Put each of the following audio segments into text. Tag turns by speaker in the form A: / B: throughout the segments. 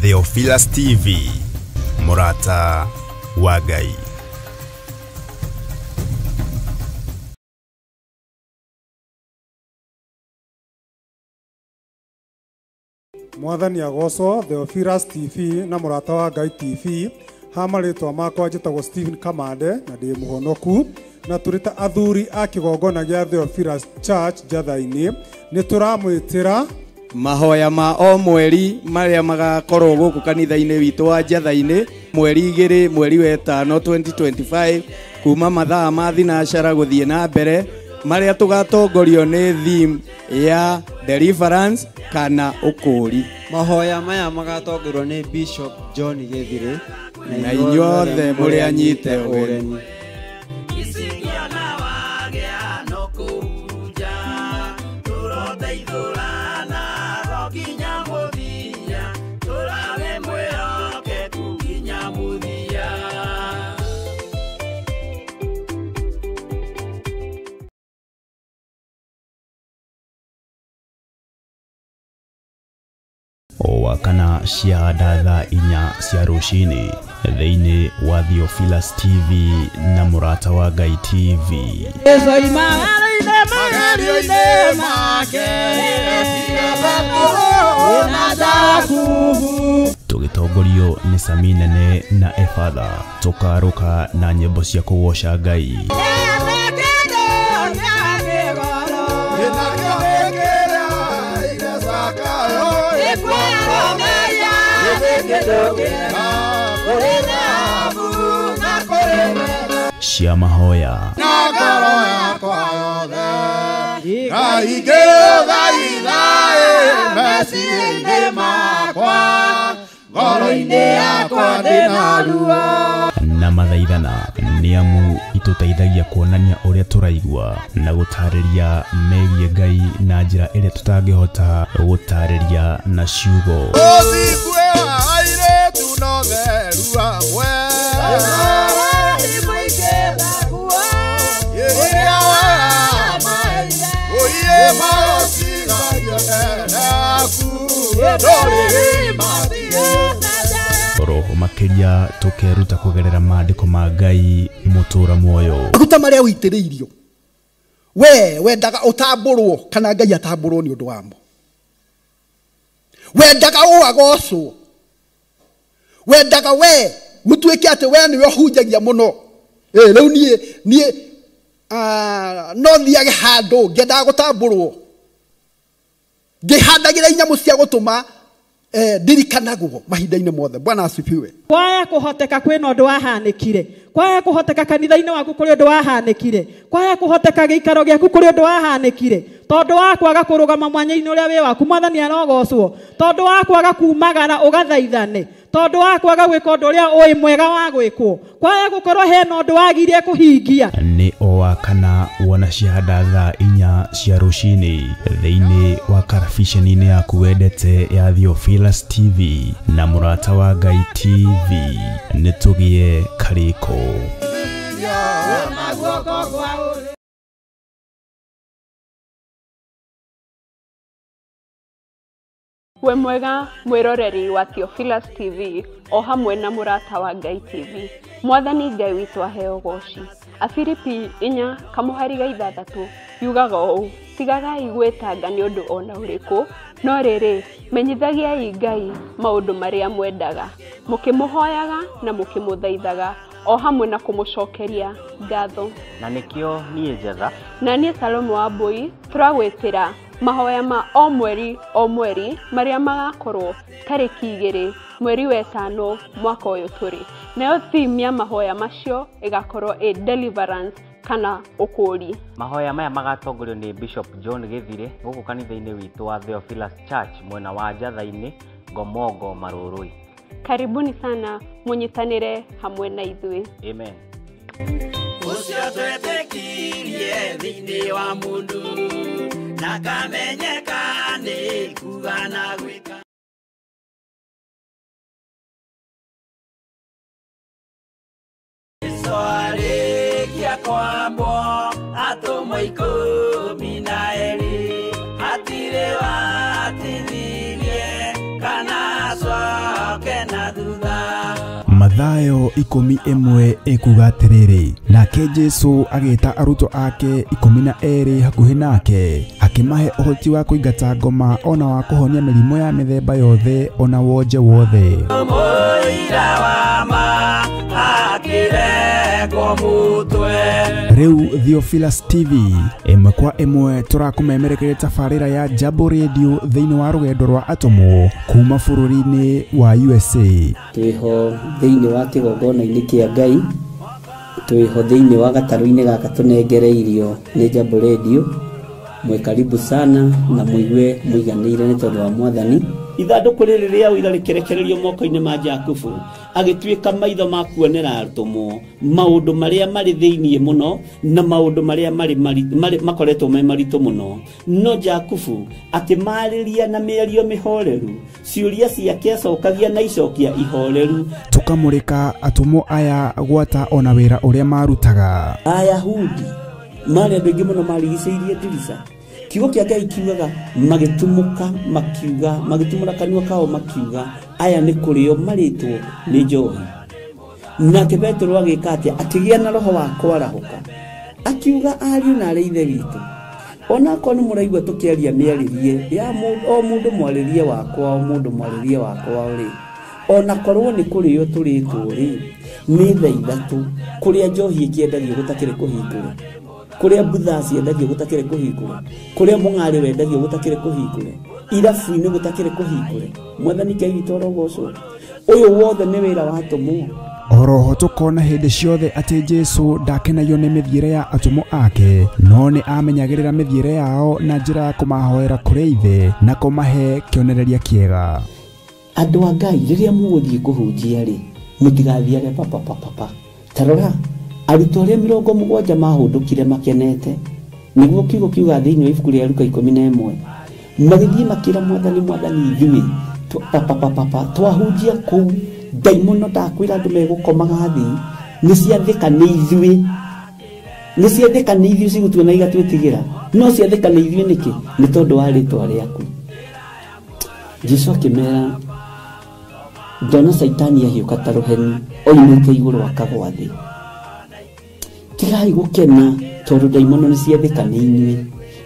A: Theophilus TV, Mũrata wa Ngai.
B: Mwathani agocwo. Theophilus TV na Mũrata wa Ngai TV, ha marĩtwa makwa njĩtagwo Stephen Kamande na ndĩ mũhonoku, na tũrĩ ta athuri a kĩgongona gĩa Theophilus Church Njatha-inĩ nĩ tũramwĩtĩra
C: mahoya ma o mweri marĩa magakorwo gũkũ kanitha-inĩ witũ wa Njatha-inĩ mweri 2 mweri wa 5 2025 kuma mathaa ma thinacara gũthiĩ na mbere, marĩa tũgatongorio nĩ theme ya deliverance kana ũkũũri.
D: Mahoya maya magatongorio nĩ Bishop John Gĩthirĩ.
C: Na inyuothe mũrĩ anyite ũgeni.
E: Isikiana wagĩa no kũhurunja tũroteithũrana ro nginya mũthia, tũrage mwĩhokeku nginya mũthia.
A: O Wakana cia thaa 4 cia rũcinĩ thĩinĩ wa Theophilus TV na Mũrata wa Ngai TV.
E: Magerio-inĩ make na Jakubu.
A: Tũgĩtongorio nĩ Sami Nene na Efatha, tũkarũka na nyĩmbo cia kũgoca Ngai. Cia mahoya
B: na ngoro yakwa yothe Ngai ngĩũthaitha meciria-inĩ makwa, ngoro-inĩ yakwa ndĩna ruo.
A: Na mathaithana nĩ amu itũteithagia kuonania ũrĩa tũraigua na gũtarĩria megiĩ Ngai na njĩra ĩrĩa tũtangĩhota gũtarĩria na ciugo.
B: Ũthingu wa airĩtu no theru amwe Iria oiye marotigagio naku ndũrĩrĩ matirĩ.
A: Roho makĩria tũkeruta kũgerera maandĩko ma Ngai mũtũra muoyo.
F: Maguta marĩa ũitĩrĩirio we wendaga ũtambũrwo kana Ngai atambũrwo nĩ ũndũ wamo, wendaga ũagocwo, wendaga we gũtuĩke atĩ we nĩwe ũhunjagia mũno. Rĩu niĩ no thiage handũ ngĩendaga gũtambũrwo, ngĩhandagĩra inyamũ cia gũtũma ndirikanagwo mahinda-inĩ mothe. Bwana asifiwe.
G: Kwaya kũhoteka kwĩna ũndũ wahanĩkire, kwaya kũhoteka kanitha-inĩ waku kũrĩ ũndũ wahanĩkire, kwaya kũhoteka gĩikaro gĩaku kũrĩ ũndũ wahanĩkire, tondũ wa kwaga kũrũgama mwanya-inĩ ũrĩa wĩ waku Mwathani arogocwo, tondũ wa kwaga kumagara ũgathaithane, tondũ wa kwaga gwĩka ũndũ ũrĩa ũĩ mwega wa gwĩkwo, kwaya gũkorwo hena ũndũ wagire kũhingia.
A: Nĩ o Wakana wona ciahanda thaa 4 cia rũcinĩ thĩinĩ wa karabiceni-inĩ yaku wendete ya Theophilus TV na Mũrata wa Ngai TV. Nĩ tũgĩe karĩko.
E: Na guoko kwa ũrĩo.
H: We mwega mwĩroreri wa Theophilus TV o hamwe na Mũrata wa Ngai TV. Mwathani Ngai witũ aheo goci. Afilipi 4:6 yugaga ũũ: tigagai gwĩtanga nĩ ũndũ ona ũrĩkũ, no rĩrĩ menyithagiai Ngai maũndũ marĩa mwendaga, mũkĩmũhoyaga na mũkĩmũthaithaga o hamwe na kũmũcokeria ngatho.
I: Na nĩkĩo niĩ Njetha
H: na niĩ Salomo wa Mbui tũragwĩtĩra mahoya ma o mweri o mweri marĩa magakorwo tarĩki 2 mweri wa 5 mwaka ũyũ tũrĩ. Nayo theme ya mahoya macio ĩgakorwo ĩ deliverance kana ũkũũri.
I: Mahoya maya magatongorio nĩ Bishop John Gĩthirĩ gũkũ kanitha-inĩ witũ wa Theophilus Church mwena wa Njatha-inĩ, Ngomongo, Marũrũi.
H: Karibuni sana mũnyitanĩre hamwe na ithuĩ.
I: Amen.
E: Ũcio twetĩkirie thĩinĩ wa mũndũ na kamenyeka nĩ kuga na gwĩka. Jesũ arĩkia kwambwo atũmwo 12 hatirĩ watithirie kana acoka.
A: Mathayo 11 ĩkuga atĩrĩrĩ, nake Jesu agĩta arutwo ake 12 hakuhĩ nake, akĩmahe ũhoti wa kũingata ngoma ona wa kũhonia mĩrimũ ya mĩthemba yothe ona wonje wothe. Rĩu Theophilus TV ĩmwe kwa ĩmwe tũrakũmemerekeria tabarĩra ya Jambo Radio thĩinĩ wa rũgendo rwa atũmwo kuma bũrũri-inĩ wa USA.
J: Twĩho thĩinĩ wa kĩgongona-inĩ kĩa Ngai, twĩho thĩinĩ wa gatarũ-inĩ gaka tũnengereirio nĩ Jambo Radio. Mwĩ karibu sana na mũigue mũiganĩire nĩ tondũ wa Mwathani.
E: Ithandũkũ rĩrĩ rĩa ũira rĩkĩrekererio moko-inĩ ma Jakubu, agĩtuĩka maitho ma kuonera atũmwo maũndũ marĩa marĩ thĩinĩ mũno na maũndũ marĩa marĩ makoretwo me maritũ mũno. No Jakubu akĩmarĩria na mĩario mĩhoreru, ciũria ciake acokagia na icokia ihoreru.
A: Tũkamũrĩka atũmwo aya gwata ona wĩra ũrĩa marutaga.
J: Ayahudi marĩ andũ aingĩ mũno marigicĩirie ndirica. Kiugo kĩa Ngai kiugaga magĩtumũka makiuga, magĩtumũra kanua kao makiuga, aya nĩ kũrĩo marĩtwo nĩ njohi. Nake Petero agĩka atĩa? Akĩgĩa na roho wa kwarahũka, akiuga ariũ na arĩ ithe witũ, onakorwo nĩ mũraigua tũkĩaria mĩarĩrie ya o mũndũ mwarĩrie wakwa, o mũndũ mwarĩrie wakwa rĩ, onakorwo nĩ kũrĩo tũrĩtwo rĩ, nĩ thaa 3 kũrĩa njohi ĩkĩendagio gũtakĩrĩ kũhingũre, kũrĩa mbutha ciendagio gũtakĩrĩ kũhingũre, kũrĩa mũng'arĩ wendagio gũtakĩrĩ kũhingũre, irabu-inĩ gũtakĩrĩ kũhingũre. Mwathani Ngai witũ arogocwo. Ũyũ wothe nĩ wĩra wa atũmwo.
A: Oroho tũkona hĩndĩ ciothe atĩ Jesu ndakenagio nĩ mĩthiĩre ya atũmwo ake, no nĩ amenyagĩrĩra mĩthiĩre yao na njĩra ya kũmahoera kũrĩ Ithe na kũmahe kĩonereria kĩega.
J: Andũ a Ngai, rĩrĩa mũgũthiĩ kũhunjia rĩ, mũtigathiage papapapapa. Ta rora, arutwo arĩa 70 mahũndũkire makenete, nĩguo kiugo kiuga thĩinĩ wa ibuku rĩa Luka 11, magĩthiĩ makĩra Mwathani, Mwathani ithuĩ papapapapa twahunjia kũu, ndaimono ndakwĩra andũ megũkomaga thĩ, nĩ ciathĩka nĩ ithuĩ, nĩ ciathĩka nĩ ithuĩ cigũtuona igatwĩtigĩra, no ciathĩka nĩ ithuĩ nĩkĩ? Nĩ tondũ wa rĩtwa rĩaku. Jesu akĩmera, ndona Caitani ahiũka ta rũheni oimĩte igũrũ akagwa thĩ. Tigai gũkena tondũ ndaimono nĩ ciathĩka nĩ inyuĩ,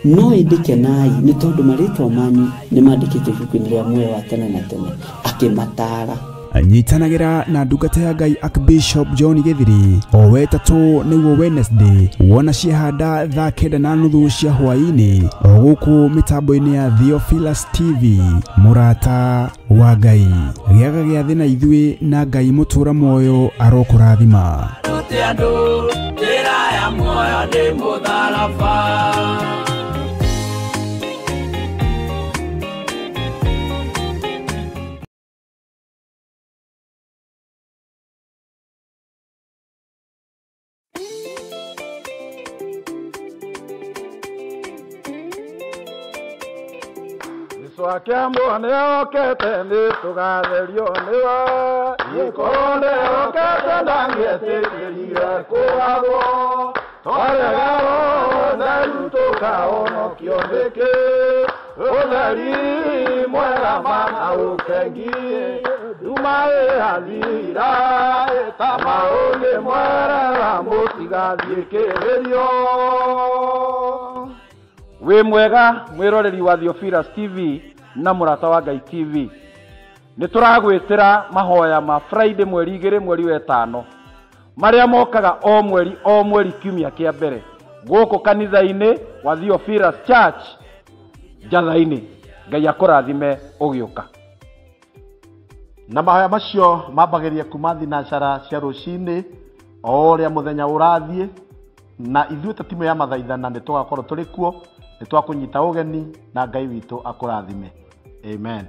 J: no ĩndĩ kenai nĩ tondũ marĩtwa manyu nĩ mandĩkĩtwo ibuku-inĩ rĩa muoyo wa tene na tene. Akĩmataara.
A: Nyitanagĩra na ndungata ya Ngai Archbishop John Githiri o wetatũ nĩguo Wednesday, wona ciahanda thaa 9:30 cia hwaĩ-inĩ o gũkũ mĩtambo-inĩ ya Theophilus TV. Mũrata wa Ngai, gĩaga gĩathĩ na ithuĩ, na Ngai mũtũra muoyo arokũrathima.
K: Akiambo nĩokĩte nĩtũgatherio nĩwe, gĩkorwo nĩokĩte ndangĩetĩkĩrire kũgagwo, twarega ũtheru tũkahonokio nĩkĩ, ũtheri mwega mana ũkengi, nduma ĩhathira ĩtama ũngĩmwerera mũtigathiĩ kĩrĩrio. Wĩ mwega mwĩroreri wa Theophilus TV na Mũrata wa Ngai TV. Nĩ tũragwĩtĩra mahoya ma Friday mweri 2 mweri wa 5 marĩa mokaga o mweri o mweri kiumia kĩa mbere gũkũ kanitha-inĩ wa Theophilus Church Njatha-inĩ. Ngai akũrathime ũgĩũka.
L: Na mahoya macio mambagĩria kuma thinacara cia rũcinĩ o ũrĩa mũthenya ũrathiĩ, na ithuĩ ta timu ya mathaithana nĩ tũgakorwo tũrĩ kuo, nĩ twakũnyita ũgeni na Ngai witũ akũrathime. Amen.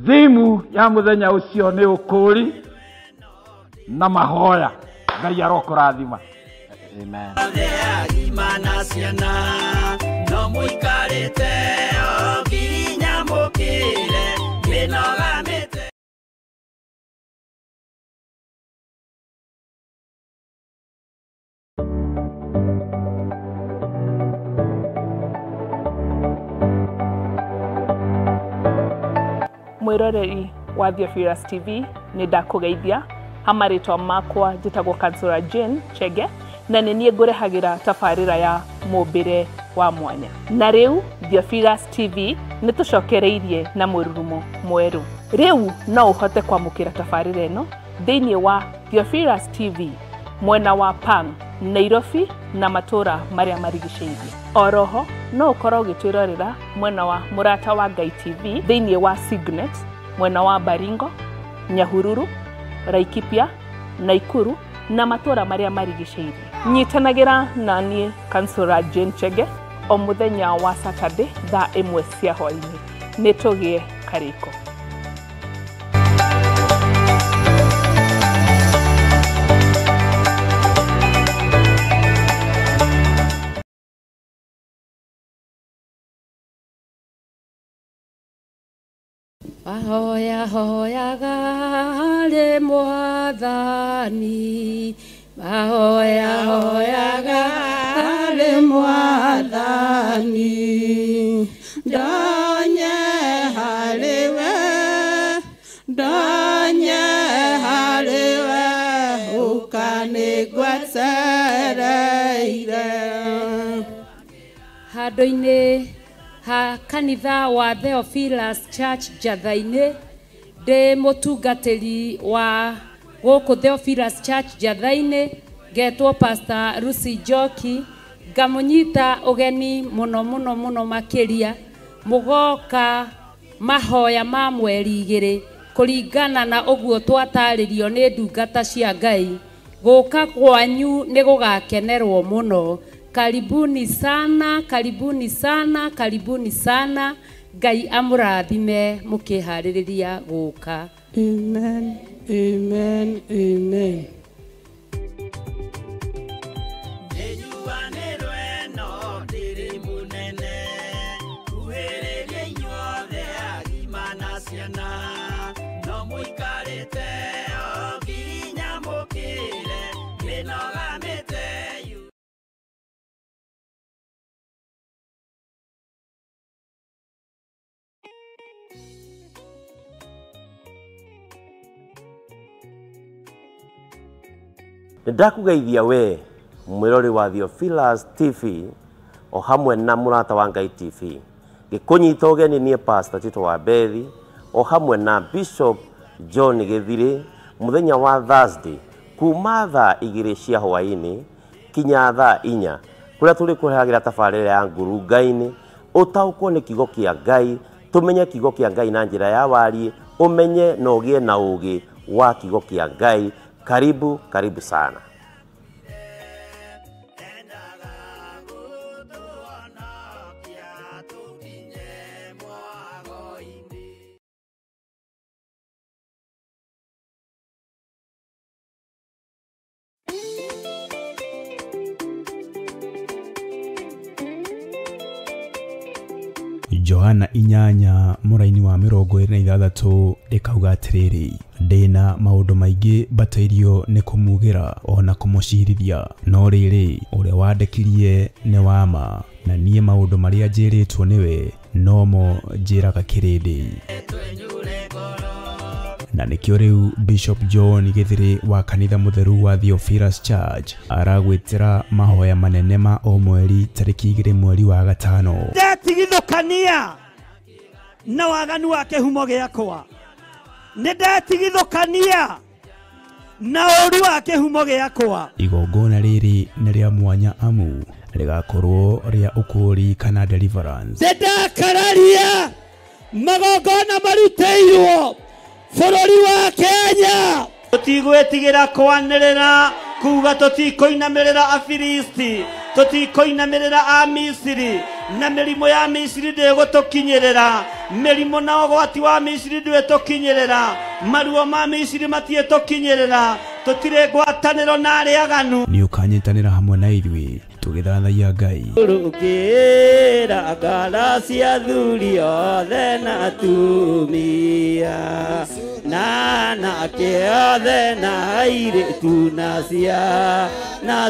K: Thimu ya mũthenya ũcio nĩ ũkũũri na mahoya. Ngai arokũrathima.
L: Amen.
H: Mwĩroreri wa Theophilus TV, nĩ ndakũgeithia Hamarĩtwa makwa njĩtagwo Kansũra Jane Chege na nĩ niĩ ngũrehagĩra tabarĩra ya mũmbĩre wa mwanya. Na rĩu Theophilus TV nĩ tũcokereirie na mũrurumo mwerũ. Rĩu no ũhote kwamũkĩra tabarĩra ĩno thĩinĩ wa Theophilus TV mwena wa Pang, Nairobi na matũra marĩa marigicĩirie. Oroho no ũkorwo ũgĩtwĩrorera mwena wa Mũrata wa Ngai TV thĩinĩ wa Signet mwena wa Baringo, Nyahururu, Laikipia, Naikuru na matũra marĩa marigicĩirie. Nyitanagĩra na niĩ Kansũra Jane Chege o mũthenya wa Saturday thaa 1 cia hwaĩ-inĩ. Nĩ tũgĩe karĩko.
M: Mahoya hoyaga harĩ Mwathani, mahoya hoyaga harĩ Mwathani, ndonye harĩ we, ndonye harĩ we, ũkanĩgwetereire.
N: Handũ-inĩ ha kanitha wa Theophilus Church Njatha-inĩ, ndĩ mũtungatĩri wa gũkũ Theophilus Church Njatha-inĩ, ngetwo Pastor Lucy Njoki, ngamũnyita ũgeni mũno mũno mũno makĩria mũgoka mahoya ma mweri 2 kũringana na ũguo twatarĩrio nĩ ndungata cia Ngai. Gũka kwanyu nĩ gũgakenerwo mũno. Karibuni sana, karibuni sana, karibuni sana. Ngai amũrathime mũkĩharĩrĩria gũka.
M: Amen, amen, amen.
O: Nĩndakũgeithia we mwĩrori wa Theophilus TV o hamwe na Mũrata wa Ngai TV. Gĩkũnyita ũgeni niĩ Pastor Tito wa Bethi o hamwe na Bishop John Gĩthirĩ mũthenya wa Thursday kuma thaa 2 cia hwaĩ-inĩ kinya thaa 4 kũrĩa tũrĩkũrehagĩra tabarĩra ya ngurunga-inĩ ũtaũkwo nĩ kiugo kĩa Ngai, tũmenye kiugo kĩa Ngai na njĩra ya wariĩ, ũmenye na ũgĩe na ũũgĩ wa kiugo kĩa Ngai. Karibu, karibu sana.
A: Johana 8 mũraini wa 26 ĩkauga atĩrĩrĩ, ndĩna maũndũ maingĩ mbatairio nĩ kũmugĩra ona kũmũcirithia, no rĩrĩ ũrĩa wandekirie nĩ wa ma, na niĩ maũndũ marĩa njĩrĩtwo nĩwe nomo njĩraga kĩrĩndĩ. Na nĩkĩo rĩu Bishop John Gĩthirĩ wa kanitha mũtheru wa Theophilus Church aragwĩtĩra mahoya manene ma o mweri tarĩki 2 mweri wa 5.
P: Ndetigithũkania na waganu wa kĩhumo gĩakwa, nĩ ndetigithũkania na ũru wa kĩhumo gĩakwa.
A: Igongona rĩrĩ nĩ rĩa mwanya amu rĩgakorwo rĩa ũkũũri kana deliverance.
P: Ndakararia magongona marutĩirwo bũrũri wa Kenya. Tũtigwĩtigĩra kwanĩrĩra kuga tũtikũinamĩrĩra Afilisti, tũtikũinamĩrĩra Amisiri, na mĩrimũ ya Misiri ndĩgũtũkinyĩrĩra, mĩrimũ na ũgwati wa Misiri ndwĩtũkinyĩrĩra, maruo ma Misiri matiĩtũkinyĩrĩra, tũtirĩ ngwatanĩro na arĩa aganu.
A: Nĩ ũkanyitanĩra hamwe na ithuĩ tũgĩthathaiya Ngai.
P: Rũkĩra ngara cia athuri othe na atumia, na anake othe na airĩtu na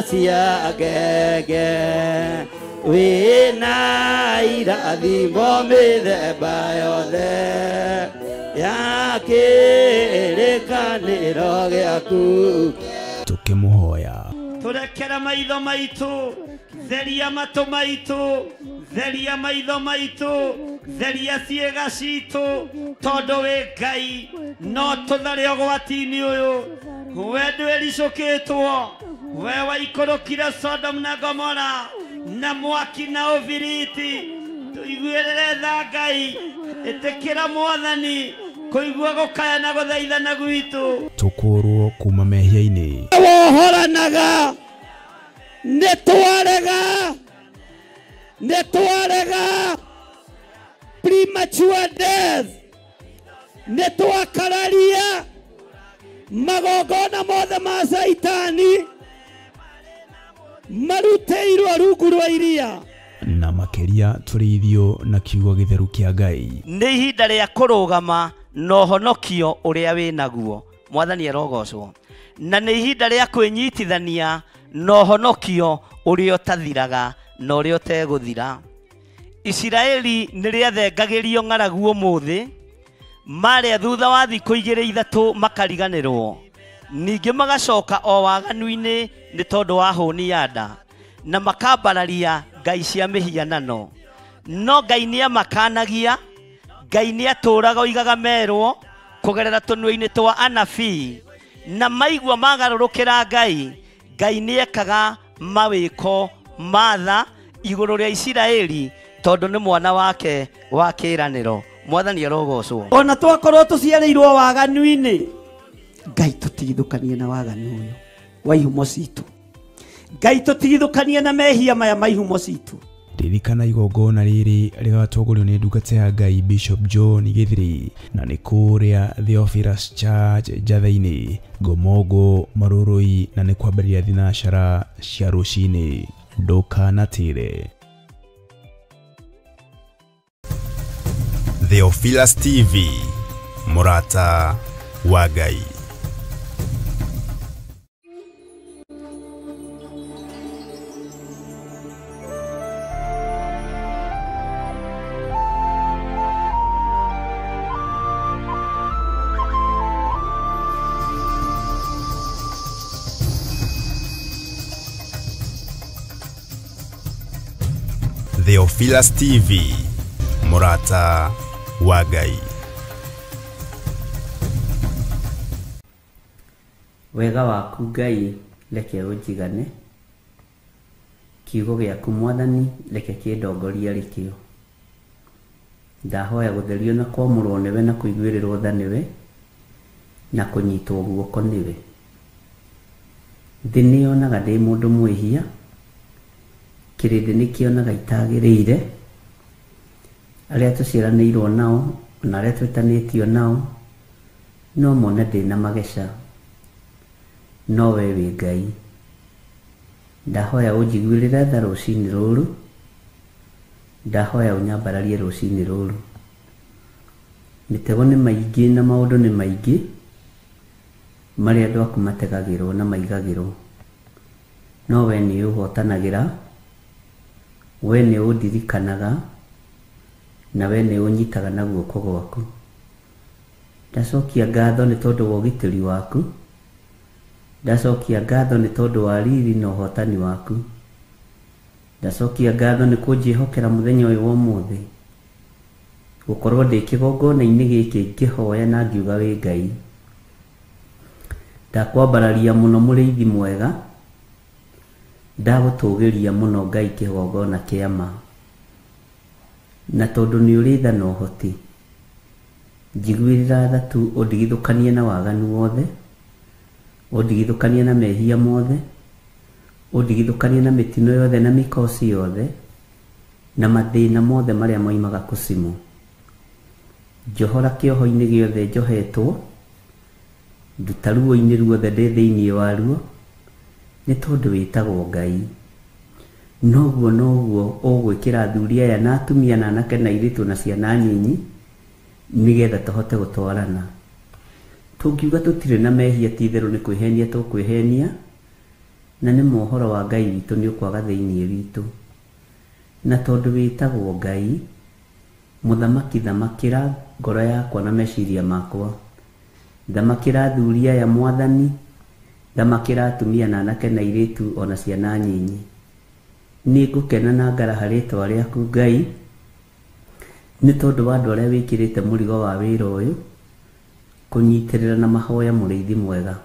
P: cia ngenge, wĩna irathimo mĩthemba yothe. Ya kĩrĩkanĩro gĩaku.
A: Tũkĩmũhoya
P: Tũrekere maitho maitũ, theria matũ maitũ, theria maitho maitũ, theria ciĩga citũ, tondũ wĩ Ngai no tũthare ũgwati-inĩ ũyũ. We ndwĩricũkĩtwo, we waikũrũkire Sodom na Gomora na mwaki na ũbiriti. Tũiguĩrĩre tha Ngai, ĩtĩkĩra Mwathani kũigua gũkaya na gũthaithana gwitũ.
A: Tũkũrwo kuma mehia-inĩ.
P: Wohoranaga nĩ twarega, nĩ twarega premature death, nĩ twakararia magongona mothe ma Caitani marutĩirwo rungu rwa iria.
A: Na makĩria tũrĩithio na kiugo gĩtheru kĩa Ngai.
P: Nĩ ihinda rĩa kũrũgama na ũhonokio ũrĩa wĩ naguo. Mwathani arogocwo. Na nĩ ihinda rĩa kwĩnyitithania na ũhonokio ũrĩa ũtathiraga na ũrĩa ũtegũthira. Isiraeli nĩ rĩathengagĩrio ng'aragu ũmũthĩ, marĩa thutha wa thikũ igĩrĩ ithatũ makariganĩrwo, ningĩ magacoka o waganu-inĩ nĩ tondũ wa hũni ya nda, na makambararia ngai cia mĩhianano. No Ngai nĩamakanagia, Ngai nĩatũraga oigaga merwo kũgerera tũnua-inĩ twa anabii, na maigua magarũrũkĩra Ngai, Ngai nĩekaga mawĩko ma tha igũrũ rĩa Isiraeli tondũ nĩ mwana wake wa kĩĩranĩro. Mwathani arogocwo. Ona twakorwo tũciarĩirwo waganu-inĩ, Ngai tũtigithũkanie na waganu ũyũ wa ihumo citũ. Ngai tũtigithũkanie na mehia maya ma ihumo citũ.
A: Ririkana igongona rĩrĩ rĩgatongorio nĩ ndungata ya Ngai Bishop John Gĩthiri, na nĩ kũrĩa Theophilus Church Njatha-inĩ, Ngomongo, Marũrũi, na nĩ kwambĩrĩria thinacara cia rũcinĩ. Ndũkanatĩre. Theophilus TV, mũrata wa Ngai. Theophilus TV, mũrata wa Ngai.
J: Wega waku Ngai reke ũnjigane, kiugo gĩaku Mwathani reke kĩndongorie rĩkĩo. Ndahoya gũtherio na kwamũrwo nĩwe na kũiguĩrĩrwo tha nĩwe na kũnyitwo guoko nĩwe. Thĩ nĩyonaga ndĩ mũndũ mwĩhia, kĩrĩndĩ nĩkĩonaga itagĩrĩire, arĩa tũciaranĩirwo nao na arĩa twĩtanĩtio nao no mone ndĩ na mageca, no we wĩ Ngai. Ndahoya ũnjiguĩrĩre tha rũcinĩ rũrũ, ndahoya ũnyambararie rũcinĩ rũrũ. Mĩtego nĩ maingĩ na maũndũ nĩ maingĩ marĩa andũ aku mategagĩrwo na maigagĩrwo, no we nĩ ũhotanagĩra, we nĩ ũndirikanaga, na we nĩ ũnyitaga na guoko gwaku. Ndacokia ngatho nĩ tondũ wa ũgitĩri waku, ndacokia ngatho nĩ tondũ wa riri na ũhotani waku, ndacokia ngatho nĩ kũnjĩhokera mũthenya ũyũ wa ũmũthĩ, gũkorwo ndĩ kĩgongona-inĩ gĩkĩ ngĩhoya na ngiuga wĩ Ngai. Ndakwambararia mũno mũrĩithi mwega, ndagũtũgĩria mũno Ngai kĩgongona kĩa ma, na tondũ nĩ ũrĩ tha na ũhoti, njiguĩrĩra tha tu ũndigithũkanie na waganu wothe, ũndigithũkanie na mehia mothe, ũndigithũkanie na mĩtino yothe na mĩkosi yothe na mathĩna mothe marĩa moimaga kũcimũ. Njohora kĩoho-inĩ gĩothe njohetwo, nduta ruo-inĩ ruothe ndĩ thĩinĩ waruo, nĩ tondũ wĩtagwo Ngai. Noguo noguo ũgwĩkĩra athuri aya na atumia na anake na airĩtu na ciana nyinyi, nĩgetha tũhote gũtwarana. Tũngiuga tũtirĩ na mehia, ti itherũ nĩ kwĩhenia tũkwĩhenia, na nĩ mohoro wa Ngai witũ nĩ ũkwaga thĩinĩ witũ. Na tondũ wĩtagwo Ngai, Mũthamaki thamakĩra ngoro yakwa na meciria makwa. Thamakĩra athuri aya Mwathani, thamakĩra atumia na anake na airĩtu ona ciana nyinyi. Nĩ ngũkena na ngaraha rĩtwa rĩaku Ngai, nĩ tondũ wa andũ arĩa wĩkĩrĩte mũrigo wa wĩra ũyũ, kũnyitĩrĩra na mahoya mũrĩithi mwega.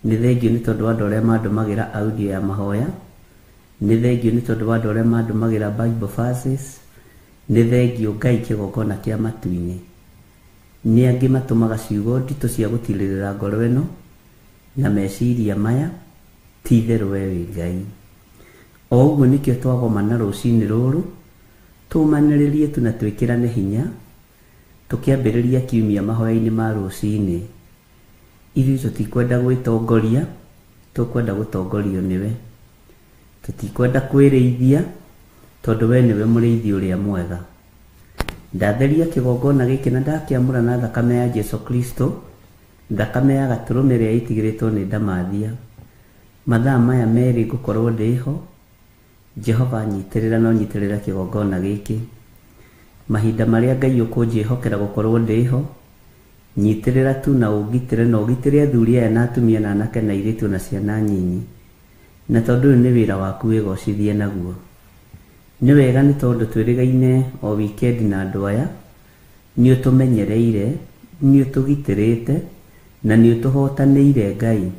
J: Nĩ thengiũ nĩ tondũ wa andũ arĩa mandũmagĩra audio ya mahoya, nĩ thengiũ nĩ tondũ wa andũ arĩa mandũmagĩra Bible verses, nĩ thengiũ Ngai kĩgongona kĩa matu-inĩ. Nĩ angĩ matũmaga ciugo nditũ cia gũtirĩrĩra ngoro ĩno na meciria maya, ti itherũ we wĩ Ngai. O ũguo nĩkĩo twagomana rũcinĩ rũrũ, tũmanĩrĩrie tu na twĩkĩrane hinya, tũkĩambĩrĩria kiumia mahoya-inĩ ma rũcinĩ. Ithuĩ tũtikwenda gwĩtongoria, tũkwenda gũtongorio nĩwe. Tũtikwenda kwĩrĩithia, tondũ we nĩwe mũrĩithi ũrĩa mwega. Ndatheria kĩgongona gĩkĩ na ndakĩamũra na thakame ya Jesu Kristo, thakame ya gatũrũme ĩrĩa ĩtigĩrĩtwo nĩ ndamathia. Mathaa maya merĩ ngũkorwo ndĩho, Jehova nyitĩrĩra na ũnyitĩrĩre kĩgongona gĩkĩ. Mahinda marĩa Ngai ũkũnjĩhokera gũkorwo ndĩho, nyitĩrĩra tu na ũngitĩre na ũgitĩre athuri aya na atumia na anake na airĩtu na ciana nyinyi. Na tondũ ũyũ nĩ wĩra waku wĩgocithie naguo. Nĩ wega nĩ tondũ twĩrĩgaine o wikendi na andũ aya, nĩ ũtũmenyereire, nĩ ũtũgitĩrĩte, na nĩ ũtũhotanĩire Ngai.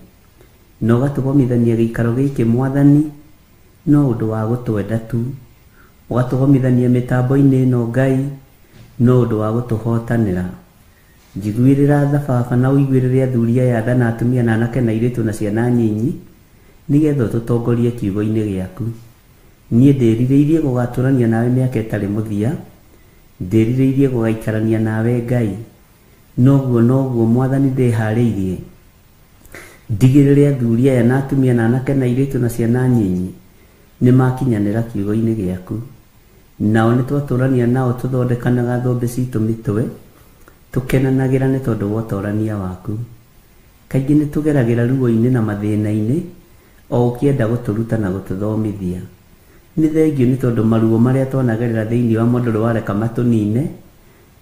J: Na ũgatũgomithania gĩikaro gĩkĩ Mwathani, no ũndũ wa gũtwenda tu. Ũgatũgomithania mĩtambo-inĩ ĩno Ngai, no ũndũ wa gũtũhotanĩra. Njiguĩrĩra tha baba na ũiguĩrĩre athuri aya tha na atumia na anake na airĩtu na ciana nyinyi, nĩgetha ũtũtongorie kiugo-inĩ gĩaku. Niĩ ndĩrirĩirie gũgatũrania nawe mĩaka ĩtarĩ mũthia, ndĩrirĩirie gũgaikarania nawe Ngai. Noguo noguo Mwathani ndĩharĩirie. Ndigĩrĩre athuri aya na atumia na anake na airĩtu na ciana nyinyi nĩ makinyanĩra kiugo-inĩ gĩaku. Nao nĩ twatũrania nao tũthondekanaga thũmbĩ citũ mĩtwe, tũkenanagĩra nĩ tondũ wa ũtorania waku. Kaingĩ nĩ tũgeragĩra ruo-inĩ na mathĩna-inĩ, o ũkĩenda gũtũruta na gũtũthomithia. Nĩ thengiũ nĩ tondũ maruo marĩa twanagerera thĩinĩ wa ndũrĩ wareka matũnine,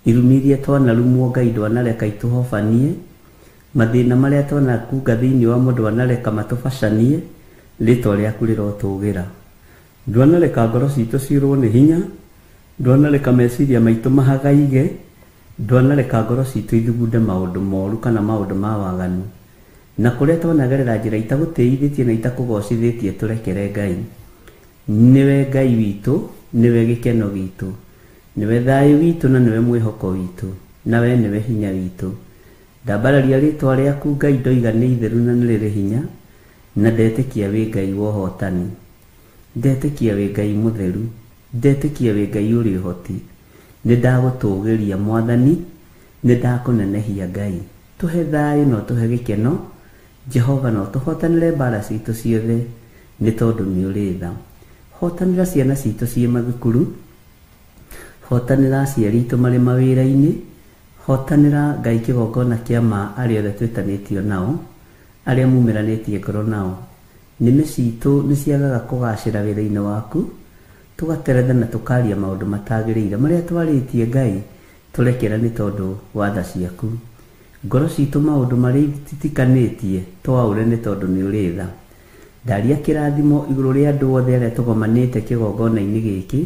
J: irumi iria twanarumwo Ngai ndwanareka itũhobanie, mathĩna marĩa twanakunga thĩinĩ wa ndwanareka matũbacanie, rĩtwa rĩaku rĩrotũgĩra. Ndwanareka ngoro citũ ciũrwo nĩ hinya, ndwanareka meciria maitũ mahagaige, ndwanareka ngoro citũ ithugunde maũndũ moru kana maũndũ ma waganu. Na kũrĩa twanagerera njĩra itagũtĩithĩtie na itakũgocithĩtie tũrekere Ngai. Nĩwe Ngai witũ, nĩwe gĩkeno gitũ, nĩwe thayũ witũ na nĩwe mwĩhoko witũ, na we nĩwe hinya witũ. Ndambararia rĩtwa rĩaku Ngai ndoiga nĩ itheru na nĩ rĩrĩ hinya, na ndetĩkia wĩ Ngai wa ũhotani. Ndetĩkia wĩ Ngai mũtheru, ndetĩkia wĩ Ngai ũrĩ ũhoti. Nĩ ndagũtũgĩria Mwathani, nĩ ndakũnenehia Ngai. Tũhe thayũ na ũtũhe gĩkeno, Jehova na ũtũhotanĩre mbara citũ ciothe, nĩ tondũ nĩ ũrĩ tha. Hotanĩra ciana citũ ciĩ mathukuru, hotanĩra aciari aitũ marĩ mawĩra-inĩ, hotanĩra Ngai kĩgongona kĩa ma arĩa othe twĩtanĩtio nao, arĩa mumĩranĩtie ngoro nao. Nĩmĩ citũ nĩ ciagaga kũgacĩra wĩra-inĩ waku, tũgateretha na tũkaria maũndũ matagĩrĩire marĩa twarĩtie Ngai, tũrekera nĩ tondũ wa tha ciaku. Ngoro citũ maũndũ marĩa ititikanĩtie twaũre nĩ tondũ nĩ ũrĩ tha. Ndaria kĩrathimo igũrũ rĩa andũ othe arĩa tũgomanĩte kĩgongona-inĩ gĩkĩ,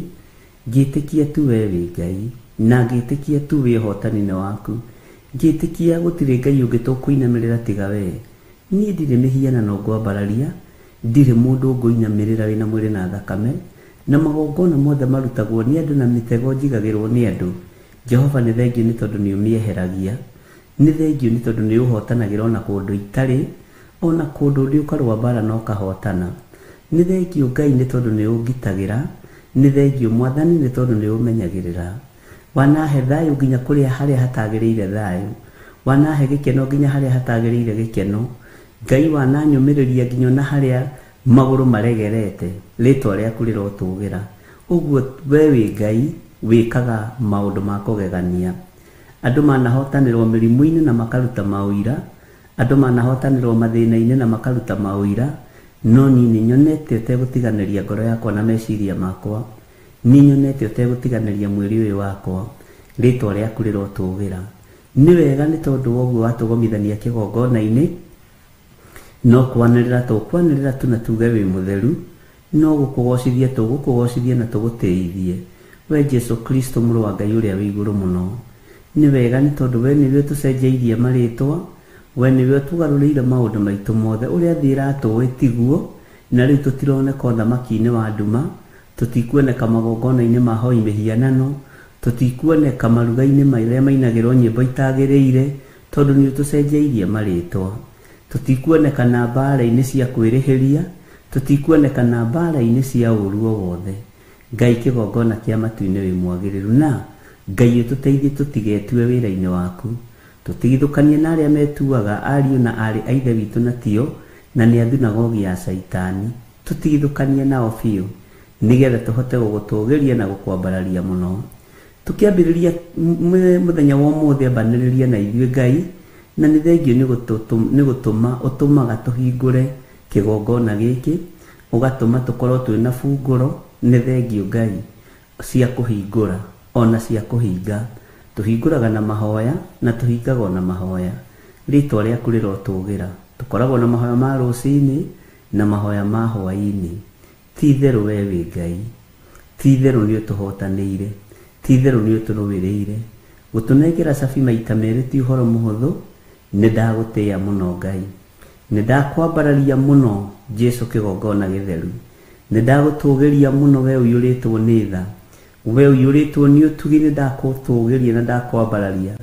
J: ngĩtĩkia tu we wĩ Ngai, na ngĩtĩkia tu wĩ ũhotani-inĩ waku. Ngĩtĩkia gũtirĩ Ngai ũngĩ tũkũinamĩrĩra tiga we. Niĩ ndirĩ mĩhianano ngwambararia, ndirĩ mũndũ ngũinamĩrĩra wĩna mwĩrĩ na thakame, na magongona mothe marutagwo nĩ andũ na mĩtego njigagĩrwo nĩ andũ. Jehova nĩ thengiũ nĩ tondũ nĩ ũmĩeheragia. Nĩ thengiũ nĩ tondũ nĩ ũhotanagĩra ona kũndũ itarĩ, ona kũndũ ndĩ ũkarũa mbara na ũkahotana. Nĩ thengiũ Ngai nĩ tondũ nĩ ũngitagĩra, nĩ thengiũ Mwathani nĩ tondũ nĩ ũmenyagĩrĩra. Wanahe thayũ nginya kũrĩa harĩa hatagĩrĩire thayũ, wanahe gĩkeno nginya harĩa hatagĩrĩire gĩkeno. Ngai wananyũmĩrĩria nginya ona harĩa magũrũ maregerete, rĩtwa rĩaku rĩrotũgĩra. Ũguo we wĩ Ngai wĩkaga maũndũ ma kũgegania. Andũ manahotanĩrwo mĩrimũ-inĩ na makaruta maũira, andũ manahotanĩrwo mathĩna-inĩ na makaruta maũira, no niĩ nĩ nyonete ũtegũtiganĩria ngoro yakwa na meciria makwa. Nĩnyonete ũtegũtiganĩria mwĩrĩ ũyũ wakwa, rĩtwa rĩaku rĩrotũgĩra. Nĩ wega nĩ tondũ wa ũguo watũgomithania kĩgongona-inĩ, no kwanĩrĩra tũkwanĩrĩra tu na tuge wĩ mũtheru, no gũkũgocithia tũgũkũgocithia na tũgũtĩithie. We Jesu Kristo mũrũ wa Ngai ũrĩa wĩ igũrũ mũno. Nĩ wega nĩ tondũ we nĩwe ũtũcenjeirie marĩtwa, we nĩwe ũtũgarũrĩire maũndũ maitũ mothe. Ũrĩa thĩ ĩratũĩ tiguo, na rĩu tũtironeka ũthamaki-inĩ wa nduma, tũtikuoneka magongona-inĩ ma hoi mĩhianano, tũtikuoneka maruga-inĩ marĩa mainagĩrwo nyĩmbo itagĩrĩire, tondũ nĩ ũtũcenjeirie marĩtwa. Tũtikuoneka na mbara-inĩ cia kwĩrĩhĩria, tũtikuoneka na mbara-inĩ cia ũũru o wothe. Ngai kĩgongona kĩa matu-inĩ wĩ mwagĩrĩru, na Ngai ũtũteithie tũtigetue wĩra-inĩ waku, tũtigithũkanie na arĩa metuaga ariũ na aarĩ a Ithe witũ na tio, na nĩ a thunagogi ya Caitani. Tũtigithũkanie nao biũ, nĩgetha tũhote gũgũtũgĩria na gũkwambararia mũno. Tũkĩambĩrĩria mũthenya wa ũmũthĩ, ambanĩrĩria na ithuĩ Ngai, na nĩ thengio nĩ gũtũma ũtũmaga tũhingũre kĩgongona gĩkĩ, ũgatũma tũkorwo twĩna bungũro. Nĩ thengio Ngai cia kũhingũra ona cia kũhinga. Tũhingũraga na mahoya na tũhingaga na mahoya. Rĩtwa rĩaku rĩrotũgĩra. Tũkoragwo na mahoya ma rũcinĩ na mahoya ma hwaĩ-inĩ. Ti itherũ we wĩ Ngai, ti itherũ nĩ ũtũhotanĩire, ti itherũ nĩ ũtũrũĩrĩire. Gũtũnengera cabi maita merĩ ti ũhoro mũhũthũ. Nĩ ndagũtĩĩa mũno Ngai, nĩ ndakwambararia mũno Jesu kĩgongona gĩtheru, nĩ ndagũtũgĩria mũno we ũiyũrĩtwo nĩ tha, we ũiyũrĩtwo nĩ ũtugi. Nĩ ndakũtũgĩria na ndakwambararia,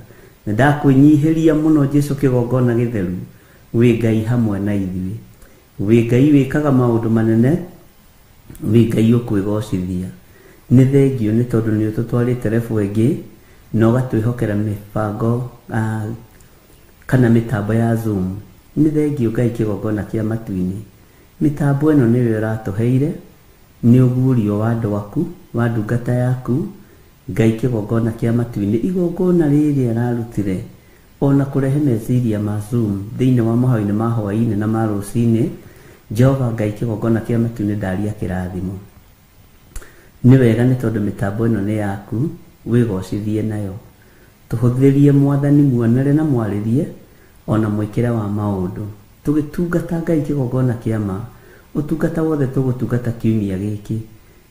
J: nĩ ndakwĩnyihĩria mũno Jesu kĩgongona gĩtheru. Wĩ Ngai hamwe na ithuĩ, wĩ Ngai wĩkaga maũndũ manene, wĩ Ngai ũkwĩgocithia. Nĩ thengio nĩ tondũ nĩ ũtũtwarĩte rebu ĩngĩ na ũgatwĩhokera mĩbango kana mĩtambo ya Zoom. Nĩ thengio Ngai kĩgongona kĩa matu-inĩ. Mĩtambo ĩno nĩwe ũratũheire, nĩ ũguũrio wa andũ aku, wa ndungata yaku Ngai kĩgongona kĩa matu-inĩ. Igongona rĩrĩ ararutire ona kũrehe meciria ma Zoom thĩinĩ wa mahoya-inĩ ma hwaĩ-inĩ na ma rũcinĩ. Jehova Ngai kĩgongona kĩa matu-inĩ, ndaria kĩrathimo. Nĩ wega nĩ tondũ mĩtambo ĩno nĩ yaku, wĩgocithie nayo. Tũhũthĩrie Mwathani muonere na mwarĩrie ona mwĩkĩre wa maũndũ. Tũgĩtungata Ngai kĩgongona kĩa ma, ũtungata wothe tũgũtungata kiumia gĩkĩ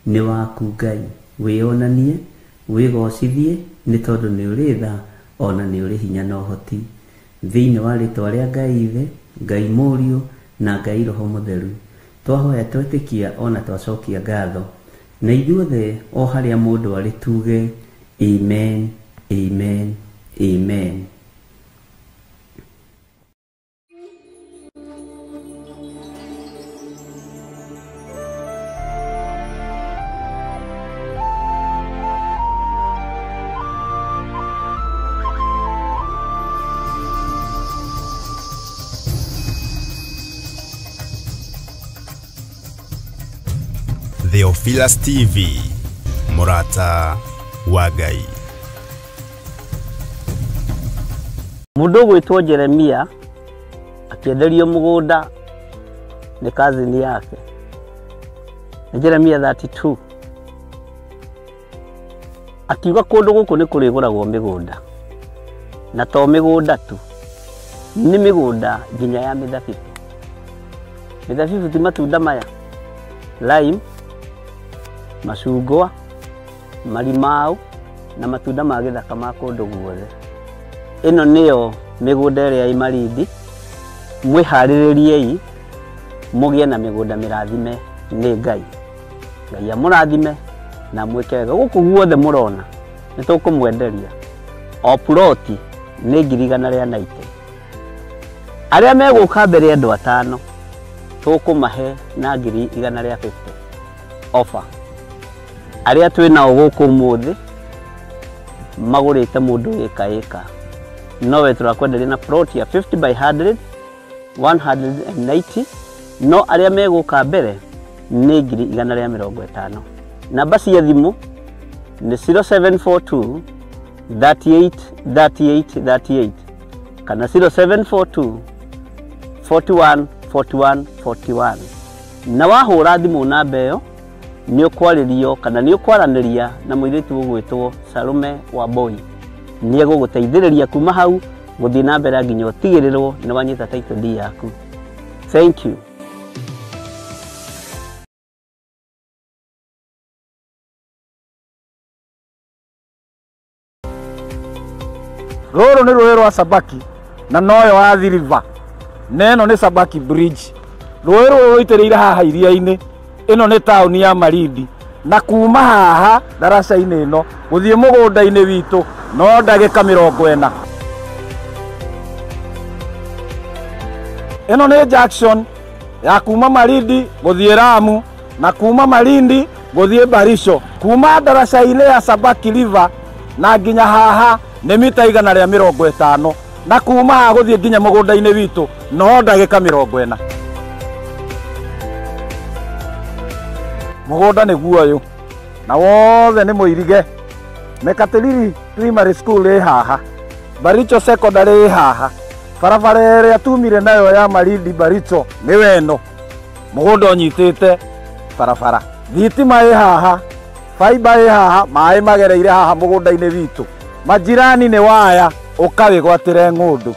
J: nĩ waku Ngai. Wĩyonanie, wĩgocithie, nĩ tondũ nĩ ũrĩ tha ona nĩ ũrĩ hinya na ũhoti. Thĩinĩ wa rĩtwa rĩa Ngai Ithe, Ngai Mũriũ na Ngai Roho Mũtheru, twahoya twetĩkia ona twacokia ngatho. Na ithuothe o harĩa mũndũ arĩ tuge amen, amen, amen.
A: Theophilus TV, mũrata wa Ngai.
J: Mũndũ ũgwĩtwo Jeremia akĩenderio mũgũnda nĩ kazini yake. Nĩ Jeremia 32. Akiuga kũndũ gũkũ nĩ kũrĩgũragwo mĩgũnda, na to mĩgũnda tu, nĩ mĩgũnda nginya ya mĩthabibũ. Mĩthabibũ ti matunda maya, lime, macungwa, marimau na matunda ma gĩthaka ma kũndũ guothe. Ĩno nĩyo mĩgũnda ĩrĩa ĩ Malindi. Mwĩharĩrĩriei mũgĩe na mĩgũnda mĩrathime nĩ Ngai. Ngai amũrathime na mwĩke wega. Gũkũ guothe mũrona nĩ tũkũmwenderia o ploti nĩ 190,000. Arĩa megũka mbere andũ atano tũkũmahe na 150,000 offer. Arĩa twĩ nao gũkũ ũmũthĩ magũrĩte mũndũ ĩka ĩka, nowe tũrakwenderia na plot ya 50 by 100 190, no arĩa megũka mbere nĩ 150,000. Namba cia thimũ nĩ 0742 38 38 38 kana 0742 41 41 41. Na wahũra thimũ namba ĩyo Nĩ ũkwarĩrio kana nĩ ũkwaranĩria na mũirĩtu ũgwĩtwo Salome Wambui. Nĩ egũgũteithĩrĩria kuma hau gũthiĩ na mbere nginya ũtigĩrĩrwo nĩ wanyita title deed yaku. Thank you.
K: Rũrũ nĩ rũĩ rwa Sabaki na noyo Athi River, na ĩno nĩ Sabaki Bridge. Rũĩ rũrũ rũitĩrĩire haha iria-inĩ. Ĩno nĩ taũni ya Malindi, na kuma haha ndaraca-inĩ ĩno gũthiĩ mũgũnda-inĩ witũ no ndagĩka 40. Ĩno nĩ junction ya kuma Malindi gũthiĩ Lamu na kuma Malindi gũthiĩ Barisho. Kuma ndaraca-inĩ ya Sabaki River na nginya haha nĩ mita 150, na kuma haha gũthiĩ nginya mũgũnda-inĩ witũ no ndagĩka 40. Mũgũnda nĩguo ũyũ na wothe nĩ mũirige. Mekatilili Primary School ĩ haha, Baricho Secondary ĩ haha, barabara ĩrĩa tumire nayo ya Malindi Baricho nĩ weno. Mũgũnda ũnyitĩte barabara, thitima ĩ haha, fiber ĩ haha, maĩ magereire haha mũgũnda-inĩ witũ. Majirani nĩ waya, ũkawĩgwatĩre ng'ũndũ.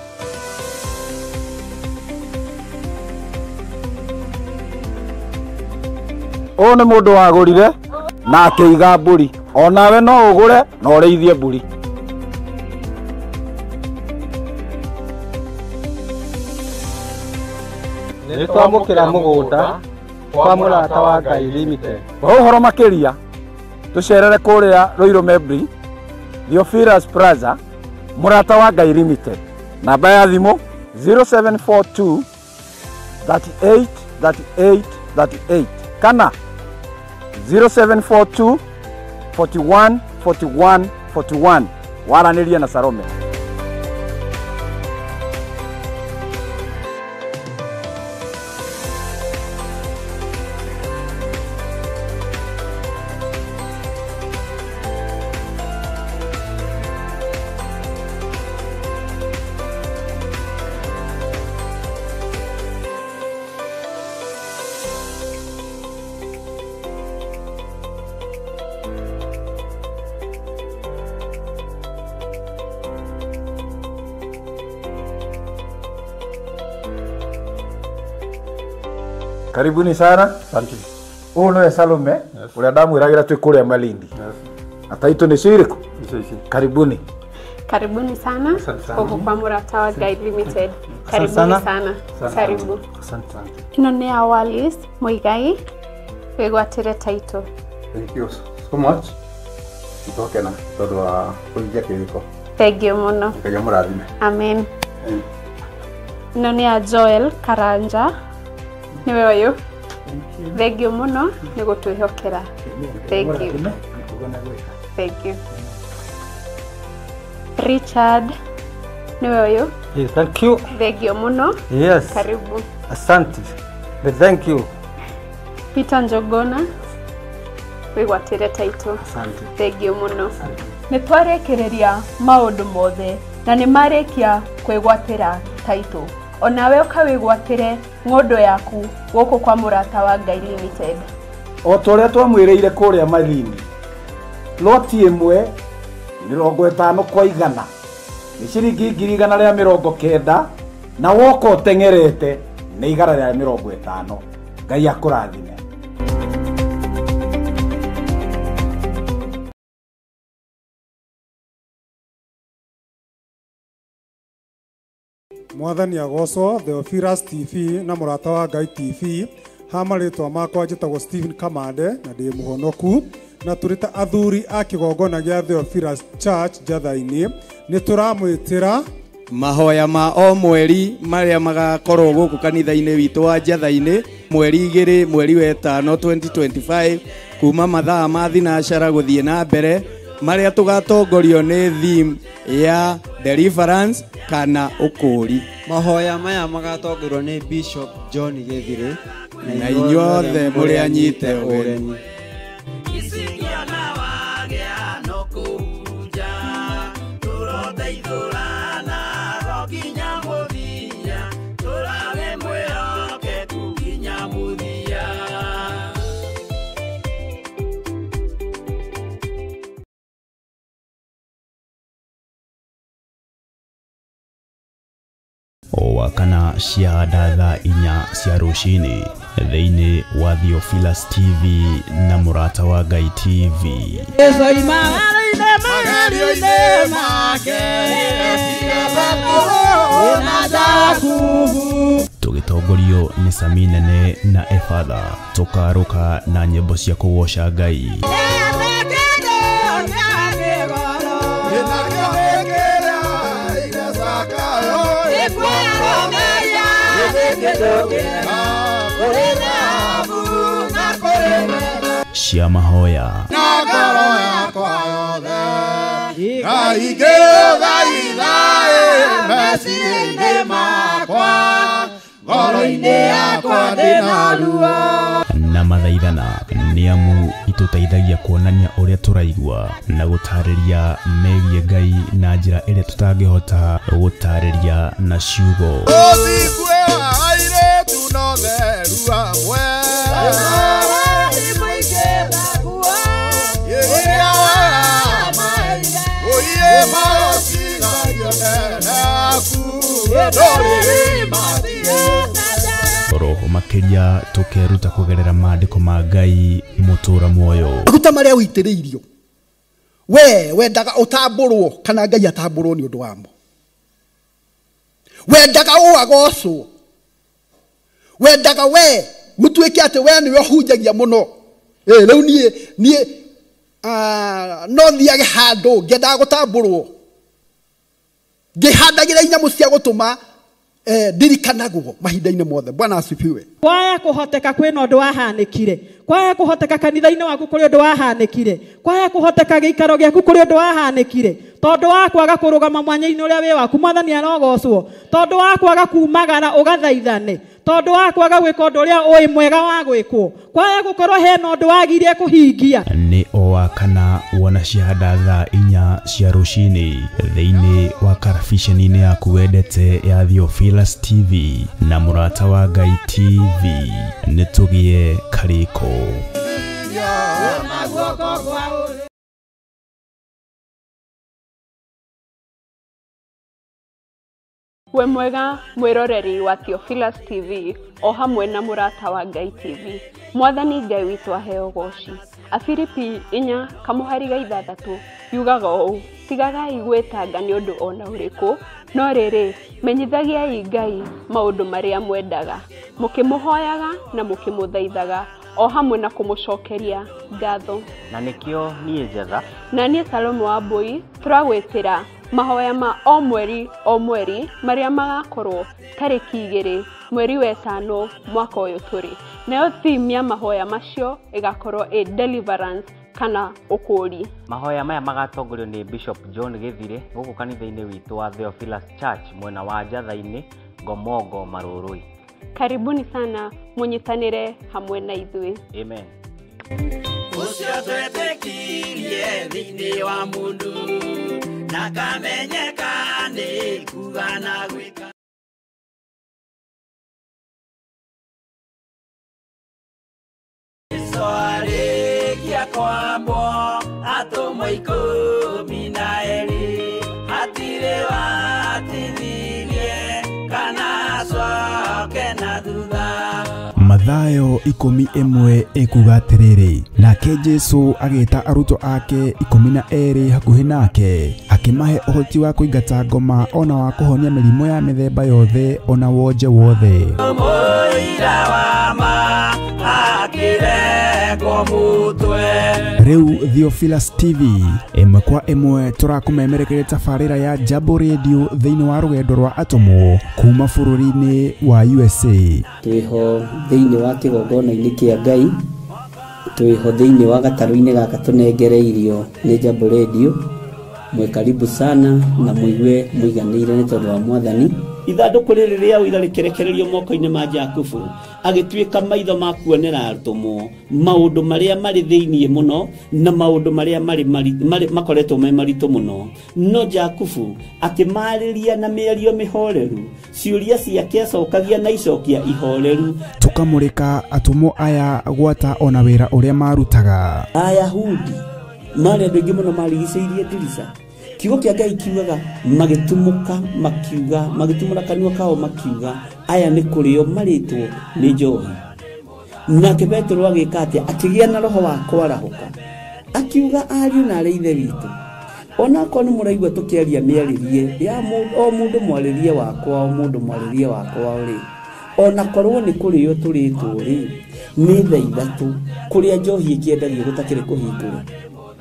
K: Ũyũ nĩ mũndũ wagũrire na akĩiga mbũri. Onawe no ũgũre na ũrĩithie mbũri.
Q: Nĩ twamũkĩra mũgũnda kwa Mũrata wa Ngai Limited.
K: Kwa ũhoro makĩria tũcerere kũrĩa Ruiru Membri, Theophilus Plaza, Mũrata wa Ngai Limited. Namba ya thimũ 0742 38 38 38 kana 0742 41 41 41. Waranĩria na Salome. Karibuni sana. Asante. Ũyũ nĩwe Salome, ũrĩa ndamwĩragĩra twĩ kũrĩa Malindi. Na taitũ nĩ cirĩkũ? Karibuni.
H: Karibuni sana gũkũ kwa Mũrata wa Ngai Limited. Karibuni sana. Karibu.
Q: Asante.
H: Ĩno nĩ ya Wallis Muigai, wĩgwatĩre title.
Q: Thank you so much. Nĩtwakena tondũ wa kũhingia kĩrĩko.
H: Thank you mũno.
Q: Ngai amũrathime.
H: Amen. Ĩno nĩ ya Joel Karanja, nĩwe ũyũ. Thank you mũno nĩ gũtwĩhokera. Thank you. Thank you. Richard, nĩwe ũyũ.
Q: Yes, thank you.
H: Thank you mũno.
Q: Yes.
H: Karibu.
Q: Asante. Thank you.
H: Peter Njogona, wĩgwatĩre title.
Q: Asante.
H: Thank you mũno.
R: Nĩ twarĩkĩrĩria maũndũ mothe na nĩ marĩkia kwĩgwatĩra title. Onawe ũkawĩgwatĩre ng'ũndũ yaku gũkũ kwa Mũrata wa Ngai Limited.
K: O ta ũrĩa twamwĩrĩire kũrĩa Malindi, loti ĩmwe 50 kwa 100 nĩ ciringi 190,000, na woka ũteng'erete nĩ 150. Ngai akũrathime.
B: Mwathani agocwo. Theophilus TV na Mũrata wa Ngai TV. Ha marĩtwa makwa njĩtagwo Stephen Kamande na ndĩ mũhonoku, na tũrĩ ta athuri a kĩgongona gĩa Theophilus Church Njatha-inĩ nĩ tũramwĩtĩra
C: mahoya ma o mweri marĩa magakorwo gũkũ kanitha-inĩ witũ wa Njatha-inĩ mweri 2 mweri wa 5 2025 kuma mathaa ma thinacara gũthiĩ na mbere, marĩa tũgatongorio nĩ theme ya deliverance kana ũkũũri.
D: Mahoya maya magatongorio nĩ Bishop John Gĩthire
C: na inyuothe mũrĩ anyite ũgeni.
A: o wa kana ciahanda thaa 4 cia rũcinĩ thĩinĩ wa Theophilus TV na Mũrata wa Ngai TV. Tũgĩtongorio nĩ Sami Nene na Efatha, tũkarũka na nyĩmbo cia kũgoca Ngai. Cia mahoya na mathaithana nĩ amu itũteithagia kuonania ũrĩa tũraigua na gũtarĩria megiĩ Ngai na njĩra ĩrĩa tũtangĩhota gũtarĩria na ciugo. Roho makĩria tũkeruta kũgerera maandĩko ma Ngai mũtũra muoyo.
F: Maguta marĩa ũitĩrĩirio we wendaga ũtambũrwo kana Ngai atambũrwo nĩ ũndũ wamo, wendaga ũagocwo, wendaga we gũtuĩke atĩ we nĩwe ũhunjagia mũno. Rĩu niĩ no thiage handũ ngĩendaga gũtambũrwo, ngĩhandagĩra inyamũ cia gũtũma ndirikanagwo mahinda-inĩ mothe. Bwana asifiwe.
G: Kwaya kũhoteka kwĩna ũndũ wahanĩkire, kwaya kũhoteka kanitha-inĩ waku kũrĩ ũndũ wahanĩkire, kwaya kũhoteka gĩikaro gĩaku kũrĩ ũndũ wahanĩkire, tondũ wa kwaga kũrũgama mwanya-inĩ ũrĩa wĩ waku Mwathani arogocwo, tondũ wa kwaga kumagara ũgathaithane, tondũ wa kwaga gwĩka ũndũ ũrĩa ũĩ mwega wa gwĩkwo, kwaya gũkorwo hena ũndũ wagirie kũhingia.
A: Nĩ o wa kana wona ciahanda thaa 4 cia rũcinĩ thĩinĩ wa karabiceni-inĩ yaku wendete ya Theophilus TV na Mũrata wa Ngai TV. Nĩ tũgĩe karĩko.
H: We mwega mwĩroreri wa Theophilus TV o hamwe na Mũrata wa Ngai TV. Mwathani Ngai witũ aheo goci. Afilipi 4:6 yugaga ũũ: tigagai gwĩtanga nĩ ũndũ ona ũrĩkũ, no rĩrĩ menyithagiai Ngai maũndũ marĩa mwendaga, mũkĩmũhoyaga na mũkĩmũthaithaga o hamwe na kũmũcokeria ngatho.
I: Na nĩkĩo niĩ Njetha
H: na niĩ Salomo wa Mbui tũragwĩtĩra mahoya ma o mweri o mweri marĩa magakorwo tarĩki 2 mweri wa 5 mwaka ũyũ tũrĩ. Nayo theme ya mahoya macio ĩgakorwo ĩ deliverance kana ũkũũri.
I: Mahoya maya magatongorio nĩ Bishop John Gĩthire gũkũ kanitha-inĩ witũ wa Theophilus Church mwena wa Njatha-inĩ, Ngomongo, Marũrũi.
H: Karibuni sana mũnyitanĩre hamwe na ithuĩ.
I: Amen.
P: Ũcio twetĩkirie thĩinĩ wa mũndũ na kamenyeka nĩ kuga na gwĩka. Jesũ arĩkia kwambwo atũmwo 12 hatirĩ watithirie kana acoke na thutha.
A: Mathayo 11 ekuga atĩrĩrĩ, nake Jesũ agĩta arutwo ake 12 hakuhĩ nake, akĩmahe ũhoti wa kũingata ngoma ona wa kũhonia mĩrimũ ya mĩthemba yothe ona wonje wothe.
P: Mũira wa ma akĩrengwo mũtwe.
A: Rĩu Theophilus TV ĩmwe kwa ĩmwe tũrakũmemerekeria tabarĩra ya Jambo Radio thĩinĩ wa rũgendo rwa atũmwo kuma bũrũri-inĩ wa USA.
J: Twĩho thĩinĩ wa kĩgongona-inĩ kĩa Ngai, twĩho thĩinĩ wa gatarũ-inĩ gaka tũnengereirio nĩ Jambo Radio. Mwe karibu sana na muigue mũiganĩire nĩ tondũ wa Mwathani.
E: Ithandũkũ rĩrĩ rĩa ũira rĩkĩrekererio moko-inĩ ma Jakubu, agĩtuĩka maitho ma kuonera atũmwo maũndũ marĩa marĩ thĩinĩ mũno na maũndũ marĩa marĩ makoretwo me maritũ mũno. No Jakubu akĩmarĩria na mĩario mĩhoreru, ciũria ciake acokagia na icokia ihoreru.
A: Tũkamũrĩka atũmwo aya gwata ona wĩra ũrĩa marutaga.
J: Ayahudi marĩ andũ aingĩ mũno marigicĩirie ndirica. Kiugo kĩa Ngai kiugaga magĩtumũka makiuga, magĩtumũra kanua kao makiuga, aya nĩ kũrĩo marĩtwo nĩ njohi. Nake Petero agĩka atĩa? Akĩgĩa na roho wa kwarahũka, akiuga ariũ na arĩ ithe witũ, onakorwo nĩ mũraigua tũkĩaria mĩarĩrie ya o mũndũ mwarĩrie wakwa, o mũndũ mwarĩrie wakwa rĩ, onakorwo nĩ kũrĩo tũrĩtwo rĩ, nĩ thaa 3 kũrĩa njohi ĩkĩendagio gũtakĩrĩ kũhingũre,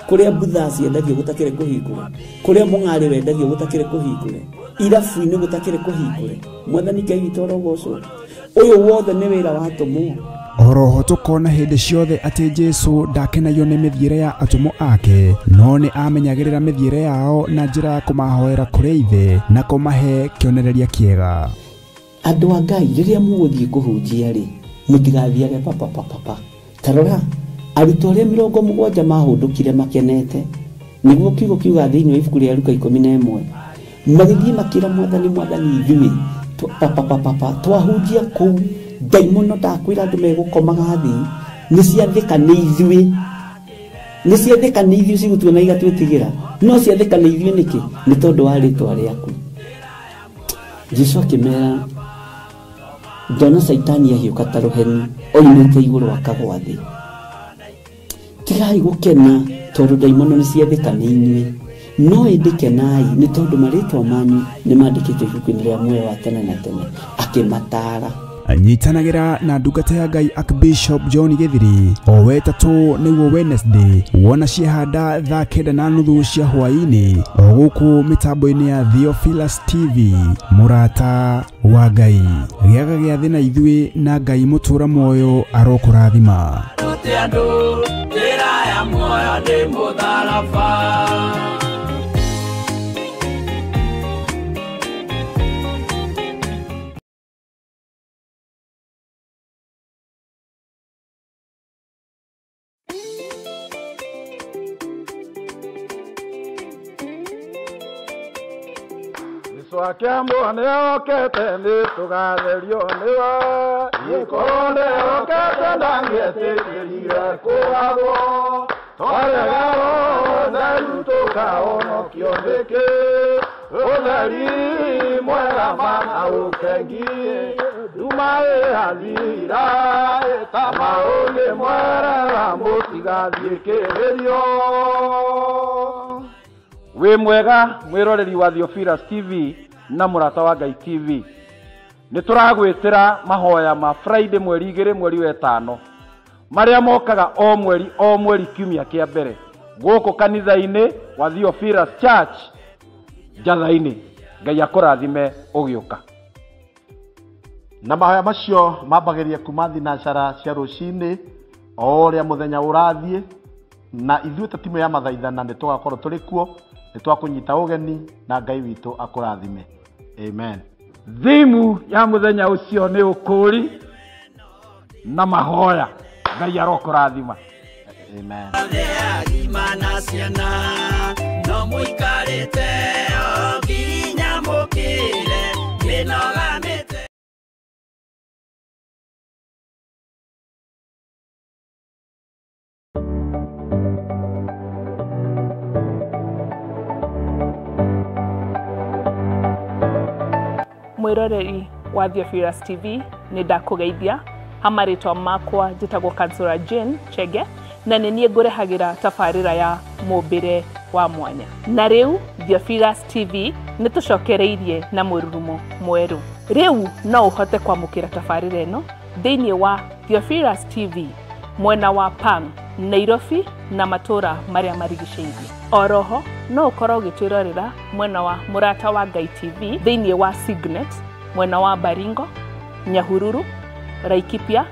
J: kũrĩa mbutha ciendagio gũtakĩrĩ kũhingũre, kũrĩa mũng'arĩ wendagio gũtakĩrĩ kũhingũre, irabu-inĩ gũtakĩrĩ kũhingũre. Mwathani Ngai witũ arogocwo. Ũyũ wothe nĩ wĩra wa atũmwo.
A: Oroho tũkona hĩndĩ ciothe atĩ Jesũ ndakenagio nĩ mĩthiĩre ya atũmwo ake, no nĩ amenyagĩrĩra mĩthiĩre yao na njĩra ya kũmahoera kũrĩ Ithe na kũmahe kĩonereria kĩega.
J: Andũ a Ngai, rĩrĩa mũgũthiĩ kũhunjia rĩ, mũtigathiage papapapapa. Ta rora, arutwo arĩa 70 mahũndũkire makenete, nĩguo kiugo kiuga thĩinĩ wa ibuku rĩa Luka 11, magĩthiĩ makĩra Mwathani, Mwathani ithuĩ papapapapa twahunjia kũu, ndaimono ndakwĩra andũ megũkomaga thĩ, nĩ ciathĩka nĩ ithuĩ, nĩ ciathĩka nĩ ithuĩ cigũtuona igatwĩtigĩra, no ciathĩka nĩ ithuĩ nĩkĩ? Nĩ tondũ wa rĩtwa rĩaku. Jesũ akĩmera, ndona Caitani ahiũka ta rũheni oimĩte igũrũ akagwa thĩ. Tigai gũkena tondũ ndaimono nĩ ciathĩka nĩ inyuĩ, no ĩndĩ kenai nĩ tondũ marĩtwa manyu nĩ mandĩkĩtwo ibuku-inĩ rĩa muoyo wa tene na tene. Akĩmataara.
A: Nyitanagĩra na ndungata ya Ngai Archbishop John Gĩthiri o wetatũ nĩguo Wednesday, wona ciehanda thaa 9:30 cia hwaĩ-inĩ, o gũkũ mĩtambo-inĩ ya Theophilus TV. Mũrata wa Ngai, gĩaga gĩathĩ na ithuĩ, na Ngai mũtũra muoyo arokũrathima.
K: Akiambo nĩokĩte nĩtũgatherio nĩwe, gĩkorwo nĩokĩte ndangĩetĩkĩrire kũgagwo, twarega ũtheru tũkahonokio nĩkĩ, ũtheri mwega mana ũkengi, nduma ĩhathira ĩtama ũngĩmwerera mũtigathiĩ kĩrĩrio. Wĩ mwega mwĩroreri wa Theophilus TV na Mũrata wa Ngai TV. Nĩ tũragwĩtĩra mahoya ma Friday mweri 2 mweri wa 5, marĩa mokaga o mweri o mweri kiumia kĩa mbere gũkũ kanitha-inĩ wa Theophilus Church Njatha-inĩ. Ngai akũrathime ũgĩũka.
L: Na mahoya macio mambagĩrĩria kuma thinacara cia rũcinĩ o ũrĩa mũthenya ũrathiĩ, na ithuĩ ta timu ya mathaithana nĩ tũgakorwo tũrĩ kuo, nĩ twakũnyita ũgeni, na Ngai witũ akũrathime. Amen.
K: Thimu ya mũthenya ũcio nĩ ũkũũri na mahoya. Ngai arokũrathima.
L: Amen.
R: Mwĩroreri wa Theophilus TV, nĩ ndakũgeithia. Ha marĩtwa makwa njĩtagwo Kansura Jane Chege, na nĩ niĩ ngũrehagĩra tabarĩra ya mũmbĩre wa mwanya. Na rĩu Theophilus TV nĩ tũcokereirie na mũrurumo mwerũ. Rĩu no ũhote kwamũkĩra tabarĩra ĩno thĩinĩ wa Theophilus TV mwena wa Pang, Nairobi na matũra marĩa marigicĩirie. Oroho no ũkorwo ũgĩtwĩrorera mwena wa Mũrata wa Ngai TV thĩinĩ wa Signet, mwena wa Baringo, Nyahururu, Laikipia,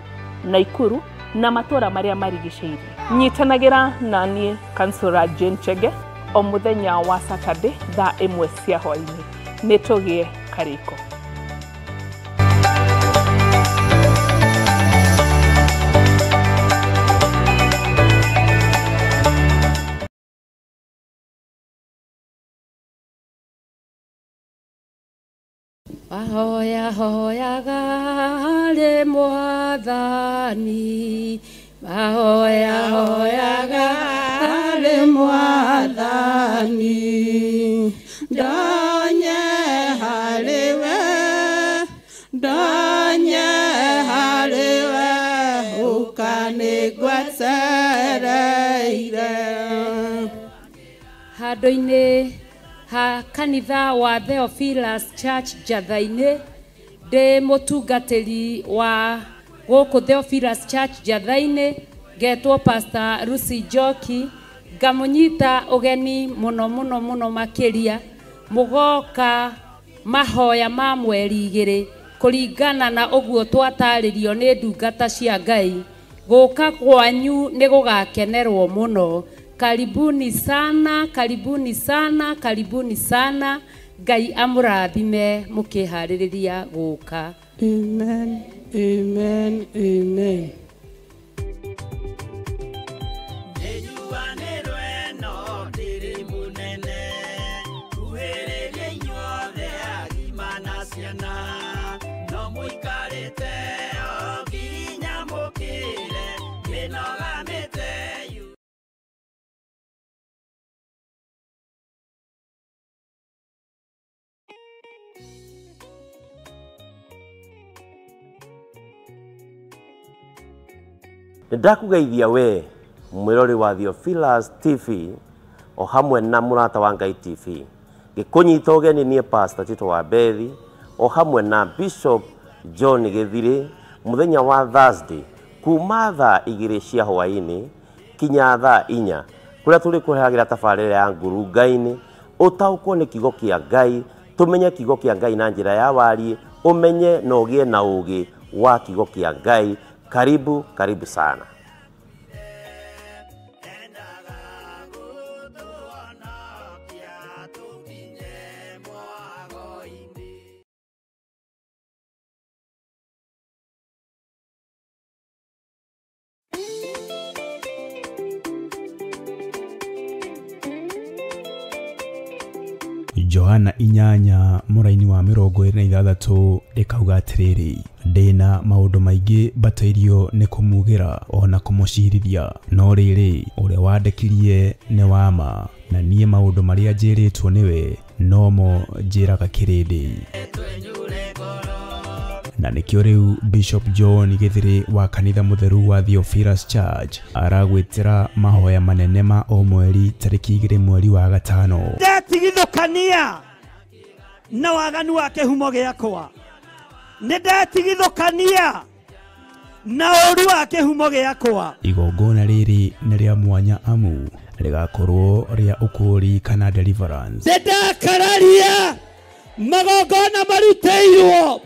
R: Naikuru na matũra marĩa marigicĩirie. Nyitanagĩra na niĩ Kansura Jane Chege o mũthenya wa Saturday thaa 1 cia hwaĩ-inĩ. Nĩ tũgĩe karĩko.
M: Mahoya hoyaga harĩ Mwathani, mahoya hoyaga harĩ Mwathani.
S: Ndonye harĩ we, ndonye harĩ we, ũka nĩngwetereire.
N: Handũ-inĩ ha kanitha wa Theophilus Church Njatha-inĩ, ndĩ mũtungatĩri wa gũkũ Theophilus Church Njatha-inĩ, ngetwo Pastor Lucy Njoki, ngamũnyita ũgeni mũno mũno mũno makĩria, mũgoka mahoya ma mweri 2 kũringana na ũguo twatarĩrio nĩ ndungata cia Ngai. Gũka kwanyu nĩ gũgakenerwo mũno. Karibuni sana, karibuni sana, karibuni sana. Ngai amũrathime mũkĩharĩrĩria gũka.
S: Amen, amen, amen.
O: Nĩndakũgeithia we mwĩrori wa Theophilus TV o hamwe na Mũrata wa Ngai TV, ngĩkũnyita ũgeni niĩ Pastor Tito wa Bethi o hamwe na Bishop John Gĩthirĩ mũthenya wa Thursday kuma thaa 2 cia hwaĩ-inĩ kinya thaa 4, kũrĩa tũrĩkũrehagĩra tabarĩra ya ngurunga-inĩ, ũtaũkwo nĩ kiugo kĩa Ngai, tũmenye kiugo kĩa Ngai na njĩra ya wariĩ, ũmenye na ũgĩe na ũũgĩ wa kiugo kĩa Ngai. Karibu, karibu sana.
A: Johana 8 mũraini wa 26 ĩkauga atĩrĩrĩ, ndĩna maũndũ maingĩ mbatairio nĩ kũmugĩra ona kũmũcirithia, no rĩrĩ, ũrĩa wandekirie nĩ wa ma, na niĩ maũndũ marĩa njĩrĩtwo nĩwe nomo njĩraga kĩrĩndĩ. Na nĩkĩo rĩu Bishop John Gĩthirĩ wa kanitha mũtheru wa Theophilus Church aragwĩtĩra mahoya manene ma o mweri tarĩki 2 mweri wa 5.
P: Ndetigithũkania na waganu wa kĩhumo gĩakwa, nĩndetigithũkania na ũru wa kĩhumo gĩakwa.
A: Igongona rĩrĩ nĩ rĩa mwanya amu rĩgakorwo rĩa ũkũũri kana deliverance.
P: Nĩndakararia magongona marutĩirwo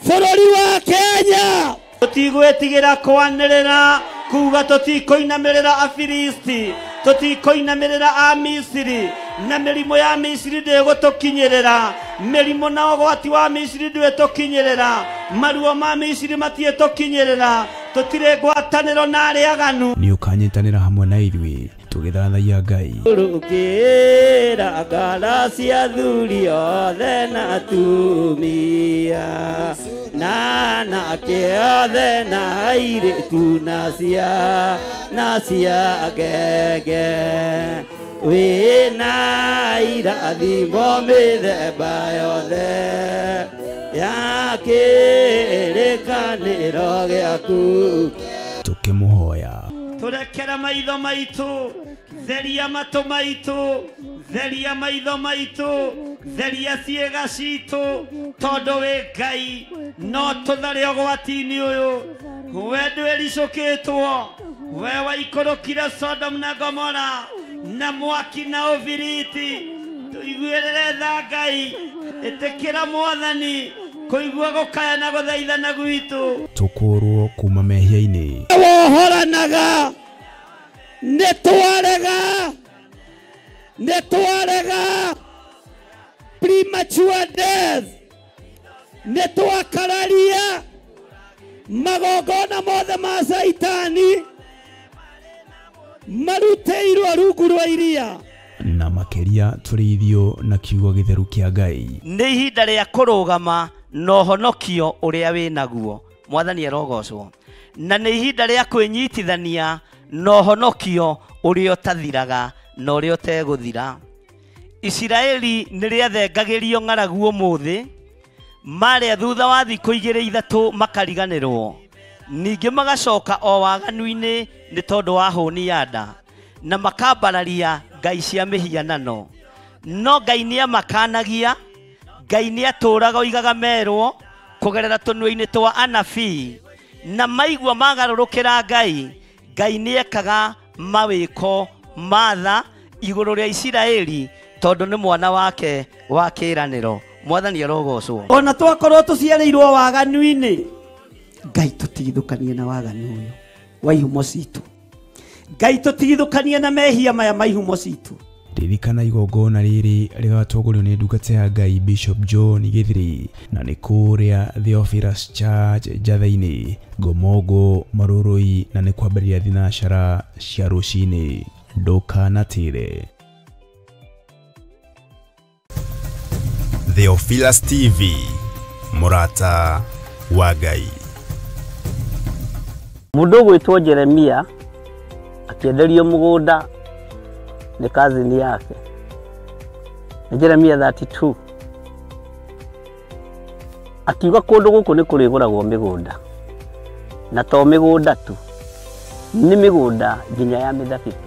P: bũrũri wa Kenya. Tũtigwĩtigĩra kwanĩrĩra kuga tũtikũinamĩrĩra Afilisti, tũtikũinamĩrĩra Amisiri, na mĩrimũ ya Misiri ndĩgũtũkinyĩrĩra, mĩrimũ na ũgwati wa Misiri ndwĩtũkinyĩrĩra, maruo ma Misiri matiĩtũkinyĩrĩra, tũtirĩ ngwatanĩro na arĩa aganu.
A: Nĩ ũkanyitanĩra hamwe na ithuĩ tũgĩthathaiya Ngai.
P: Rũkĩra ngara cia athuri othe na atumia, na anake othe na airĩtu na cia ngenge, wĩna irathimo mĩthemba yothe ya kĩrĩkanĩro gĩaku.
A: Tũkĩmũhoya
P: Tũrekere maitho maitũ, theria matũ maitũ, theria maitho maitũ, theria ciĩga citũ, tondũ wĩ Ngai no tũthare ũgwati-inĩ ũyũ. We ndwĩricũkĩtwo, we waikũrũkire Sodom na Gomora na mwaki na ũbiriti. Tũiguĩrĩre tha Ngai, ĩtĩkĩra Mwathani kũigua gũkaya na gũthaithana gwitũ.
A: Tũkũrwo kuma mehia-inĩ.
P: Wohoranaga, nĩtwarega, nĩtwarega premature death, nĩtwakararia magongona mothe ma Caitani marutĩirwo rungu rwa iria.
A: Na makĩria tũrĩithio na kiugo gĩtheru kĩa Ngai.
P: Nĩ ihinda rĩa kũrũgama na ũhonokio ũrĩa wĩnaguo. Mwathani arogocwo. Na nĩ ihinda rĩa kwĩnyitithania na ũhonokio ũrĩa ũtathiraga na ũrĩa ũtegũthira. Isiraeli nĩ rĩathengagĩrio ng'aragu ũmũthĩ, marĩa thutha wa thikũ igĩrĩ ithatũ makariganĩrwo, ningĩ magacoka o waganu-inĩ nĩ tondũ wa hũni ya nda, na makambararia ngai cia mĩhianano. No Ngai nĩamakanagia, Ngai nĩatũraga oigaga merwo kũgerera tũnua-inĩ twa anabii, na maigua magarũrũkĩra Ngai, Ngai nĩekaga mawĩko ma tha igũrũ rĩa Isiraeli tondũ nĩ mwana wake wa kĩĩranĩro. Mwathani arogocwo.
E: Ona twakorwo tũciarĩirwo waganu-inĩ, Ngai tũtigithũkanie na waganu ũyũ wa ihumo citũ. Ngai tũtigithũkanie na mehia maya ma ihumo citũ.
A: Ririkana igongona rĩrĩ rĩgatongorio nĩ ndungata ya Ngai Bishop John Gĩthiri, na nĩ kũrĩa Theophilus Church Njatha-inĩ, Ngomongo, Marũrũi, na nĩ kwambĩrĩria thinacara cia rũcinĩ. Ndũkanatĩre.
T: Theophilus TV, mũrata wa Ngai.
J: Mũndũ ũgwĩtwo Jeremia akĩenderio mũgũnda nĩ cousin yake. Nĩ Jeremia 32. Akiuga kũndũ gũkũ nĩ kũrĩgũragwo mĩgũnda, na to mĩgũnda tu, nĩ mĩgũnda nginya ya mĩthabibũ.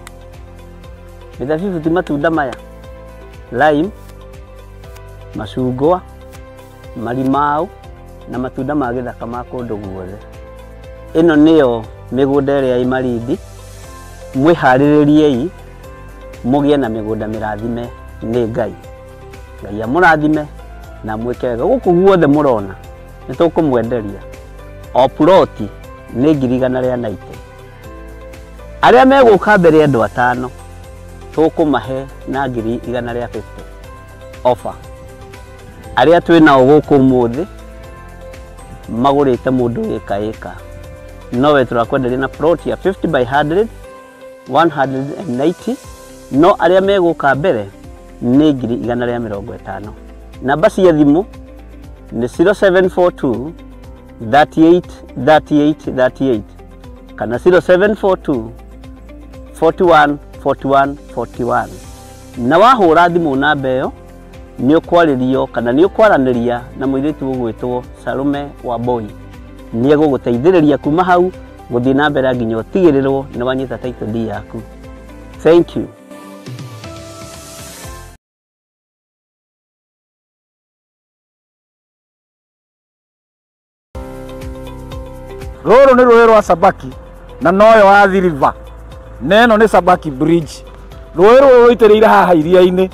J: Mĩthabibũ ti matunda maya, lime, macungwa, marimau na matunda ma gĩthaka ma kũndũ guothe. Ĩno nĩyo mĩgũnda ĩrĩa ĩ Malindi. Mwĩharĩrĩriei mũgĩe na mĩgũnda mĩrathime nĩ Ngai. Ngai amũrathime na mwĩke wega. Gũkũ guothe mũrona nĩ tũkũmwenderia o ploti nĩ 190,000. Arĩa megũka mbere andũ atano tũkũmahe na 150,000 offer. Arĩa twĩ nao gũkũ ũmũthĩ magũrĩte mũndũ ĩka ĩka, nowe tũrakwenderia na plot ya 50 by 100 190, no arĩa megũka mbere nĩ 150,000. Namba cia thimũ nĩ 0742 38 38 38 kana 0742 41 41 41. Na wahũra thimũ namba ĩyo nĩ ũkwarĩrio kana nĩ ũkwaranĩria na mũirĩtu ũgwĩtwo Salome Wambui. Nĩ egũgũteithĩrĩria kuma hau gũthiĩ na mbere nginya ũtigĩrĩrwo nĩ wanyita title deed yaku. Thank you.
K: Rũrũ nĩ rũĩ rwa Sabaki na noyo Athi River, na ĩno nĩ Sabaki Bridge. Rũĩ rũrũ rũitĩrĩire haha iria-inĩ.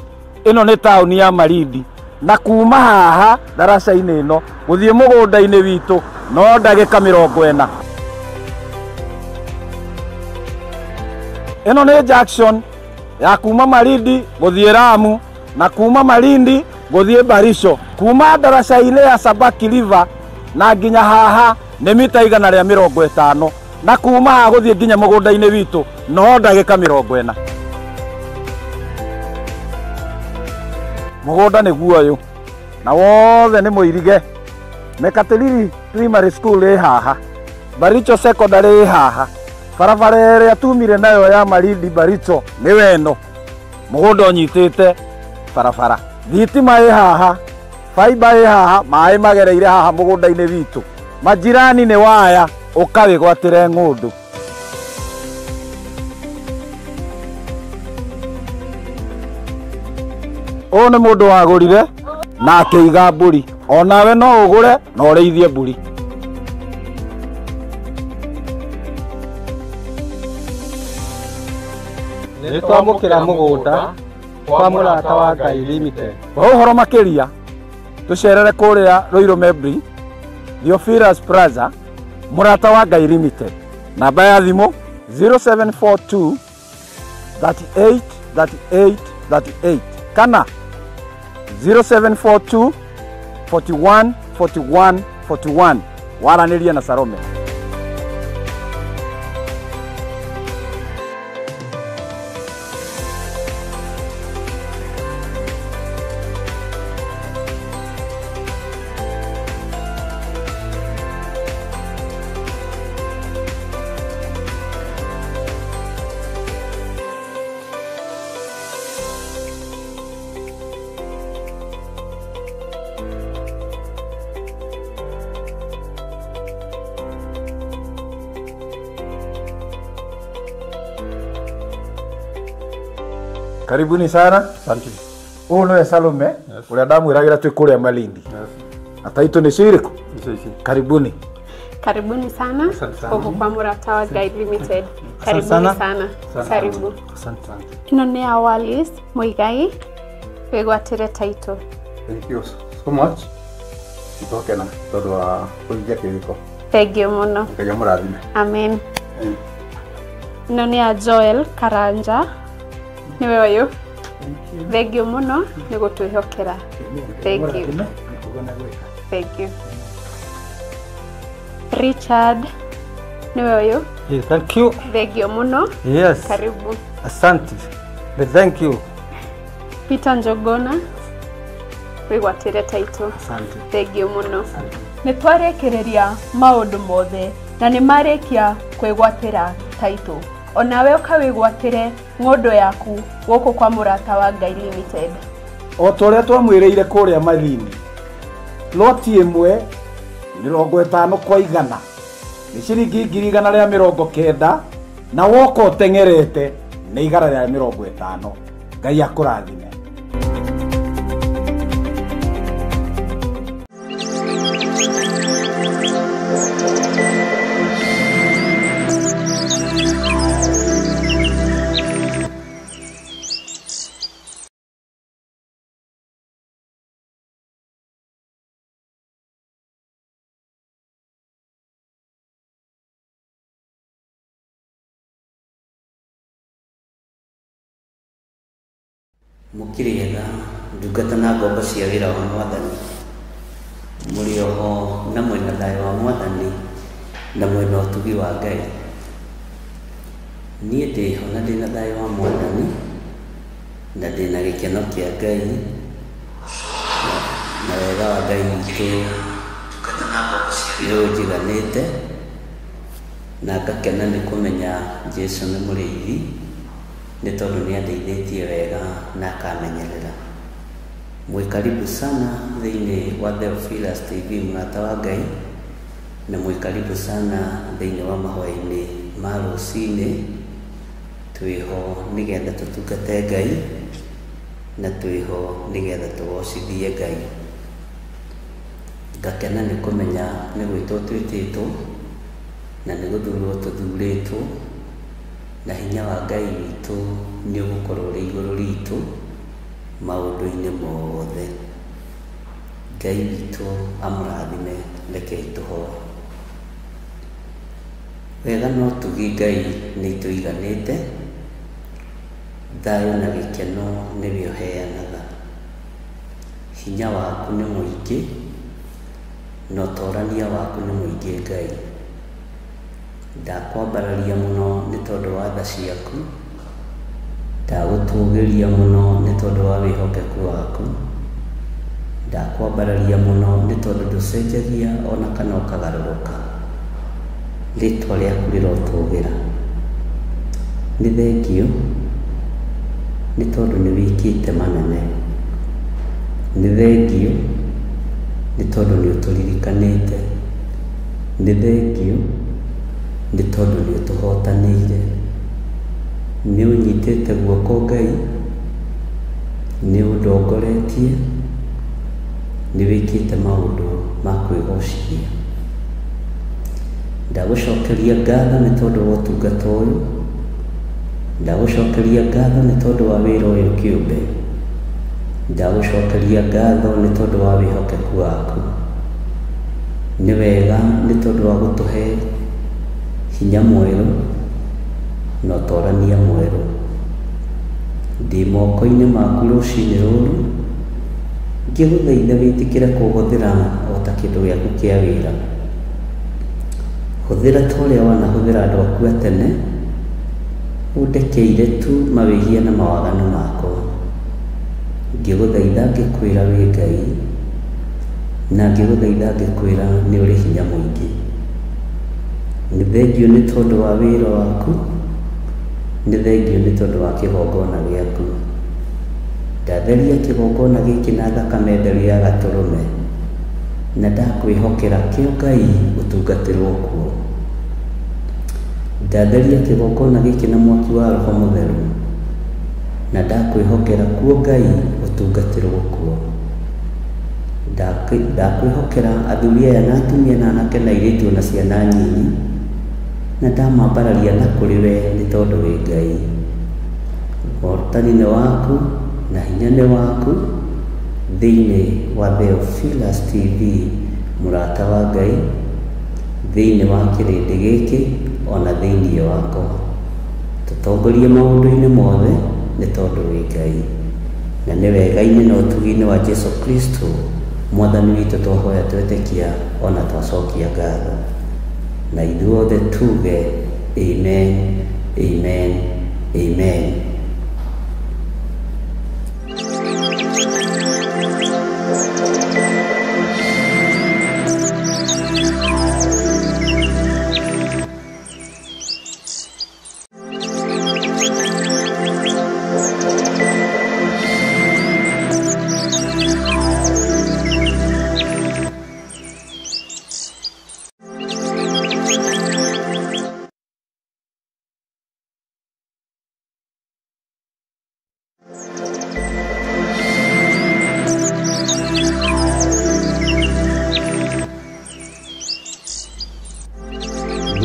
K: Ĩno nĩ taũni ya Malindi, na kuma haha ndaraca-inĩ ĩno gũthiĩ mũgũnda-inĩ witũ no ndagĩka 40. Ĩno nĩ junction ya kuma Malindi gũthiĩ Lamu, na kuma Malindi gũthiĩ Barisho. Kuma ndaraca-inĩ ya Sabaki River na nginya haha nĩ mita 150, na kuma haha gũthiĩ nginya mũgũnda-inĩ witũ no ndagĩka 40. Mũgũnda nĩguo ũyũ, na wothe nĩ mũirige. Mekatilili Primary School ĩ haha, Baricho Secondary ĩ haha, barabara ĩrĩa tumire nayo ya Malindi Baricho nĩwe ĩno. Mũgũnda ũnyitĩte barabara, thitima ĩ haha, fiber ĩ haha, maĩ magereire haha mũgũnda-inĩ witũ. Majirani nĩ waya, ũkawĩgwatĩre ng'ũndũ. Ũyũ nĩ mũndũ wagũrire na akĩiga mbũri. Onawe no ũgũre na ũrĩithie mbũri.
Q: Nĩ twamũkĩra mũgũnda kwa Mũrata wa Ngai Limited.
K: Kwa ũhoro makĩria tũcerere kũrĩa Ruiru Membri, Theophilus Plaza, Mũrata wa Ngai Limited. Namba ya thimũ 0742 38 38 38 kana 0742 41 41 41. Waranĩria na Salome. Karibuni sana.
Q: Asante.
K: Ũyũ nĩwe Salome ũrĩa ndamwĩragĩra twĩ kũrĩa Malindi. Na taitũ nĩ cio irĩkũ? Karibuni.
H: Karibuni sana gũkũ kwa Mũrata wa Ngai Limited. Karibuni
Q: sana.
H: sana. Karibu.
Q: Asante sana.
H: Ĩno nĩ ya Wallis Muigai, wĩgwatĩre title.
Q: Thank you so much. Nĩtwakena tondũ wa kũhingia kĩrĩko.
H: Thank you mũno.
Q: Ngai amũrathime.
H: Amen. Ĩno nĩ ya Joel Karanja, nĩwe ũyũ. Thank you mũno nĩ gũtwĩhokera. Thank you. Thank you. Richard, nĩwe ũyũ.
U: Yes, thank you.
H: Thank you mũno.
U: Yes.
H: Karibu.
U: Asante. But thank you.
H: Peter Njogona, wĩgwatĩre title.
U: Asante.
H: Thank you mũno.
R: Nĩ twarĩkĩrĩria maũndũ mothe na nĩ marĩkia kwĩgwatĩra title. Onawe ũkawĩgwatĩre ng'ũndũ yaku gũkũ kwa Mũrata wa Ngai Limited.
K: O ta ũrĩa twamwĩrĩire kũrĩa Malindi, loti ĩmwe 50 kwa 100 nĩ ciringi 190,000 na woka ũteng'erete nĩ 150. Ngai akũrathime.
P: Mũkĩrĩega ndungata na ngombo cia wĩra wa Mwathani, mũrĩ oho na mwĩna thayũ wa Mwathani na mwĩna ũtugi wa Ngai. Niĩ ndĩho na ndĩna thayũ wa Mwathani na ndĩna gĩkeno kĩa Ngai na wega wa Ngai witũ nĩ ũnjiganĩte na ngakena nĩ kũmenya Jesũ nĩ mũrĩithi nĩ tondũ nĩ andeithĩtie wega na akamenyerera. Mwĩ karibu sana thĩinĩ wa Theophilus TV Mũrata wa Ngai, na mwĩ karibu sana thĩinĩ wa mahoya-inĩ ma rũcinĩ. Twĩho nĩgetha tũtungate Ngai na twĩho nĩgetha tũgocithie Ngai. Ngakena nĩ kũmenya nĩ gwĩtwo twĩtĩtwo na nĩ gũthurwo tũthurĩtwo, na hinya wa Ngai witũ nĩ ũgũkorwo ũrĩ igũrũ ritũ maũndũ-inĩ mothe. Ngai witũ amũrathime. Rekei tũhoe. Wega na ũtugi Ngai nĩ itũiganĩte, thayũ na gĩkeno nĩwe ũheanaga. Hinya waku nĩ mũingĩ na ũtorania waku nĩ mũingĩ Ngai. Ndakwambararia mũno nĩ tondũ wa tha ciaku, ndagũtũgĩria mũno nĩ tondũ wa wĩhokeku waku, ndakwambararia mũno nĩ tondũ ndũcenjagia ona kana ũkagarũrũka. Rĩtwa rĩaku rĩrotũgĩra. Nĩ thengiũ nĩ tondũ nĩ wĩkĩte manene. Nĩ thengiũ nĩ tondũ nĩ ũtũririkanĩte. Nĩ thengiũ nĩ tondũ nĩ ũtũhotanĩire. Nĩ ũnyitĩte guoko Ngai, nĩ ũndongoretie, nĩ wĩkĩte maũndũ ma kwĩgocithia. Ndagũcokeria ngatho nĩ tondũ wa ũtungata ũyũ, ndagũcokeria ngatho nĩ tondũ wa wĩra ũyũ kĩũmbe, ndagũcokeria ngatho nĩ tondũ wa wĩhokeku waku. Nĩ wega nĩ tondũ wa gũtũhe hinya mwerũ na ũtorania mwerũ. Ndĩ moko-inĩ maku rũcinĩ rũrũ, ngĩgũthaitha wĩtĩkĩre kũhũthĩra o ta kĩndũ gĩaku kĩa wĩra. Hũthĩra ta ũrĩa wanahũthĩra andũ aku a tene, ũndekeire tu mawĩhia na mawaganu makwa. Ngĩgũthaitha ngĩkwĩra wĩ Ngai, na ngĩgũthaitha ngĩkwĩra nĩ ũrĩ hinya mũingĩ. Nĩ thengiũ nĩ tondũ wa wĩra waku, nĩ thengiũ nĩ tondũ wa kĩgongona gĩaku. Ndatheria kĩgongona gĩkĩ na thakame theru ya gatũrũme, na ndakwĩhokera kĩo Ngai ũtungatĩrwo kuo. Ndatheria kĩgongona gĩkĩ na mwaki wa Roho Mũtheru,
J: Na ndakwĩhokera kuo Ngai ũtungatĩrwo kuo. Ndakwĩhokera athuri aya na atumia na anake na airĩtu na ciana nyinyi, na ndamambararia na kũrĩ we nĩ tondũ wĩ Ngai. Ũhotani nĩ waku na hinya nĩ waku thĩinĩ wa Theophilus TV, mũrata wa Ngai, thĩinĩ wa kĩrĩndĩ gĩkĩ ona thĩinĩ wakwa. Tũtongorie maũndũ-inĩ mothe nĩ tondũ wĩ Ngai, na nĩ wega-inĩ na ũtugi-inĩ wa Jesu Kristo Mwathani witũ twahoya twetĩkia ona twacokia ngatho, na ithuothe tuge amen, amen, amen.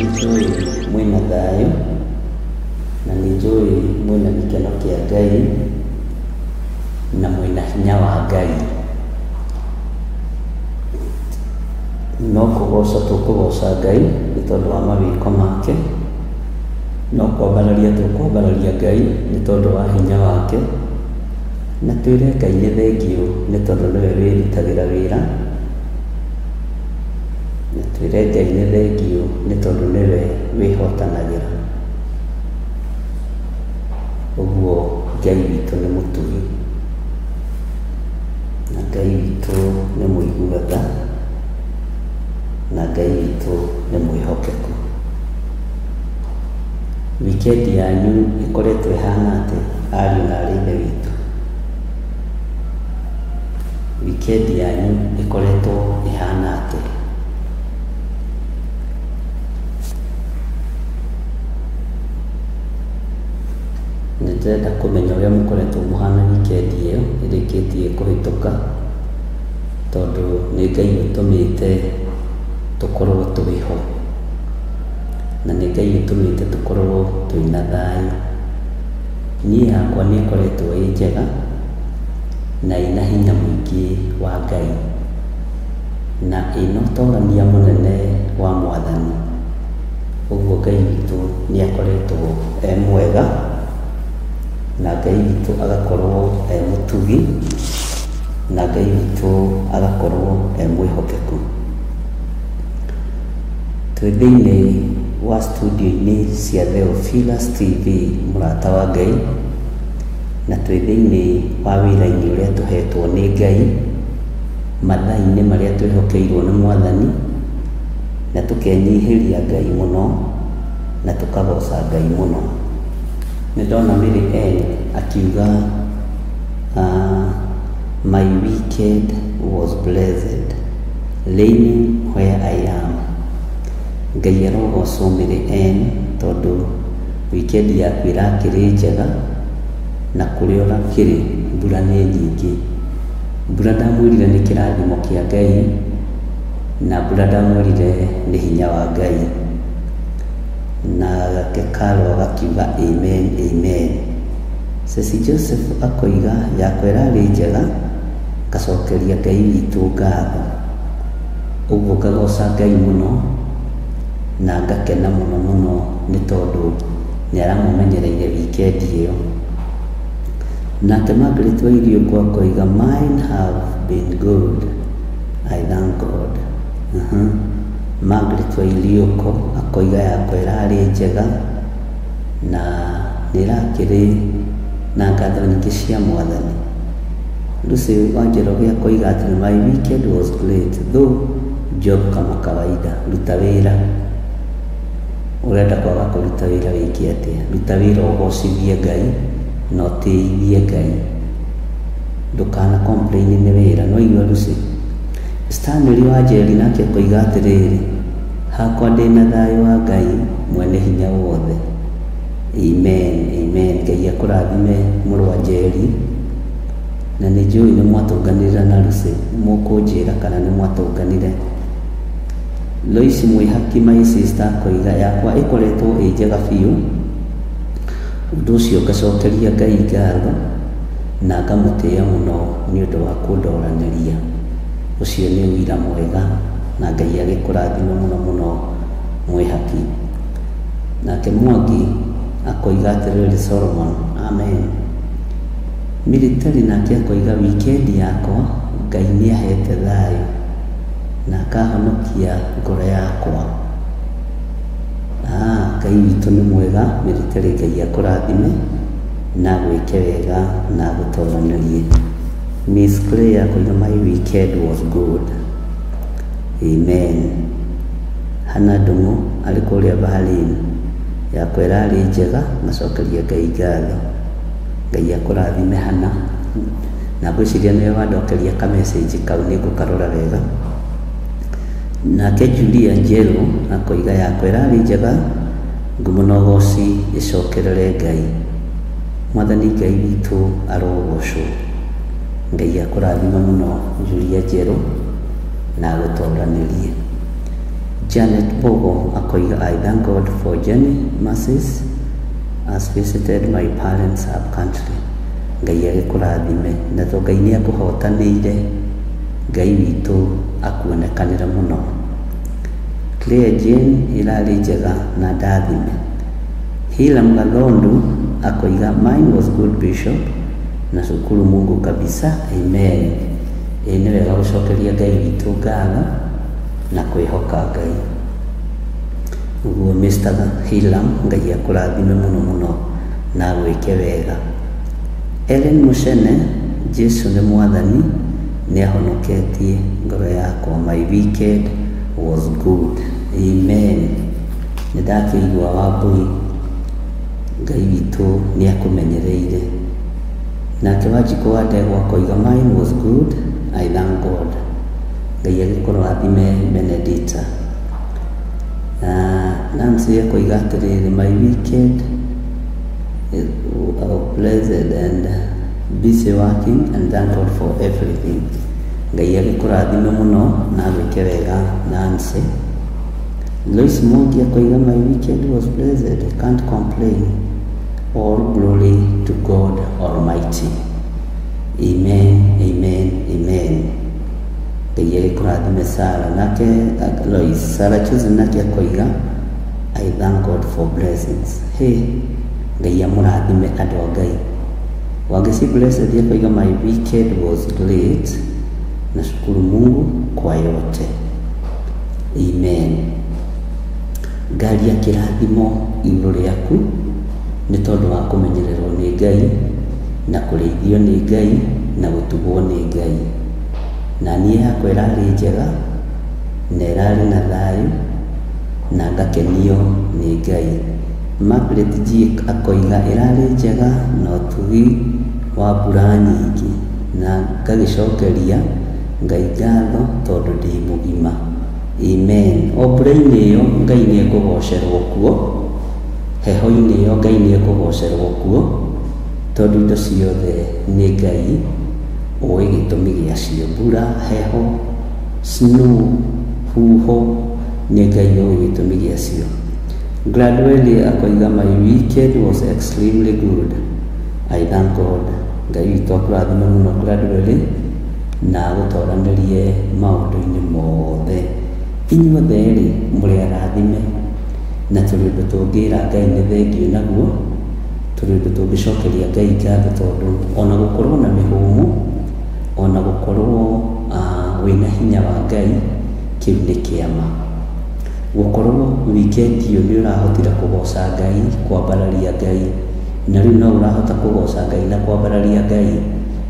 J: Nĩnjũĩ mwĩna thayũ, na nĩnjũĩ mwĩna gĩkeno kĩa Ngai, na mwĩna hinya wa Ngai. No kũgoca tũkũgoca Ngai nĩ tondũ wa mawĩko make, no kwambararia tũkwambararia Ngai nĩ tondũ wa hinya wake, na twĩre Ngai nĩ thengiũ nĩ tondũ nĩwe wĩrutagĩra wĩra, na twĩre Ngai nĩ thengiũ nĩ tondũ nĩwe wĩhotanagĩra. Ũguo Ngai witũ nĩ mũtugi, na Ngai witũ nĩ mũigua tha, na Ngai witũ nĩ mwĩhokeku. Wikendi yanyu ĩkoretwo ĩhana atĩa, ariũ na aarĩ a Ithe witũ? Wikendi yanyu ĩkoretwo ĩhana atĩa? Nĩ ndĩrenda kũmenya ũrĩa mũkoretwo mũhana wikendi ĩyo ĩrĩkĩtie kũhĩtũka, tondũ nĩ Ngai ũtũmĩte tũkorwo twĩho, na nĩ Ngai ũtũmĩte tũkorwo twĩna thayũ. Niĩ yakwa nĩ ĩkoretwo ĩ njega na ĩna hinya mũingĩ wa Ngai, na ĩna ũtorania mũnene wa Mwathani. Ũguo Ngai witũ nĩ akoretwo e mwega, na Ngai witũ agakorwo e mũtugi, na Ngai witũ agakorwo e mwĩhokeku. Twĩ thĩinĩ wa studio-inĩ cia Theophilus TV, mũrata wa Ngai, na twĩ thĩinĩ wa wĩra-inĩ ũrĩa tũhetwo nĩ Ngai, mathaa-inĩ marĩa twĩhokeirwo nĩ Mwathani, na tũkenyihĩria Ngai mũno, na tũkagoca Ngai mũno. Nĩ ndona Mary Ann akiuga, my weekend was blessed, raining where I am. Ngai arogocwo Mary Ann tondũ wikendi yaku ĩrakĩrĩ njega, na kũrĩa ũrakĩrĩ mbura nĩ nyingĩ. Mbura ndamwĩrire nĩ kĩrathimo kĩa Ngai, na mbura ndamwĩrire nĩ hinya wa Ngai. Na gake Carol agakiuga amen, amen. Ceci Joseph akoiga yakwa ĩrarĩ njega, ngacokeria Ngai witũ ngatho. Ũguo ngagoca Ngai mũno na ngakena mũno mũno nĩ tondũ nĩ aramũmenyereire wikendi ĩyo. Nake Margaret Wairiũkũ akoiga mine have been good, I thank God. Margaret Wairiũkũ akoiga yakwa ĩrarĩ njega na nĩ ĩrakĩrĩ na ngatho nyingĩ cia Mwathani. Lucy Wanjoroge akoiga atĩ my weekend was great though job kama kawaida. Ruta wĩra, ũrenda kwaga kũruta wĩra wĩke atĩa? Ruta wĩra ũgocithie Ngai na ũtĩithie Ngai, ndũkana complain nĩ wĩra. No igua Lucy. Stanley Wanjeri nake akoiga atĩrĩrĩ, hakwa ndĩna thayũ wa Ngai mwene hinya wothe, Amen, amen. Ngai akũrathime mũrũ wa Njeri, na nĩ njũĩ nĩ mwatũnganire na Lucy, mũkũnjĩra kana nĩ mwatũnganire. Lois Mwĩhaki, my sister, akoiga yakwa ĩkoretwo ĩ njega biũ, ũndũ ũcio ngacokeria Ngai ngatho na ngamũtĩĩa mũno nĩ ũndũ wa kũndoranĩria. Ũcio nĩ ũira mwega na Ngai agĩkũrathime mũno mũno Mwĩhaki. Nake Mwangi akoiga atĩrĩrĩ, Solomon, amen. Military nake akoiga weekend yakwa Ngai nĩ ahete thayũ na akahonokia ngoro yakwa. Ngai witũ nĩ mwega. Military, Ngai akũrathime na gwĩke wega na agũtoranĩrie. Miss Claire akoiga my weekend was good. Amen. Hannah Ndung'u arĩ kũrĩa Berlin, yakwa ĩrarĩ njega, ngacokeria Ngai ngatho. Ngai akũrathime Hannah, na ngwĩciria nĩwe wandokeria ka message kau, nĩ ngũkarora wega. Nake Julia Njerũ akoiga yakwa ĩrarĩ njega, ngumo na ũgoci ĩcokerere Ngai. Mwathani Ngai witũ arogocwo. Ngai akũrathime mũno Julia Njerũ na agũtoranĩrie. Janet Bogo akoiga I thank God for journey mercies as visited my parents up country. Ngai agĩkũrathime, na to Ngai nĩ akũhotanĩire, Ngai witũ akuonekanĩre mũno. Claire Jane ĩrarĩ njega na ndathime. Hilam Gathondu akoiga mine was good, Bishop, na shukuru Mungu kabisa. Amen. Ĩ nĩ wega gũcokeria Ngai witũ ngatho na kwĩhoka Ngai. Ũguo Mr. Hilam, Ngai akũrathime mũno mũno na agwĩke wega. Ellen Mushene, Jesu nĩ mwathani, nĩ ahonoketie ngoro yakwa. My weekend was good. Amen. Nĩ ndakĩigua Wambui, Ngai witũ nĩ akũmenyereire. Nake Wanjikũ wa Ndegwa akoiga mine was good, I thank God. Ngai agĩkũrathime Benedicta. Nancy akoiga atĩrĩrĩ, my weekend is blessed and busy working and thank God for everything. Ngai agĩkũrathime mũno na agwĩke wega Nancy. Lois Mwangi akoiga my weekend was blessed, can't complain. All glory to God Almighty. Amen, amen, amen. Ngai agĩkũrathime Sara. Nake Lois Sarah Chosen nake akoiga I thank God for blessings. Hey, Ngai amũrathime andũ a Ngai. Wangeci Blessed akoiga my weekend was great, nashukuru Mungu kwa yote. Amen. Ngaria kĩrathimo igũrũ rĩaku nĩ tondũ wa kũmenyererwo nĩ Ngai na kũrĩithio nĩ Ngai na gũtugwo nĩ Ngai. Na niĩ yakwa ĩrarĩ njega na ĩrarĩ na thayũ na ngakenio nĩ Ngai. Margaret G akoiga ĩrarĩ njega na ũtugi wa mbura nyingĩ, na ngagĩcokeria Ngai ngatho tondũ ndĩ mũgima. Amen. O mbura-inĩ ĩyo Ngai nĩ ekũgocerwo kuo, heho-inĩ ĩyo Ngai nĩ ekũgocerwo kuo, tondũ indo ciothe nĩ Ngai ũĩ gĩtũmi gĩacio. Mbura, heho, snow, huho, nĩ Ngai ũĩ gĩtũmi gĩacio. Gladwell akoiga my weekend was extremely good, I thank God. Ngai witũ akũrathime mũno Gladwell na agũtoranĩrie maũndũ-inĩ mothe. Inyuothe rĩ mũrĩ arathime, na tũrĩ ũndũ tũngĩra Ngai nĩ thengiũ naguo, tũrĩ ũndũ tũngĩcokeria Ngai ngatho, tondũ ona gũkorwo na mĩhũmũ, ona gũkorwo wĩna hinya wa Ngai, kĩu nĩ kĩama. Gũkorwo weekend ĩyo nĩ ũrahotire kũgoca Ngai, kwambararia Ngai, na rĩu no ũrahota kũgoca Ngai na kwambararia Ngai,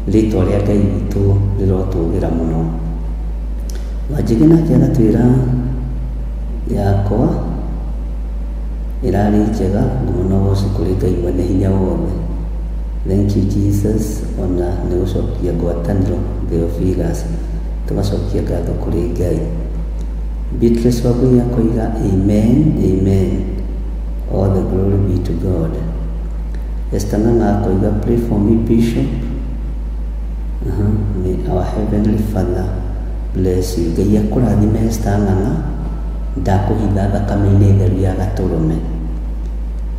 J: rĩtwa rĩa Ngai witũ rĩrotũgĩra mũno. Wanjĩgĩ nake agatwĩra yakwa ĩrarĩ njega, ngumo na ũgoci kũrĩ Ngai mwene hinya wothe. Thank you Jesus, ona nĩ gũcokia ngwatanĩro Theophilus, tũgacokia ngatho kũrĩ Ngai. Beatrice Wambui akoiga amen, amen. All the glory be to God. Esther Ng'ang'a akoiga, pray for me, Bishop. May our heavenly Father bless you. Ngai akũrathime Esther Ng'ang'a, ndakũhitha thakame-inĩ theru ya gatũrũme.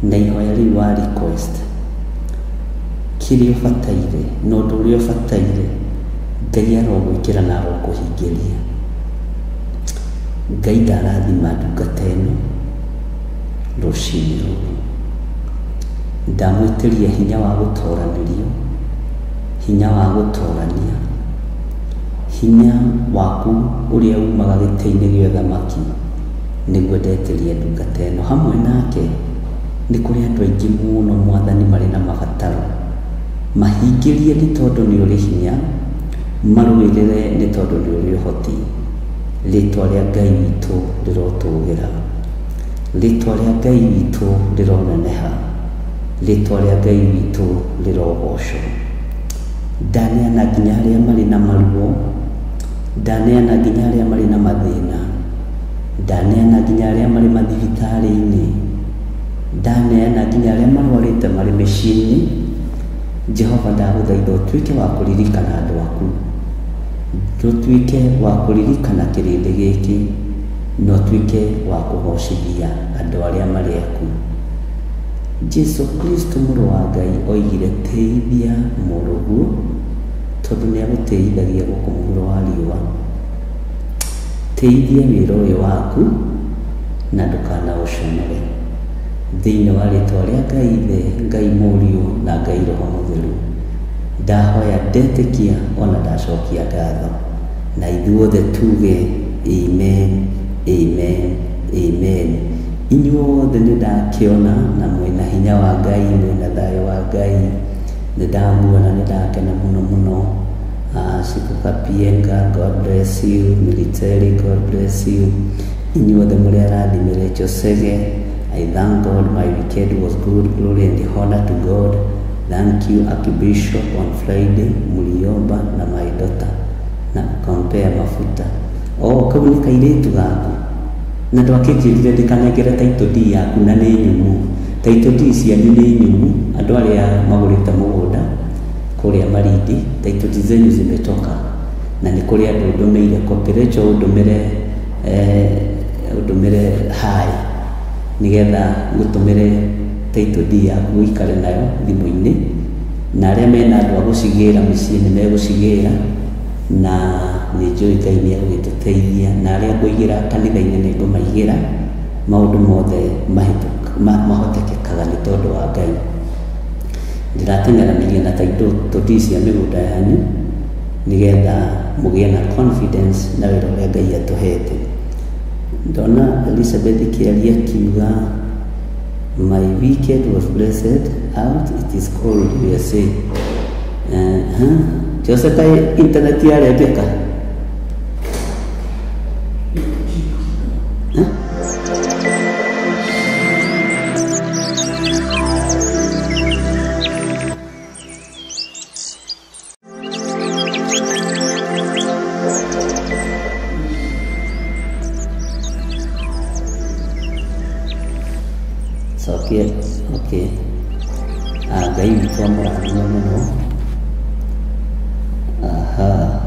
J: Na ihoya rĩu wa request, kĩrĩa ũbataire na ũndũ ũrĩa ũbataire, Ngai arogwĩkĩra na arokũhingĩria. Ngai ndarathima ndungata ĩno rũcinĩ rũrũ. Ndamwĩtĩria hinya wa gũtoranĩrio, hinya wa gũtorania, hinya waku ũrĩa umaga gĩtĩ-inĩ gĩa ũthamaki, nĩguo ndetĩria ndungata ĩno. Hamwe nake nĩ kũrĩ andũ aingĩ mũno Mwathani marĩ na mabataro, mahingĩrie nĩ tondũ nĩ ũrĩ hinya, marũĩrĩre nĩ tondũ nĩ ũrĩ ũhoti. Rĩtwa rĩa Ngai witũ rĩrotũgĩra, rĩtwa rĩa Ngai witũ rĩroneneha, rĩtwa rĩa Ngai witũ rĩrogocwo. Ndaneana nginya arĩa marĩ na maruo, ndaneana nginya arĩa marĩ na mathĩna, ndaneana nginya arĩa marĩ mathibitarĩ-inĩ, ndaneana nginya arĩa marwarĩte marĩ mĩciĩ-inĩ. Jehova, ndagũthaitha ũtuĩke wa kũririkana andũ aku, ũtuĩke wa kũririkana kĩrĩndĩ gĩkĩ, na ũtuĩke wa kũgocithia andũ arĩa marĩ aku. Jesu Kristo mũrũ wa Ngai oigire, tĩithia mũrũguo, tondũ nĩ agũtĩithagia gũkũ mũhuro wa riũa. Tĩithia wĩra ũyũ waku na ndũkanaũconore. Thĩinĩ wa rĩtwa rĩa Ngai Ithe, Ngai Mũriũ na Ngai Roho Mũtheru, ndahoya ndetĩkia ona ndacokia ngatho, na ithuothe tuge amen, amen, amen. Inyuothe nĩ ndakĩona na mwĩna hinya wa Ngai, mwĩna thayũ wa Ngai, nĩ ndamuona, nĩ ndakena mũno mũno. Shiku Kapienga, God bless you. Military, God bless you. Inyuothe mũrĩ arathimire. Josege, I thank God my weekend was good. Glory and honor to God. Thank you Archbishop on Friday, Muliomba na my daughter na ukampea mafuta. Oh, kau nĩ kairĩtu gaku na ndwakĩnjĩrire ndĩkanengere title deed yaku na nĩ nyũmũ. Title deed cianyu nĩ nyũmũ, andũ arĩa magũrĩte mũgũnda kũrĩa Malindi, title deed zenyu zimetoka na nĩ kũrĩ andũ ndũmĩire copy. Rachel, ũndũmĩre ũndũmĩre hi nĩgetha ngũtũmĩre title deed yaku ũikare nayo thimũ-inĩ, na arĩa mena andũ a gũcigĩra mĩciĩ nĩ megũcigĩra, na nĩ njũĩ Ngai nĩ egũgĩtũteithia, na arĩa ngũigĩra kanitha-inĩ nĩ ngũmaigĩra. Maũndũ mothe mahotekekaga nĩ tondũ wa Ngai. Ndĩrateng'eranĩria na title deed cia mĩgũnda yanyu nĩgetha mũgĩe na confidence na wĩra ũrĩa Ngai atũhete. Ndona Elizabeth kĩaria akiuga, my weekend was blessed out, it is cold USA. Jose, kaĩ internet yarembeka? Cokia, okay. Ngai witũ amũrathime mũno. Aha.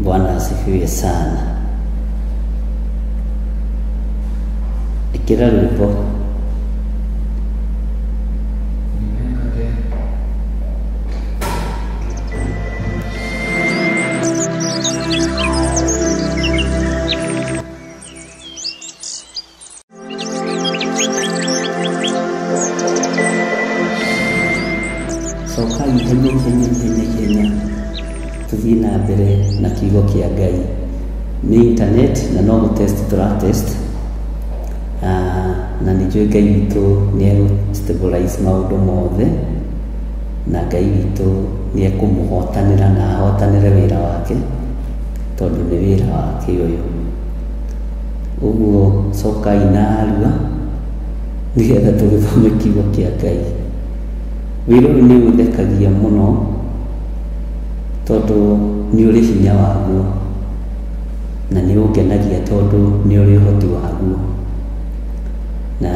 J: Bwana asifiwe sana. Ĩkĩra rwĩmbo. Cokai ihenya ihenya ihenya ihenya, tũthiĩ na mbere na kiugo kĩa Ngai. Nĩ internet na no gũtest tũratest, na nĩ njũĩ Ngai witũ nĩ egũ stabilize maũndũ mothe, na Ngai witũ nĩ ekũmũhotanĩra na ahotanĩre wĩra wake, tondũ nĩ wĩra wake ũyũ. Ũguo cokai na arua nĩgetha tũgĩthome kiugo kĩa Ngai. Wĩra ũyũ nĩ ũthekagia mũno. Tondũ nĩ ũrĩ hinya waguo na nĩ ũngenagia tondũ nĩ ũrĩ ũhoti waguo. Na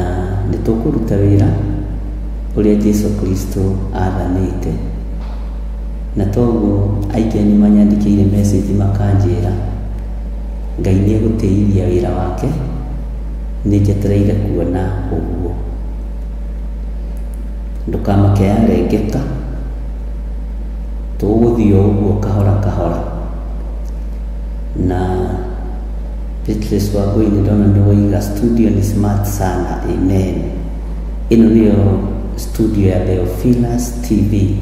J: nĩ tũkũruta wĩra ũrĩa Jesu Kristo athanĩte. Na toguo aingĩ anyu manyandĩkĩire message makanjĩra Ngai nĩ egũtĩithia wĩra wake, nĩ njetereire kuona ũguo. Ndũkamake yarengeka, tũgũthiĩ o ũguo kahora kahora. Na Beatrice Wangui nĩ ndona nĩ woiga studio ni smart sana, amen. Ĩno nĩyo studio ya Theophilus TV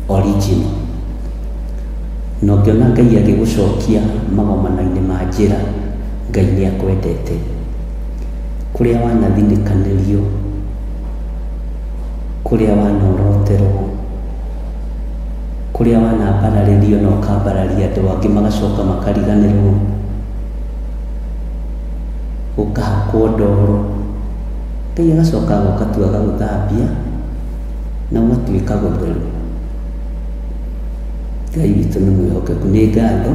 J: original. Na ũngĩona Ngai agĩgũcokia magomano-inĩ ma njĩra, Ngai nĩ akwendete. Kũrĩa wanathinĩkanĩrio, kũrĩa wanoroterwo, kũrĩa wanambararĩrio na ũkambararia andũ angĩ magacoka makariganĩrwo, ũkahakwo ndoro, Ngai agacoka agoka tu agagũthambia na ũgatuĩka gũtheru. Ngai witũ nĩ mwĩhokeku. Nĩ ngatho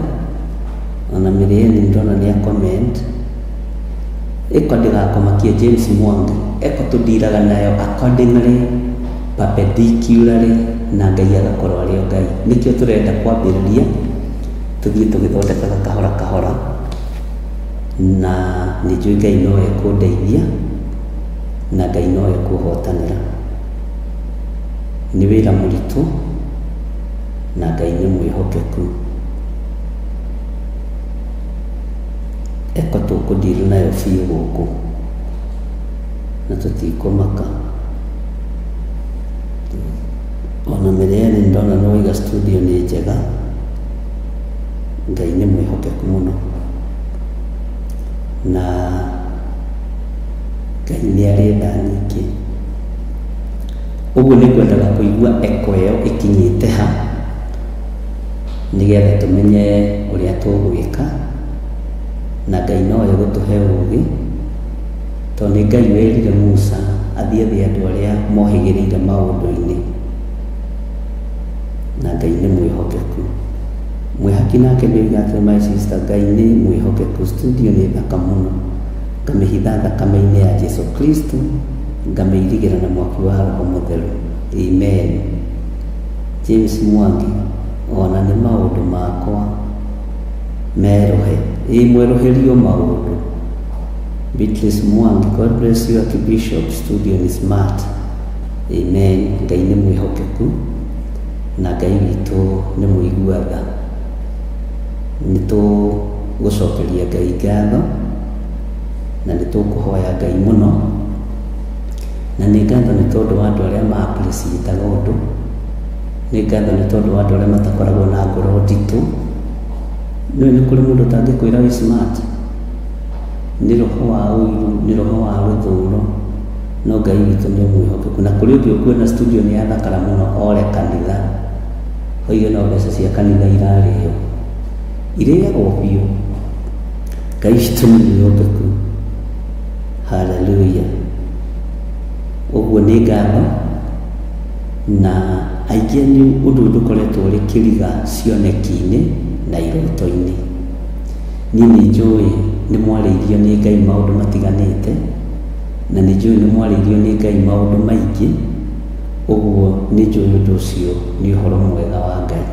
J: ona Mĩrĩeni ndona nĩ a comment ĩko ndĩgakũmakie James Mwangi, eko tũndiraga nayo accordingly, perpendicularly, na Ngai agakorwo arĩ o Ngai. Nĩkĩo tũrenda kwambĩrĩria tũthiĩ tũgĩthondekaga kahora kahora, na nĩ njũĩ Ngai no ekũndeithia na Ngai no ekũhotanĩra. Nĩ wĩra mũritũ na Ngai nĩ mwĩhokeku. Eko tũkũndiri nayo biũ gũkũ na tũtikũmaka. Ona Mĩrĩeni ndona nĩ waiga studio nĩ njega. Ngai nĩ mwĩhokeku mũno na Ngai nĩ arĩ tha nyingĩ. Ũguo nĩ ngwendaga kũigua eko ĩyo ĩkinyĩte ha, nĩgetha tũmenye ũrĩa tũgwĩka, na Ngai no egũtũhe ũũgĩ, tondũ nĩ Ngai werire Musa athiĩ athiĩ andũ arĩa mohĩgĩrĩire maũndũ-inĩ, na Ngai nĩ mwĩhokeku. Mwĩhaki nake nĩ oiga atĩ my sister, Ngai nĩ mwĩhokeku. Studio nĩ thaka mũno, ngamĩhitha thakame-inĩ ya Jesu Kristo, ngamĩirigĩra na mwaki wa Roho Mũtheru. Amen. James Mwangi, ona nĩ maũndũ makwa merũhe, ĩ mwerũhĩrio maũndũ. Beatrice Mwangi, God bless you Archbishop, studio ni smart. Amen. Ngai nĩ mwĩhokeku na Ngai witũ nĩ mũigua tha. Nĩ tũgũcokeria Ngai ngatho na nĩ tũkũhoya Ngai mũno, na nĩ ngatho nĩ tondũ wa andũ arĩa ma appreciate-aga ũndũ, nĩ ngatho nĩ tondũ wa andũ arĩa matakoragwo na ngoro nditũ. Nĩũĩ nĩ kũrĩ mũndũ ũtangĩkwĩra wĩ smart, nĩ roho wa ũiru, nĩ roho wa rũthũũro, no Ngai witũ nĩ mwĩhokeku. Na kũrĩ ũngĩ ũkuona studio nĩ yathakara mũno ore kanitha, oige no mbeca cia kanitha irarĩo, irĩagwo biũ. Ngai witũ nĩ mwĩhokeku. Hallelujah. Ũguo nĩ ngatho na aingĩ anyu ũndũ ũyũ ndũkoretwo ũrĩ kĩriga cioneki-inĩ na iroto-inĩ. Niĩ nĩ njũĩ nĩ mwarĩirio nĩ Ngai maũndũ matiganĩte, na nĩ njũĩ nĩ mwarĩirio nĩ Ngai maũndũ maingĩ. Ũguo nĩ njũĩ ũndũ ũcio nĩ ũhoro mwega wa Ngai.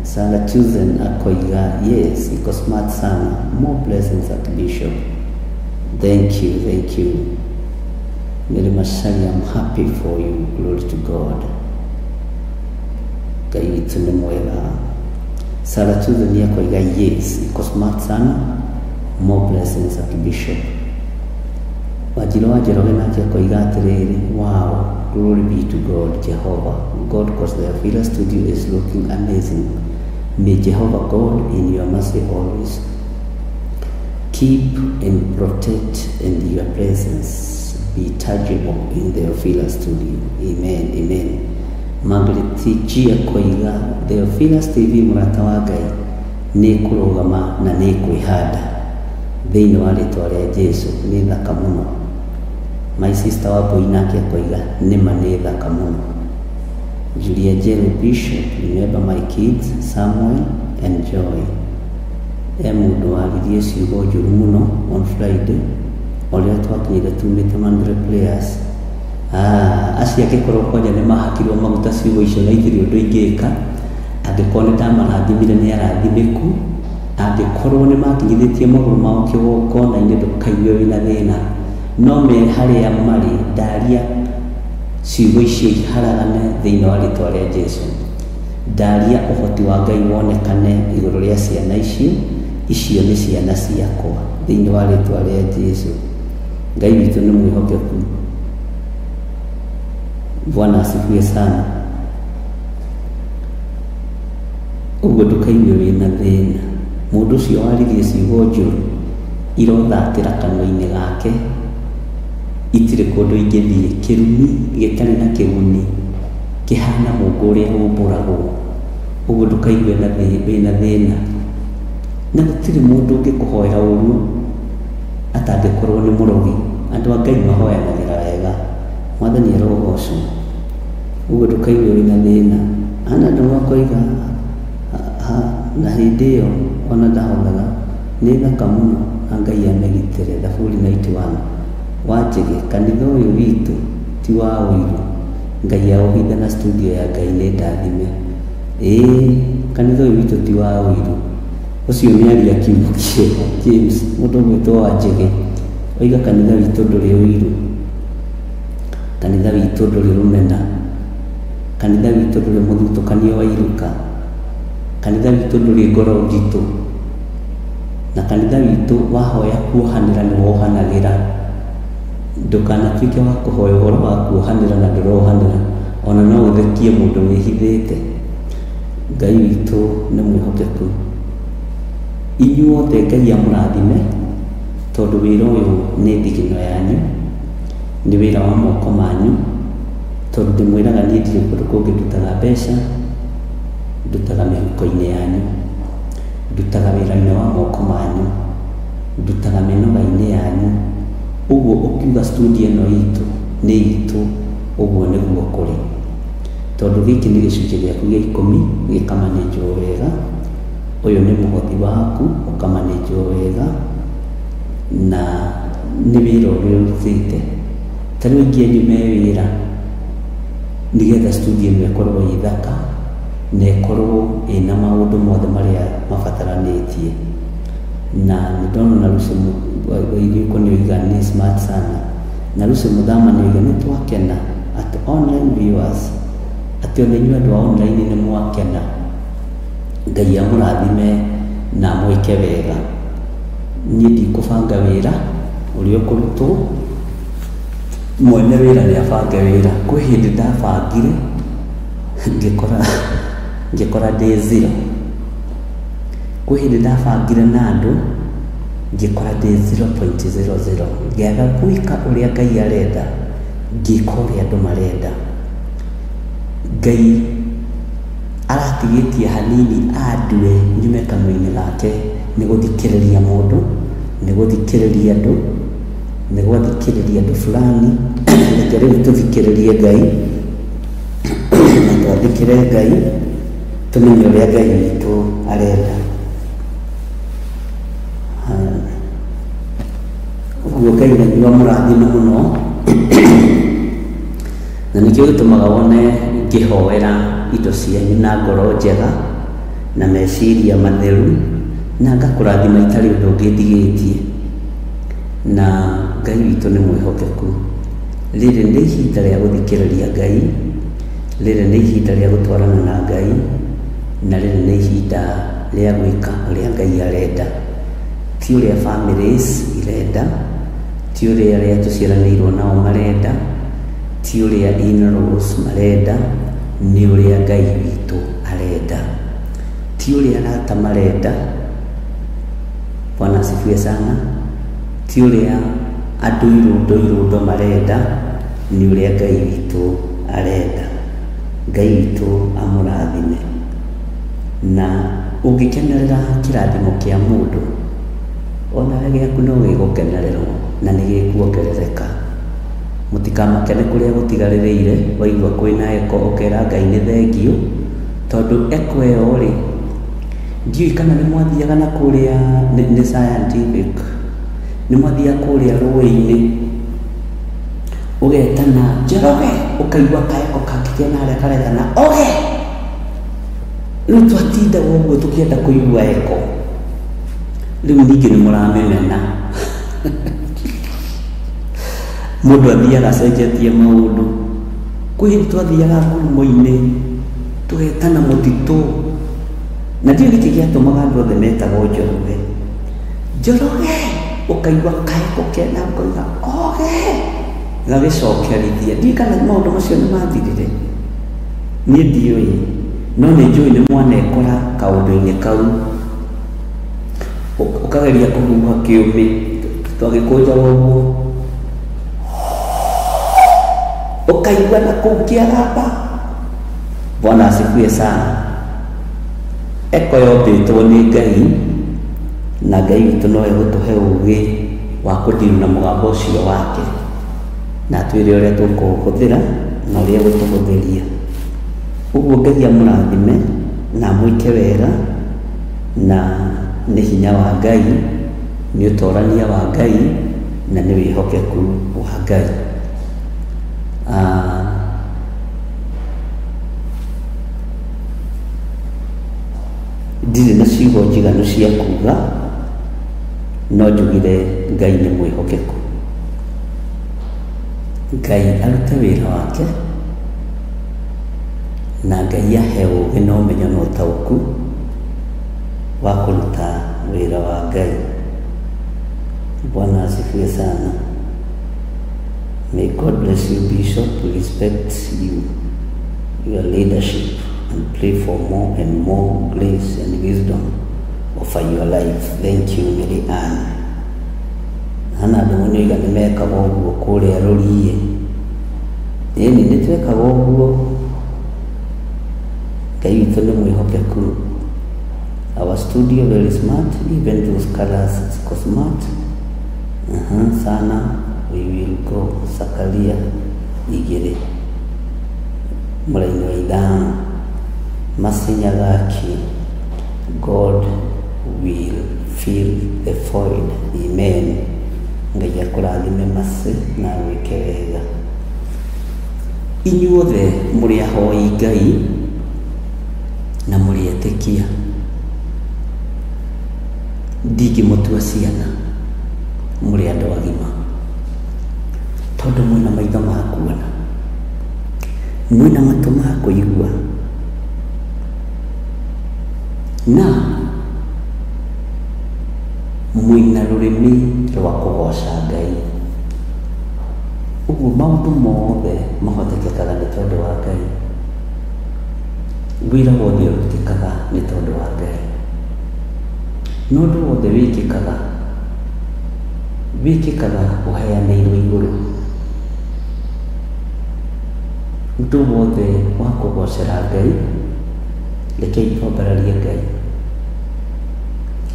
J: Sarah Tuzen akoiga yes, iko smart sana, more blessings Archbishop. Thank you, thank you. Mary Macharia, I'm happy for you. Glory to God. Ngai witũ nĩ mwega. Sarah Tuzen akoiga yes, iko smart sana, more blessings Archbishop. Wanjirũ wa Njoroge nake akoiga atĩrĩrĩ, wow, glory be to God, Jehovah. God, cause the Theophilus studio is looking amazing. May Jehovah God in your mercy always keep and protect, and your presence be tangible in the Theophilus studio. Amen, amen. Margaret G akoiga Theophilus TV mũrata wa Ngai nĩ kũrũgama na nĩ kwĩhanda thĩinĩ wa rĩtwa rĩa Jesu. Nĩ thaka mũno. My sister wa Mbui nake akoiga nĩma nĩ thaka mũno. Julia Njeru Bishop, remember my kids Samuel and Joy. E mũndũ waririe ciugo njũru mũno on Friday ũrĩa twakinyire tumĩte Mandre Players. Acio angĩkorwo kwanja nĩ mahakirwo maguta ciugo icio na itirĩ ũndũ ingĩka, angĩkorwo nĩ ndamarathimire nĩ arathimĩku, angĩkorwo nĩ makinyithĩtie magũrũ mao kĩgongona-inĩ ndũkaigue wĩna thĩna, no me harĩa marĩ ndaria ciugo icio iharagane thĩinĩ wa rĩtwa rĩa Jesu. Ndaria ũhoti wa Ngai wonekane igũrũ rĩa ciana icio, icio nĩ ciana ciakwa thĩinĩ wa rĩtwa rĩa Jesu. Ngai witũ nĩ mwĩhokeku. Bwana asifiwe sana. Ũguo ndũkaigue wĩna thĩna. Mũndũ ũcio waririe ciugo njũru irothatĩra kanua-inĩ gake, itirĩ kũndũ ingĩthiĩ. Kĩrumi gĩtarĩ na kĩguni kĩhana mũngũ ũrĩa ũmbũragwo. Ũguo ndũkaigue wĩna thĩna. Na gũtirĩ mũndũ ũngĩkũhoera ũru atangĩkorwo nĩ mũrogi. Andũ a Ngai mahoyanagĩra wega. Mwathani arogocwo. Ũguo ndũkaigue wĩna thĩna. Ana andũ makoiga na hĩndĩ ĩyo ona ndahothaga nĩ thaka mũno na Ngai amĩgitĩre. Thaburi 91. Wanjĩge kanitha ũyũ witũ ti wa ũiru. Ngai aũhithe na studio ya Ngai nĩ ndathime. Ĩĩ kanitha ũyũ witũ ti wa ũiru. Ũcio nĩ aria kiugo kĩega. James mũndũ ũgwĩtwo Wanjĩge oiga kanitha witũ ndũrĩ ũiru, kanitha witũ ndũrĩ rũmena, kanitha witũ ndũrĩ mũthutũkanio wa iruka, kanitha witũ ndũrĩ ngoro nditũ, na kanitha witũ wahoya kuohanĩra nĩ wohanagĩra. Ndũkanatuĩke wa kũhoya ũhoro wa kuohanĩra na ndũrohanĩra, ona no ũthekie mũndũ wĩhithĩte. Ngai witũ nĩ mwĩhokeku. Inyuothe Ngai amũrathime, tondũ wĩra ũyũ nĩ thigino yanyu, nĩ wĩra wa moko manyu, tondũ ndĩmwĩraga niĩ ndirĩ kũndũ kũngĩ ndutaga mbeca, ndutaga mĩhuko-inĩ yanyu, ndutaga wĩra-inĩ wa moko manyu, ndutaga mĩnoga-inĩ yanyu. Ũguo ũkiuga studio ĩno itũ nĩ itũ, ũguo nĩguo kũrĩ, tondũ gĩkĩ nĩ gĩcunjĩ gĩaku gĩa 10 gĩkamanĩnjwo wega. Ũyũ nĩ mũhothi waku ũkamanĩnjwo wega, na nĩ wĩra ũrĩa ũrutĩte. Ta rĩu aingĩ anyu me wĩra nĩgetha studio ĩno ĩkorwo ĩ thaka na ĩkorwo ĩna maũndũ mothe marĩa mabataranĩtie. Na nĩ ndona na Lucy Wairiũkũ nĩ oiga nĩ smart sana, na Lucy Mũthama nĩ oiga nĩ twakena at online viewers, atĩ ona inyuĩ andũ a online nĩ mwakena. Ngai amũrathime na amwĩke wega. Niĩ ndikũbanga wĩra ũrĩa ũkũrutwo, mwene wĩra nĩ abange wĩra. Kwĩ hĩndĩ ndabangire ngĩkora ndĩ zero. Kwĩ hĩndĩ ndabangire na andũ ngĩkora ndĩ 0.00. Ngĩaga gwĩka ũrĩa Ngai arenda, ngĩka ũrĩa andũ marenda. Ngai aratigĩtie hanini andue nyume kanua-inĩ gake nĩ gũthikĩrĩria mũndũ, nĩ gũthikĩrĩria andũ, nĩ gwathikĩrĩria andũ fulani. Reke rĩu tũthikĩrĩrie Ngai na twathĩkĩre Ngai, tũmenye ũrĩa Ngai witũ arenda. Ũguo Ngai nĩguo amũrathime mũno, na nĩkĩo gĩtũmaga wone ngĩhoera indo cianyu na ngoro njega na meciria matheru, na ngakũrathima itarĩ ũndũ ũngĩ ndigĩtie. Na Ngai witũ nĩ mwĩhokeku. Rĩrĩ nĩ ihinda rĩa gũthikĩrĩria Ngai, rĩrĩ nĩ ihinda rĩa gũtwarana na Ngai, na rĩrĩ nĩ ihinda rĩa gwĩka ũrĩa Ngai arenda, ti ũrĩa families irenda, ti ũrĩa arĩa tũciaranĩirwo nao marenda, ti ũrĩa in-laws marenda, nĩ ũrĩa Ngai witũ arenda, ti ũrĩa arata marenda. Bwana asifiwe sana. Ti ũrĩa andũ irũndo irũndo marenda, nĩ ũrĩa Ngai witũ arenda. Ngai witũ amũrathime. Na ũngĩkenerera kĩrathimo kĩa mũndũ, onawe gĩaku no gĩgũkenererwo na nĩ gĩkuongerereka. Mũtikamakene kũrĩa gũtigarĩrĩire, waigua kwĩna eko ũkera Ngai nĩ thengiũ, tondũ eko ĩyo rĩ, ndiũĩ kana nĩ mwathiaga na kũrĩa nĩ scientific, nĩ mwathiaga kũrĩa rũĩ-inĩ ũgetana Njoroge, ũkaigua kaeko kangĩ kena harĩa karetana oge. Rĩu twatindaga ũguo tũkĩenda kũigua eko, rĩu ningĩ nĩ mũramĩmena. Mũndũ athiaga acenjetie maũndũ. Kwĩ hĩndĩ twathiaga ngurumo-inĩ tũgetana mũtitũ, na ndiũĩ nĩkĩ gĩatũmaga andũ othe metagwo Njoroge. Njoroge, ũkaigua kaeko kena ũkauga oge, gagĩcokerithia. Ndiũĩ kana maũndũ macio nĩ mathirire, niĩ ndiũĩ, no nĩ njũĩ nĩ mwanekora kaũndũ-inĩ kau. Ũkageria kũhuha kĩũmĩ, twagĩkũnjaga ũguo, ũkaigua na kũu kĩaramba. Bwana asifiwe sana. Eko yombĩtwo nĩ Ngai, na Ngai witũ no egũtũhe ũgĩ wa kũndiru na mũgambo ũcio wake, na atwĩre ũrĩa tũkũũhũthĩra na ũrĩa egũtũhũthĩria. Ũguo Ngai amũrathime na amwĩke wega, na nĩ hinya wa Ngai, nĩ ũtorania wa Ngai, na nĩ wĩhokeku wa Ngai. Ndirĩ na ciugo njiganu cia kuga, no njugire Ngai nĩ mwĩhokeku. Ngai arute wĩra wake, na Ngai ahe ũũgĩ na ũmenyo na ũtaũku wa kũruta wĩra wa Ngai. Bwana asifiwe sana. May God bless you, Bishop. We respect you, your leadership, and pray for more and more grace and wisdom over your life. Thank you, Mary Ann. Hana andũ mũnyoiga nĩ mekaga ũguo kũrĩa rũriĩ. Ĩni nĩ twekaga ũguo. Ngai witũ nĩ mwĩhokeku. Our studio very smart, even those colors ziko smart. Sana. We will go Sakaria 2 mũraini wa 5 Masinyagaki. God will fill the void. Amen. Ngai akũrathime Masi na agwĩke wega. Inyuothe mũrĩ ahoi Ngai na mũrĩ etĩkia, ndingĩmũtua ciana, mũrĩ andũ agima, tondũ mwĩna maitho ma kuona, mwĩna matũ ma kũigua, na mwĩna rũrĩmĩ rwa kũgoca Ngai. Ũguo maũndũ mothe mahotekekaga nĩ tondũ wa Ngai. Wĩra wothe ũrutĩkaga nĩ tondũ wa Ngai. Na ũndũ wothe wĩkĩkaga ũheanĩirwo igũrũ. Ũndũ wothe wa kũgocera Ngai, rekei twambararie Ngai,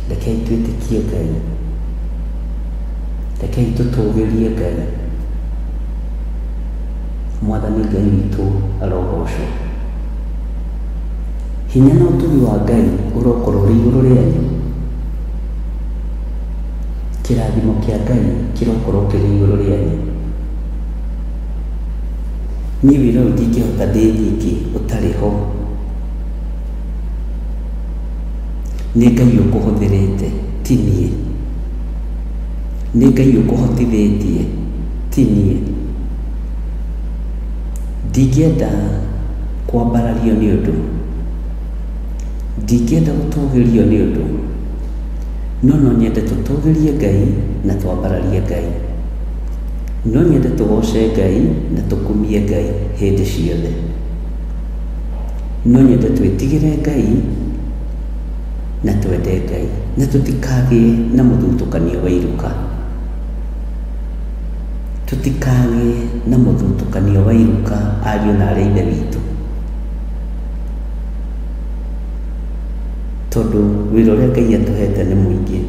J: rekei twĩtĩkie Ngai, rekei tũtũgĩrie Ngai. Mwathani Ngai witũ arogocwo. Hinya na ũtugi wa Ngai ũrokorwo ũrĩ igũrũ rĩanyu. Kĩrathimo kĩa Ngai kĩrokorwo kĩrĩ igũrũ rĩanyu. Niĩ wĩra ũyũ ndingĩhota ndĩ nyiki ũtarĩ ho. Nĩ Ngai ũkũhũthĩrĩte, ti niĩ. Nĩ Ngai ũkũhotithĩtie, ti niĩ. Ndingĩenda kwambarario nĩ ũndũ, ndingĩenda gũtũgĩrio nĩ ũndũ, no no nyende tũtũgĩrie Ngai na twambararie Ngai. No nyende tũgoce Ngai na tũkumie Ngai hĩndĩ ciothe. No nyende twĩtigĩre Ngai na twende Ngai, na tũtikagĩe na mũthutũkanio wa iruka. Tũtikagĩe na mũthutũkanio wa iruka, ariũ na arĩ ithe witũ, tondũ wĩra ũrĩa Ngai atũhete nĩ mũingĩ.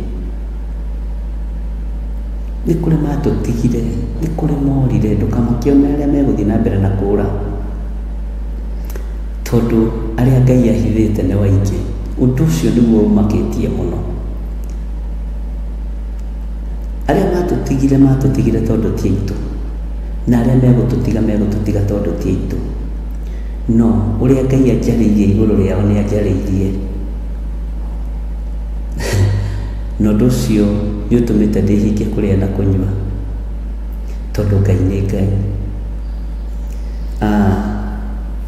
J: Nĩ kũrĩ matũtigire, nĩ kũrĩ morire, ndũkamakĩone arĩa megũthiĩ na mbere na kũũra, tondũ arĩa Ngai ahithĩte nĩ waingĩ. Ũndũ ũcio nĩguo ũmakĩtie mũno. Arĩa matũtigire matũtigire tondũ ti aitũ, na arĩa megũtũtiga megũtũtiga tondũ ti aitũ. No ũrĩa Ngai anjarĩirie igũrũ rĩao nĩ anjarĩirie, na ũndũ ũcio nĩ ũtũmĩte ndĩhinge kũrĩa na kũnyua, tondũ Ngai nĩ Ngai.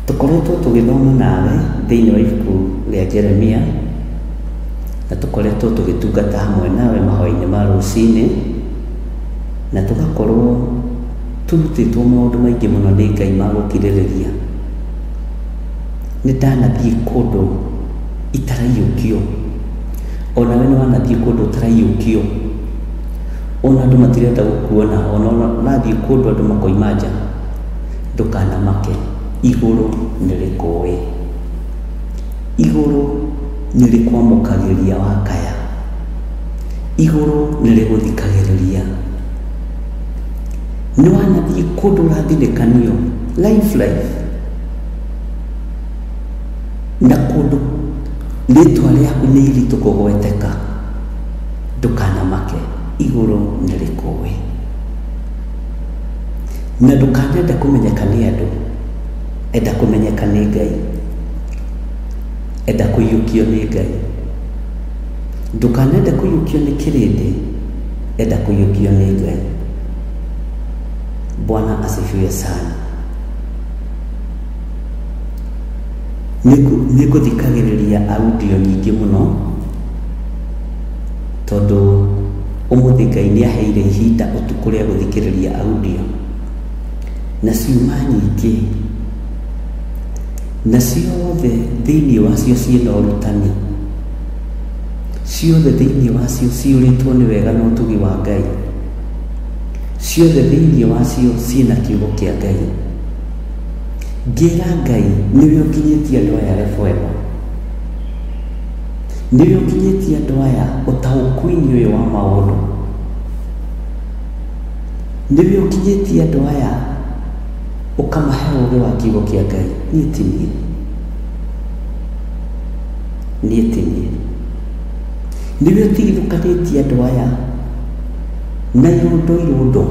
J: Tũkoretwo tũgĩthoma nawe thĩinĩ wa ibuku rĩa Jeremia, na tũkoretwo tũgĩtungata hamwe nawe mahoya-inĩ ma rũcinĩ, na tũgakorwo tũrutĩtwo maũndũ maingĩ mũno nĩ Ngai ma gũkirĩrĩria. Nĩ ndanathiĩ kũndũ itaraiyũkio, onawe nĩ wanathiĩ kũndũ ũtaraiyũkio, ona andũ matirenda gũkuona, ona ũrathiĩ kũndũ andũ makoima nja. Ndũkanamake, igũrũ nĩ rĩkũĩ, igũrũ nĩ rĩkwamũkagĩria wakaya, igũrũ nĩ rĩgũthikagĩrĩria. Nĩ wanathiĩ kũndũ ũrathinĩkanio life life, na kũndũ rĩtwa rĩaku nĩ iritũ kũgweteka, ndũkanamake, igũrũ nĩ rĩkũĩ. Na ndũkanende kũmenyeka nĩ andũ, enda kũmenyeka nĩ Ngai, enda kũiyũkio nĩ Ngai. Ndũkanende kũiyũkio nĩ kĩrĩndĩ, enda kũiyũkio nĩ Ngai. Bwana asifiwe sana. Nĩ ngũthikagĩrĩria audio nyingĩ mũno, tondũ ũmũthĩ Ngai nĩ aheire ihinda ũtukũ rĩa gũthikĩrĩria audio, na ciuma nyingĩ, na ciothe thĩinĩ wacio ciĩna ũrutani, ciothe thĩinĩ wacio ciyũrĩtwo nĩ wega na ũtugi wa Ngai, ciothe thĩinĩ wacio ciĩna kiugo kĩa Ngai. Ngĩra Ngai nĩwe ũkinyĩtie andũ aya level ĩno, nĩwe ũkinyĩtie andũ aya ũtaũku-inĩ ũyũ wa maũndũ, nĩwe ũkinyĩtie andũ aya ũkamahe ũũgĩ wa kiugo kĩa Ngai. Niĩ ti niĩ, niĩ ti niĩ. Nĩwe ũtigithũkanĩtie andũ aya na irũndo irũndo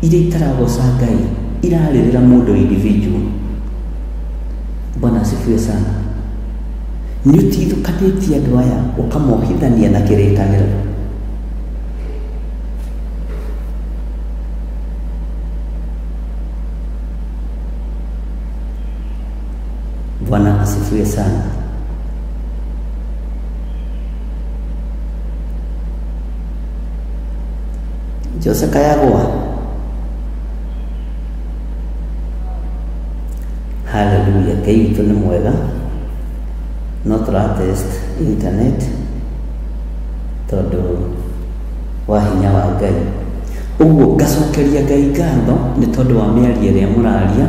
J: iria itaragoca Ngai, irarĩrĩra mũndũ individual. Bwana asifiwe sana. Nĩ ũtigithũkanĩtie andũ aya ũkamohithania na kĩrĩkanĩro. Bwana asifiwe sana. Jose Kayagwa. Hallelujah. Ngai witũ nĩ mwega. No tũra test internet tondũ wa hinya wa Ngai. Ũguo ngacokeria Ngai ngatho nĩ tondũ wa mĩario ĩrĩa mũraria,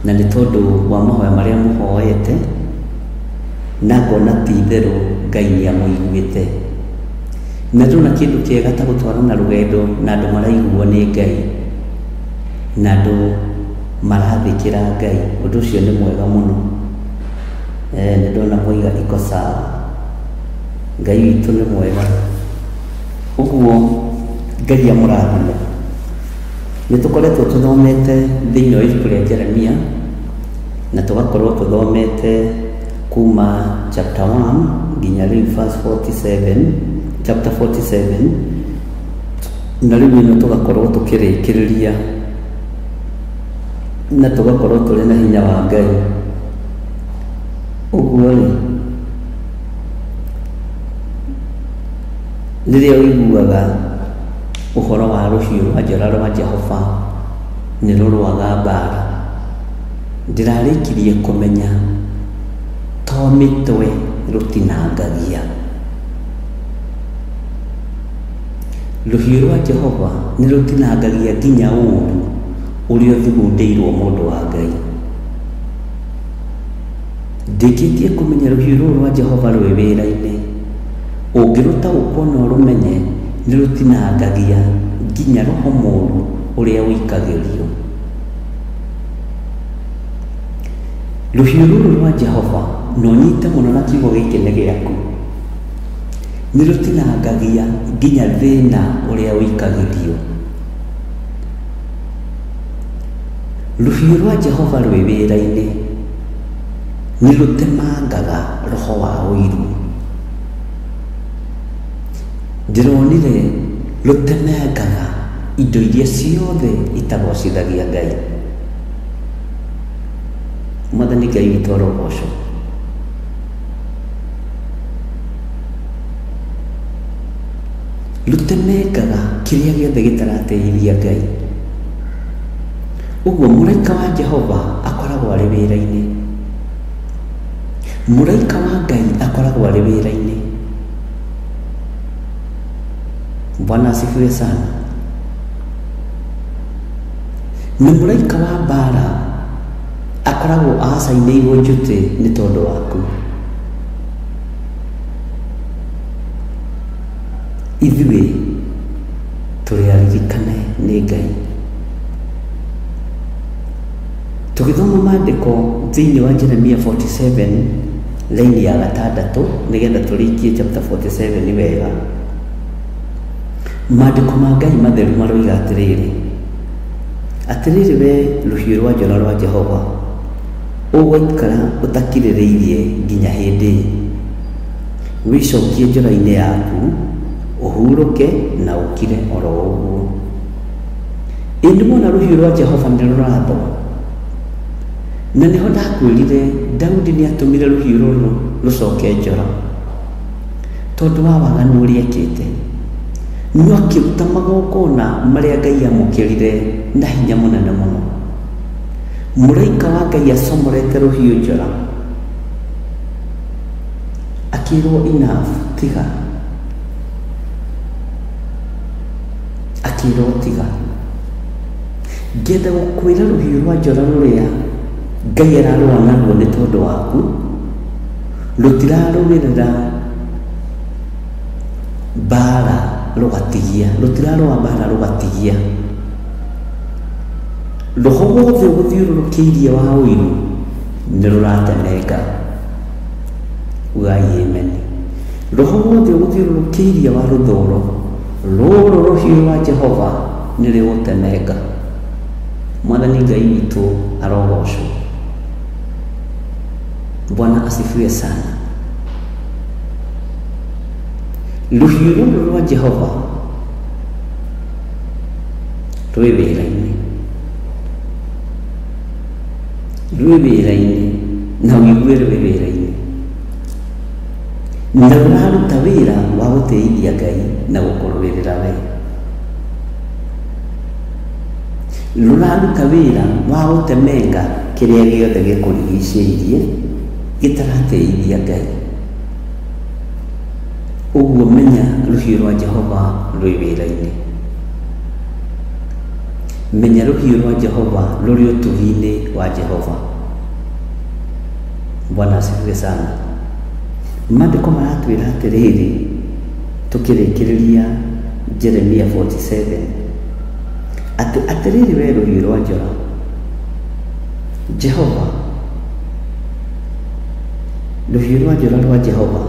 J: na nĩ tondũ wa mahoya marĩa mũhoete, na ngona ti itherũ Ngai nĩ amũiguĩte. Na ndona kĩndũ kĩega ta gũtwarana rũgendo na andũ maraiguo nĩ Ngai, na andũ marathĩkĩra Ngai. Ũndũ ũcio nĩ mwega mũno. Nĩ ndona moiga iko sawa. Ngai witũ nĩ mwega. Ũguo Ngai amũrathime. Nĩ tũkoretwo tũthomete thĩinĩ wa ibuku rĩa Jeremia, na tũgakorwo tũthomete kuma chapter 1 nginya rĩu verse 47, chapter 47, na rĩu ĩno tũgakorwo tũkĩrĩkĩrĩria, na tũgakorwo tũrĩ na hinya wa Ngai. Ũguo rĩ, rĩrĩa ũiguaga ũhoro wa rũhiũ rwa njora rwa Jehova nĩ rũrũaga mbara, ndĩrarĩkirie kũmenya to mĩtwe rũtinangagia. Rũhiũ rwa Jehova nĩ rũtinangagia nginya ũũru ũrĩa ũthugundĩirwo mũndũ wa Ngai. Ndĩkĩtie kũmenya rũhiũ rũrũ rwa Jehova rwĩ wĩra-inĩ. Ũngĩrũtaũkwo na ũrũmenye, Nĩ rũtinangagia nginya roho mũũru ũrĩa ũikagĩrio. Rũhiũ rũrũ rwa Jehova, na ũnyite mũno na kiugo gĩkĩ nĩ gĩaku, nĩ rũtinangagia nginya thĩna ũrĩa ũikagĩrio. Rũhiũ rwa Jehova rwĩ wĩra-inĩ, nĩ rũtemangaga roho wa ũiru. Ndĩronire rũtemangaga indo iria ciothe itagocithagia Ngai. Mwathani Ngai witũ arogocwo. Rũtemengaga kĩrĩa gĩothe gĩtarateithia Ngai. Ũguo mũraika wa Jehova akoragwo arĩ wĩra-inĩ. Mũraika wa Ngai akoragwo arĩ wĩra-inĩ. Bwana asifiwe sana. Na mũraika wa mbara akoragwo acainĩirwo njũtĩ nĩ tondũ waku. Ithuĩ tũrĩ aririkane nĩ Ngai. Tũgĩthoma maandĩko thĩinĩ wa Jeremia 47 laini ya gatandatũ nĩgetha tũrĩkie chapter 47 wega. Maandĩko ma Ngai matheru maroiga atĩrĩrĩ, atĩrĩrĩ we rũhiũ rwa njora rwa Jehova, ũgũikara ũtakirĩrĩirie nginya hĩndĩ? Wĩcokie njora-inĩ yaku, ũhurũke na ũkire oro ũguo. Ĩ nĩwona rũhiũ rwa Jehova nĩ rũrathũa? Na nĩho ndakwĩrire Daudi nĩ atũmire rũhiũ rũrũ rũcoke njora tondũ wa waganu ũrĩa ekĩte. No akĩruta magongona marĩa Ngai amũkĩrire na hinya mũnene mũno. Mũraika wa Ngai acomorete rũhiũ njora, akĩrwo enough, tiga. Akĩrwo tiga. Ngĩenda gũkwĩra rũhiũ rwa njora rũrĩa Ngai ararũa naruo nĩ tondũ waku, rũtirarũĩrĩra mbara rũgatigia, rũtirarũa mbara rũgatigia. Roho wothe ũgũthiũrũrũkĩirie wa ũiru nĩ rũratemenga. Ugai amen. Roho wothe ũgũthiũrũrũkĩirie wa rũthũro, rũrũ rũhiũ rwa Jehova nĩ rĩgũtemenga. Mwathani Ngai witũ arogocwo. Bwana asifiwe sana. Rũhiũ rũrũ rwa Jehova rwĩ wĩra-inĩ, rwĩ wĩra-inĩ, na ũigue rwĩ wĩra-inĩ, na rũraruta wĩra wa gũteithia Ngai na gũkũrũĩrĩra we. Rũraruta wĩra wa gũtemenga kĩrĩa gĩothe gĩkũrigicĩirie gĩtarateithia Ngai. Ũguo menya rũhiũ rwa Jehova rwĩ wĩra-inĩ. Menya rũhiũ rwa Jehova rũrĩ ũtugi-inĩ wa Jehova. Bwana asifiwe sana. Maandĩko maratwĩra atĩrĩrĩ, tũkĩrĩkĩrĩria Jeremia 47 atĩ atĩrĩrĩ we rũhiũ rwa njora Jehova, rũhiũ rwa njora rwa Jehova,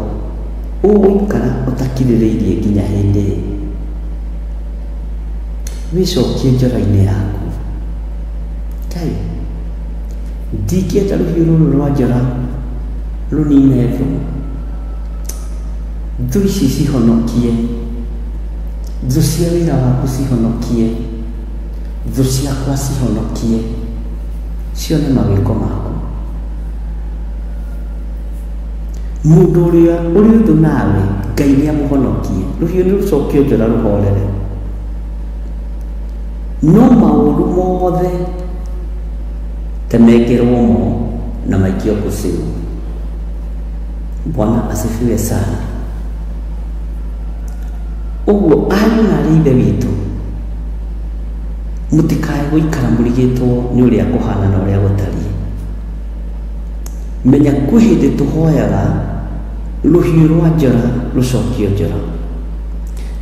J: ũgũikara ũtakirĩrĩirie nginya hĩndĩ? Wĩcokie njora-inĩ yaku. Ngai, ndingĩenda rũhiũ rũrũ rwa njora rũnine thũ. Thũ ici cihonokie, thũ cia wĩra waku cihonokie, thũ ciakwa cihonokie, cione mawĩko maku. Mũndũ ũrĩa ũrĩ ũthũ nawe, Ngai nĩ amũhonokie. Rũhiũ nĩ rũcokio njora rũhorere. No maũru mothe temengerwo mo na maikio kuzimu. Bwana asifiwe sana. Ũguo ariũ na arĩ ithe witũ, mũtikae gũikara mũrigĩtwo nĩ ũrĩa kũhana na ũrĩa gũtariĩ. Menya kwĩ hĩndĩ tũhoyaga rũhiũ rwa njora rũcokio njora.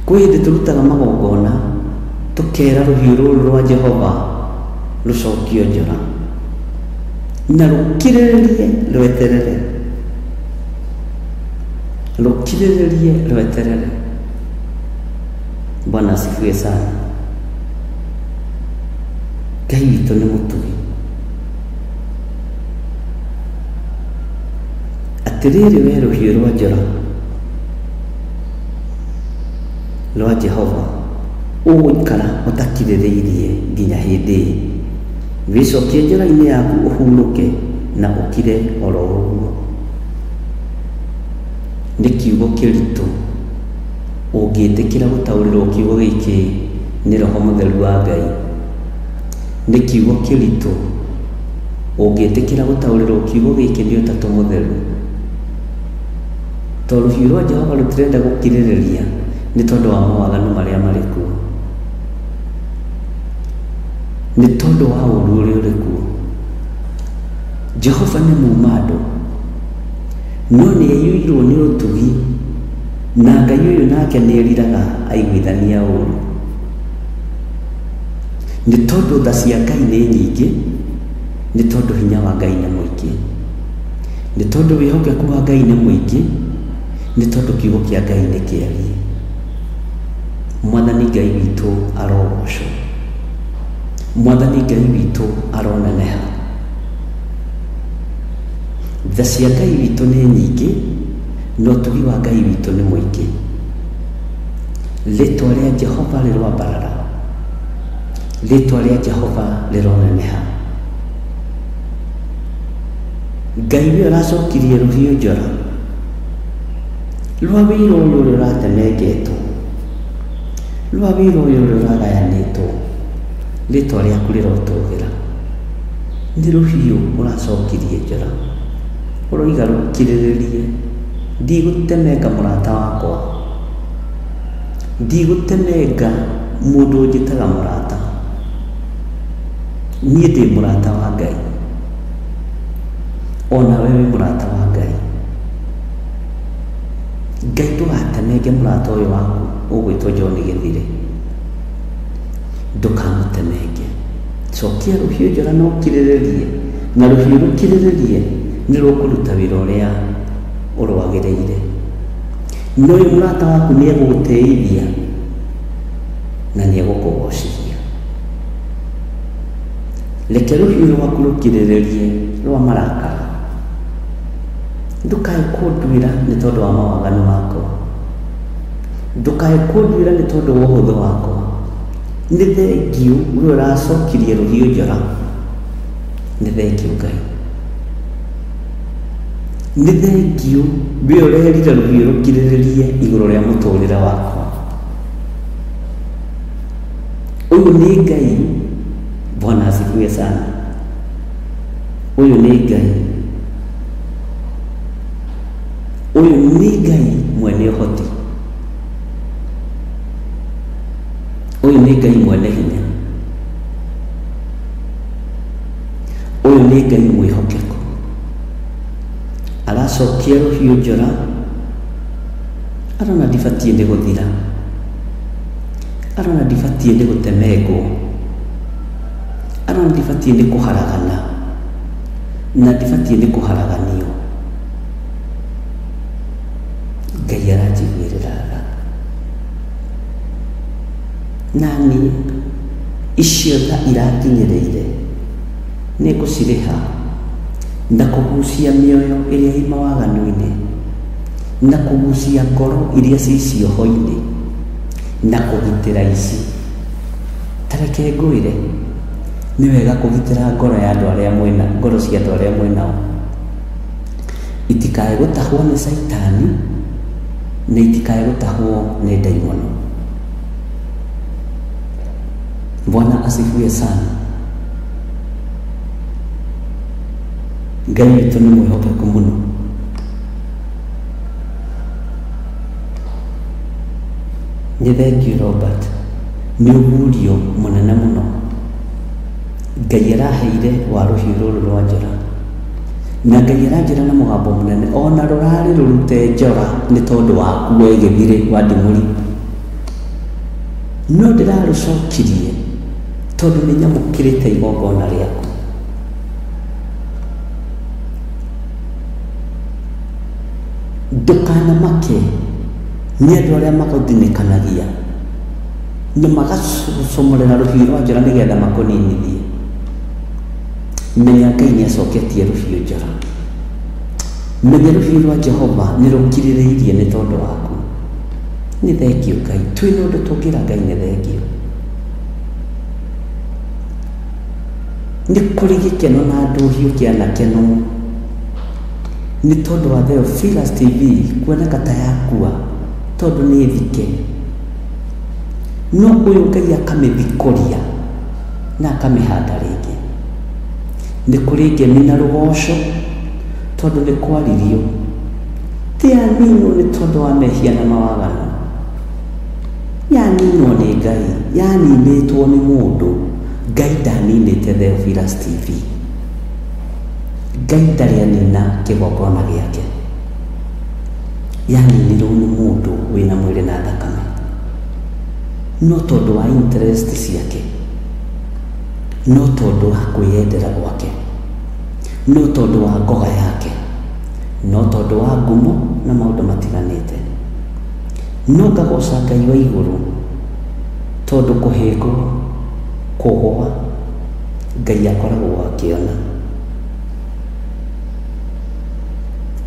P: Kwĩ hĩndĩ tũrutaga magongona tũkera rũhiũ rũrũ rwa Jehova rũcokio njora na rũkirĩrĩrie rweterere, rũkirĩrĩrie rweterere. Bwana asifiwe sana. Ngai witũ nĩ mũtugi. Atĩrĩrĩ we rũhiũ rwa njora rwa Jehova, ũgũikara ũtakirĩrĩirie nginya hĩndĩ ĩ? Wĩcokie njora-inĩ yaku ũhurũke na ũkire oro ũguo. Nĩ kiugo kĩritũ ũngĩtĩkĩra gũtaũrĩrwo kiugo gĩkĩ nĩ Roho Mũtheru wa Ngai. Nĩ kiugo kĩritũ ũngĩtĩkĩra gũtaũrĩrwo kiugo gĩkĩ nĩ Ũtatũ Mũtheru. Tondũ rũhiũ rwa Jehova rũtirenda gũkirĩrĩria nĩ tondũ wa mawaganu marĩa marĩ kuo, nĩ tondũ wa ũũru ũrĩa ũrĩ kuo. Jehova nĩ muuma andũ, no nĩ aiyũirwo nĩ ũtugi, na Ngai ũyũ nake nĩ eriraga aiguithania ũũru. Nĩ tondũ tha cia Ngai nĩ nyingĩ, nĩ tondũ hinya wa Ngai nĩ mũingĩ, nĩ tondũ wĩhokeku wa Ngai nĩ mũingĩ, nĩ tondũ kiugo kĩa Ngai nĩ kĩarie. Mwathani Ngai witũ arogocwo, Mwathani Ngai witũ aroneneha. Tha cia Ngai witũ nĩ nyingĩ, na ũtugi wa Ngai witũ nĩ mũingĩ. Rĩtwa rĩa Jehova rĩroambarara, rĩtwa rĩa Jehova rĩroneneha. Ngai we ũracokirie rũhiũ njora rwa wĩra ũyũ ũrĩa ũratemengetwo, rwa wĩra ũyũ ũrĩa ũragayanĩtwo, rĩtwa rĩaku rĩrotũgĩra. Nĩ rũhiũ ũracokirie njora, ũroiga rũkirĩrĩrie, ndigũtemenga mũrata wakwa, ndigũtemenga mũndũ ũnjĩtaga mũrata. Niĩ ndĩ mũrata wa Ngai, onawe wĩ mũrata wa Ngai. Ngai ndũgatemenge mũrata ũyũ waku ũgwĩtwo John Gĩthire, ndũkamũtemenge. Cokia rũhiũ njora na ũkirĩrĩrie, na rũhiũ rũkirĩrĩrie nĩ rũkũruta wĩra ũrĩa ũrwagĩrĩire. Na ũyũ mũrata waku nĩ egũgũteithia na nĩ egũkũgocithia. Reke rũhiũ rwaku rũkirĩrĩrie rwa marakara, ndũkae kũnduĩra nĩ tondũ wa mawaganu makwa, ndũkae kũnduĩra nĩ tondũ wa ũhũthũ wakwa. Nĩ thengiũ ũrĩa ũracokirie rũhiũ njora, nĩ thengiũ Ngai, nĩ thengiũ we ũrerire rũhiũ rũkirĩrĩrie igũrũ rĩa mũtũrĩre wakwa. Ũyũ nĩ Ngai. Bwana asifiwe sana. Ũyũ nĩ Ngai, ũyũ nĩ Ngai mwene ũhoti, ũyũ nĩ Ngai mwene hinya, ũyũ nĩ Ngai mwĩhokeku. Aracokia rũhiũ njora, arona ndibatiĩ nĩ gũthira, arona ndibatiĩ nĩ gũtemengwo, arona ndibatiĩ nĩ kũharagana, na ndibatiĩ nĩ kũharaganio. Ngai aranjiguĩrĩra tha, na niĩ icio tha irakinyĩrĩire nĩ ngũcirĩha na kũgucia mĩoyo ĩrĩa ĩ mawaganu-inĩ, na kũgucia ngoro iria ci cioho-inĩ, na kũgitĩra ici. Ta reke ngwĩre, nĩ wega kũgitĩra ngoro ya andũ arĩa mwĩna, ngoro cia andũ arĩa mwĩnao itikae gũtahwo nĩ caitani, na itikae gũtahwo nĩ ndaimono. Bwana asifiwe sana. Ngai witũ nĩ mwĩhokeku mũno. Nĩ thengiũ Robert, nĩ ũgurio mũnene mũno Ngai araheire wa rũhiũ rũrũ rwa njora, na Ngai aranjĩra na mũgambo mũnene, ona rũrarĩ rũrute njora nĩ tondũ waku we Gĩthire wa Ndimũri.
J: No ndĩrarũcokirie tondũ nĩ nyamũkĩrĩte igongona rĩaku. Ndũkanamake nĩ andũ arĩa magũthinĩkanagia na magacomorera rũhiũ rwa njora nĩgetha makũninithie. Menya Ngai nĩacoketie rũhiũ njora. Menya rũhiũ rwa Jehova nĩ rũkirĩrĩirie nĩ tondũ waku. Nĩ thengio Ngai, twĩna ũndũ tũngĩra Ngai nĩ thengio. Nĩ kũrĩ gĩkeno na ndũhiũ kĩanakenwo nĩ tondũ wa Theophilus TV kuoneka ta yakua tondũ nĩ thike. No ũyũ Ngai akamĩthikũria na akamĩhanda rĩngĩ. Nĩ kũrĩ ngemi na rũgoco tondũ nĩ kwaririo. Ti yaninwo nĩ tondũ wa mehia na mawaganu. Yaninwo nĩ Ngai, yaninĩtwo nĩ mũndũ. Ngai ndaninĩte Theophilus TV. Ngai ndarĩ anina kĩgongona gĩake. Yaninirwo nĩ mũndũ wĩna mwĩrĩ na thakame. No tondũ wa interest ciake, no tondũ wa kwĩyendera gwake, no tondũ wa ngoga yake, no tondũ wa ngumo na maũndũ matiganĩte. No ngagoca Ngai wa igũrũ tondũ kũhĩngwo, kũgũa, Ngai akoragwo akĩona.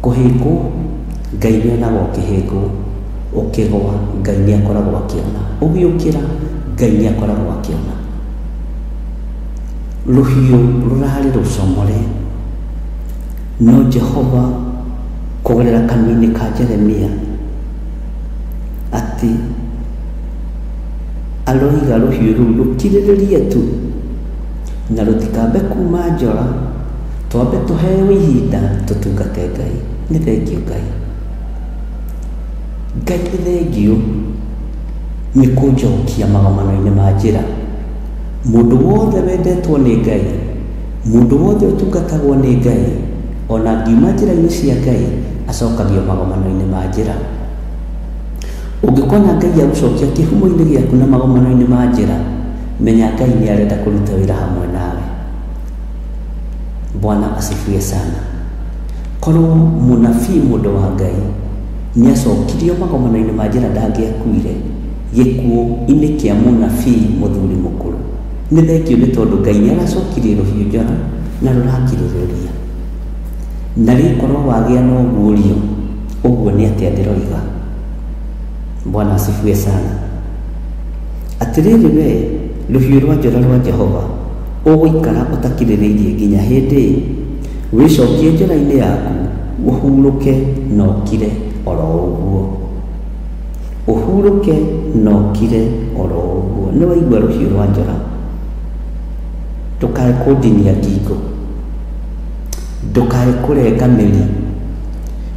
J: Kũhĩngwo, Ngai nĩonaga ũkĩhĩngwo. Ũkĩgũa, Ngai nĩakoragwo akĩona. Ũgĩũkĩra, Ngai nĩakoragwo akĩona. Rũhiũ rũrarĩ rũcomore, no Jehova kũgerera kanua-inĩ ka Jeremia atĩ aroiga rũhiũ rũu rũkirĩrĩrie tu na rũtikambe kuma njora, twambe tũheo ihinda tũtungate Ngai. Nĩ thengio Ngai. Ngai nĩ thengio nĩ kũnjokia magomano-inĩ ma njĩra. Mũndũ wothe wendetwo nĩ Ngai, mũndũ wothe ũtungatagwo nĩ Ngai, ona angiuma njĩra-inĩ cia Ngai acokagio magomano-inĩ ma njĩra. Ũngĩkona Ngai agũcokia kĩhumo-inĩ gĩaku na magomano-inĩ ma njĩra, menya Ngai nĩ arenda kũruta wĩra hamwe nawe. Bwana asifiwe sana. Korwo mũnabii mũndũ wa Ngai nĩacokirio magomano-inĩ ma njĩra ndangĩakuire gĩkuũ-inĩ kĩa mũnabii mũthuri mũkũrũ. Nĩ thengio nĩ tondũ Ngai nĩaracokirie rũhiũ njora na rũrakirĩrĩria. Na rĩkorwo wagĩa na ũguũrio, ũguo nĩ atĩa ndĩroiga. Bwana asifiwe sana. Atĩrĩrĩ we rũhiũ rwa njora rwa Jehova ũgũikara ũtakirĩrĩirie nginya hĩndĩ? Wĩcokie njora-inĩ yaku, ũhurũke na ũkire oro ũguo. Ũhurũke na ũkire oro ũguo. Nĩ waigua rũhiũ rwa njora, ndũkae kũndinia ngingo, ndũkae kũrenga mĩri,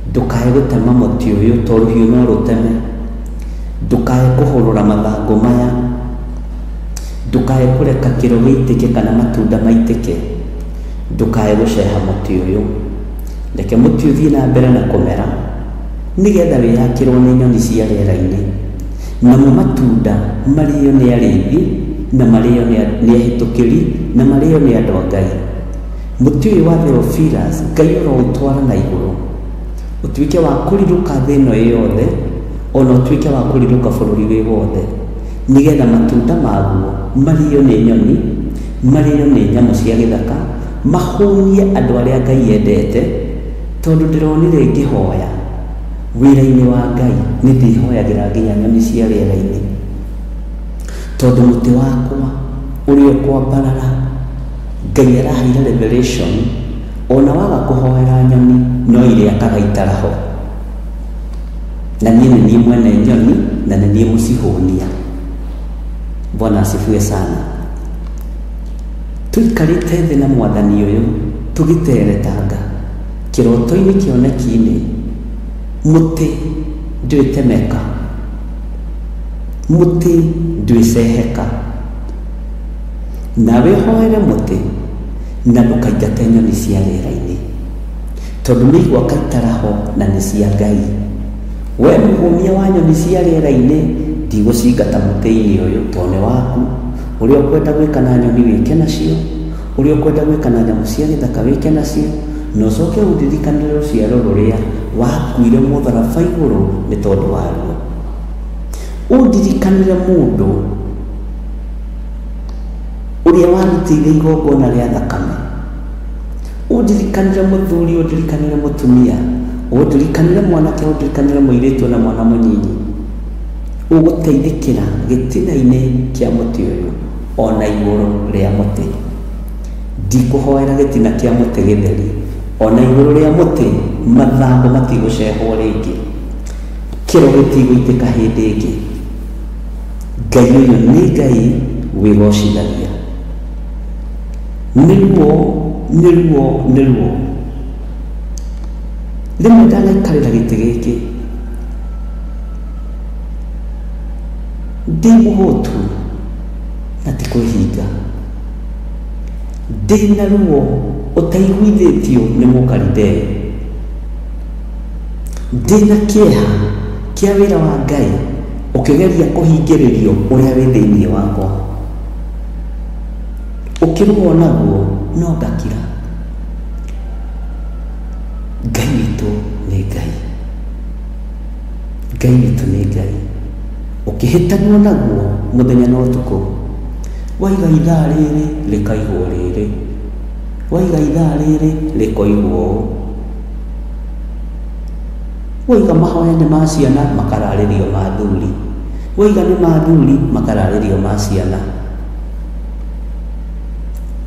J: ndũkae gũtema mũtĩ ũyũ to rũhiũ no rũteme, ndũkae kũhũrũra mathangũ maya, ndũkae kũreka kĩro gĩitĩke kana matunda maitĩke, ndũkae gũceha mũtĩ ũyũ. Reke mũtĩ ũthiĩ na mbere na kũmera nĩgetha wĩyakĩrwo nĩ nyoni cia rĩera-inĩ, namo matunda marĩo nĩ arĩithi na marĩo nĩ ahĩtũkĩri na marĩo nĩ andũ a Ngai. Mũtĩ ũyũ wa Theophilus Ngai ũroũtwara na igũrũ, ũtuĩke wa kũrirũka thĩ ĩno ĩ yothe, ona ũtuĩke wa kũrirũka bũrũri wĩ wothe, nĩgetha matunda maguo marĩo nĩ nyoni, marĩo nĩ nyamũ cia gĩthaka, mahũnie andũ arĩa Ngai endete. Tondũ ndĩronire ngĩhoya wĩra-inĩ wa Ngai, nĩ ndĩhoyagĩra nginya nyoni cia rĩera-inĩ, tondũ mũtĩ wakwa ũrĩa ũkwambarara Ngai araheire revelation, ona waga kũhoera nyoni no irĩakaga itaraho. Na niĩ nĩ niĩ mwene nyoni na nĩ niĩ mũcihũnia. Bwana asifiwe sana. Tũikarĩte thĩ na mwathani ũyũ tũgĩteretanga kĩroto-inĩ kĩoneki-inĩ, mũtĩ ndwĩtemeka, mũtĩ ndwĩceheka. Nawe hoere mũtĩ na ndũkaingate nyoni cia rĩera-inĩ, tondũ nĩ igwaka itaraho na nĩ cia Ngai. We mũhũnia wa nyoni cia rĩera-inĩ, Ndigũcingata mũtĩ-inĩ ũyũ tondũ nĩ waku. Ũrĩa ũkwenda gwĩka na nyoni wĩke nacio, ũrĩa ũkwenda gwĩka na nyamũ cia gĩthaka wĩke nacio, na ũcoke ũndirikanĩre rũciaro rũrĩa wakuire mũtharaba igũrũ nĩ tondũ waruo. Ũndirikanĩre mũndũ ũrĩa warutĩire igongona rĩa thakame. Ũndirikanĩre mũthuri, ũndirikanĩre mũtumia, ũndirikanĩre mwanake, ũndirikanĩre mũirĩtu na mwana mũnyinyi ũgũteithĩkĩra gĩtina-inĩ kĩa mũtĩ ũyũ ona igũrũ rĩa mũtĩ. Ndikũhoera gĩtina kĩa mũtĩ gĩtheri, ona igũrũ rĩa mũtĩ mathangũ matigũcehwo rĩngĩ, kĩro gĩtigũitĩka hĩndĩ ĩngĩ. Ngai ũyũ nĩ Ngai wĩgocithagia. Nĩ ruo, nĩ ruo, nĩ ruo. Rĩmwe ndanaikarĩra gĩtĩ gĩkĩ ndĩ mũhũtu na ti kwĩhinga, ndĩ na ruo ũtaiguithĩtio nĩ mũkalidei, ndĩ na kĩeha kĩa wĩra wa Ngai ũkĩgeria kũhingĩrĩrio ũrĩa wĩ thĩinĩ wakwa, ũkĩrũo naguo no ngakira. Ngai witũ nĩ Ngai, Ngai witũ nĩ Ngai. Ũkĩhĩtanwo naguo mũthenya na ũtukũ, waiga ithaa rĩrĩ rĩkaigwo rĩrĩ, waiga ithaa rĩrĩ rĩkoigwo ũũ, waiga mahoya nĩ ma ciana makararĩrio ma thuri, waiga nĩ ma thuri makararĩrio ma ciana.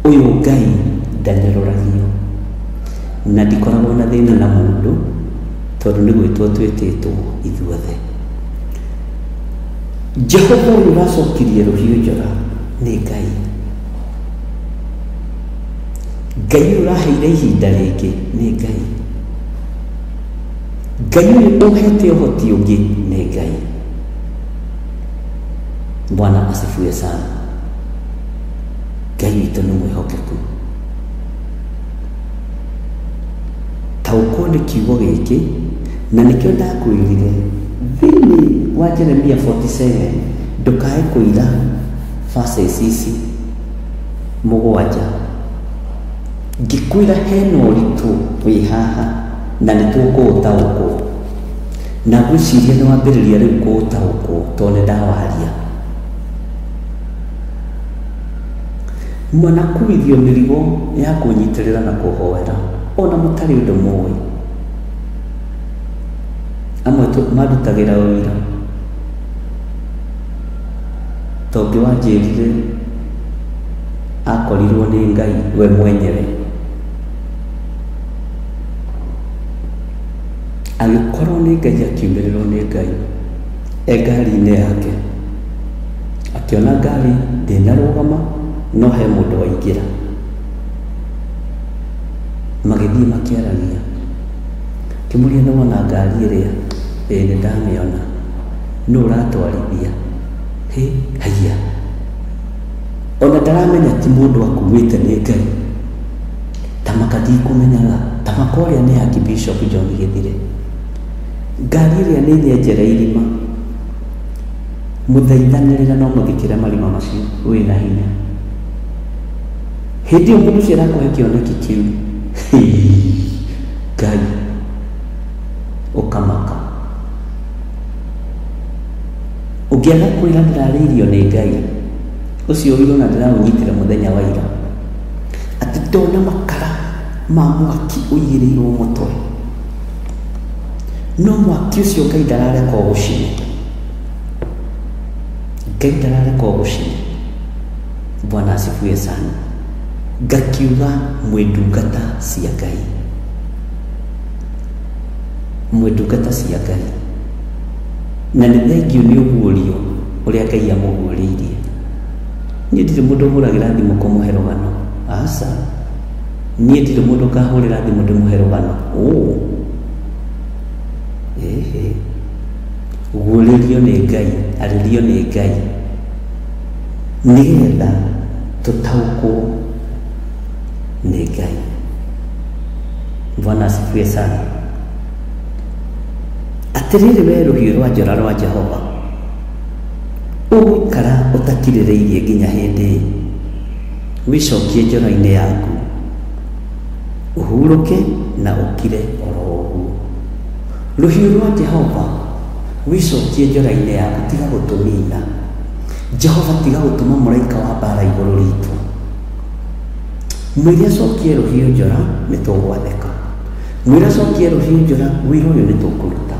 J: Ũyũ Ngai ndanyarũragio, na ndikoragwo na thĩna na mũndũ tondũ nĩ gwĩtwo twĩtĩtwo ithuothe. Jehova ũyũ ũracokirie rũhiũ njora nĩ Ngai. Ngai ũyũ ũraheire ihinda rĩngĩ nĩ Ngai. Ngai ũyũ ũhete ũhoti ũngĩ nĩ Ngai. Bwana asifiwe sana. Ngai witũ nĩ mwĩhokeku. Taũkwo nĩ kiugo gĩkĩ, na nĩkĩo ndakwĩrire thĩinĩ wa Jeremia 47 ndũkae kũira verses ici mũgwanja, ngĩkwĩra hena ũritũ wĩ haha na nĩ tũkũũtaũkwo, na ngwĩciria nĩ wambĩrĩria rĩu kũũtaũkwo tondũ nĩ ndawaria. Mwanakuithio mĩrigo ya kũnyitĩrĩra na kũhoera ona mũtarĩ ũndũ mũĩ. Amwe mandutagĩra ũira, tondũ wanjĩrire akorirwo nĩ Ngai we mwenyewe, agĩkorwo nĩ Ngai, akiumĩrĩrwo nĩ Ngai e ngari-inĩ yake, akĩona ngari ndĩnarũgama no he mũndũ waingĩra. Magĩthiĩ makĩaragia, kĩmũria nĩ wona ngari ĩrĩa? Ĩĩ nĩ ndamĩona. Nũ ũratwarithia? Hĩ, haiya, ona ndaramenya ti mũndũ akuĩte nĩ Ngai. Tamaka ndikũmenyaga, tamaka ũrĩa nĩ Archbishop John Gĩthire. Ngari ĩrĩa nĩ nyenjere irima, mũthaithanĩrĩra no mũthikĩre marima macio wĩna hinya. Hĩndĩ ĩyo mũndũ ũcio arakũhe kĩoneki kĩu, Ngai ũkamaka. Ũngĩaga kwĩra ndĩrarĩirio nĩ Ngai ũcio ũira na ndĩraũnyitĩra mũthenya wa ira, atĩ ndona makara ma mwaki ũigĩrĩirwo mũtwe, no mwaki ũcio Ngai ndarareka ũgũcine, Ngai ndarareka ũgũcine. Bwana asifiwe sana. Ngakiuga mwĩ ndungata cia Ngai, mwĩ ndungata cia Ngai, na nĩ thengio nĩ ũguũrio ũrĩa Ngai amũguũrĩirie. Niĩ ndirĩ mũndũ ũhũragĩra thimũ kũmũhe rũgano, aca. Niĩ ndirĩ mũndũ ngahũrĩra thimũ ndĩmũhe rũgano. Ĩhĩ, guũrĩrio nĩ Ngai, arĩrio nĩ Ngai, nĩgetha tũtaũkwo nĩ Ngai. Bwana asifiwe sana. Atĩrĩrĩ we rũhiũ rwa njora rwa Jehova, Ũgũikara ũtakirĩrĩirie nginya hĩndĩ ĩ? Wĩcokie njora-inĩ yaku, ũhurũke na ũkire oro ũguo. Rũhiũ rwa Jehova, wĩcokie njora-inĩ yaku, tiga gũtũnina. Jehova, tiga gũtũma mũraika wa mbara igũrũ ritũ. Mwĩre acokie rũhiũ njora, nĩ tũgwathĩka. Mwĩre acokie rũhiũ njora, wĩra ũyũ nĩ tũkũruta.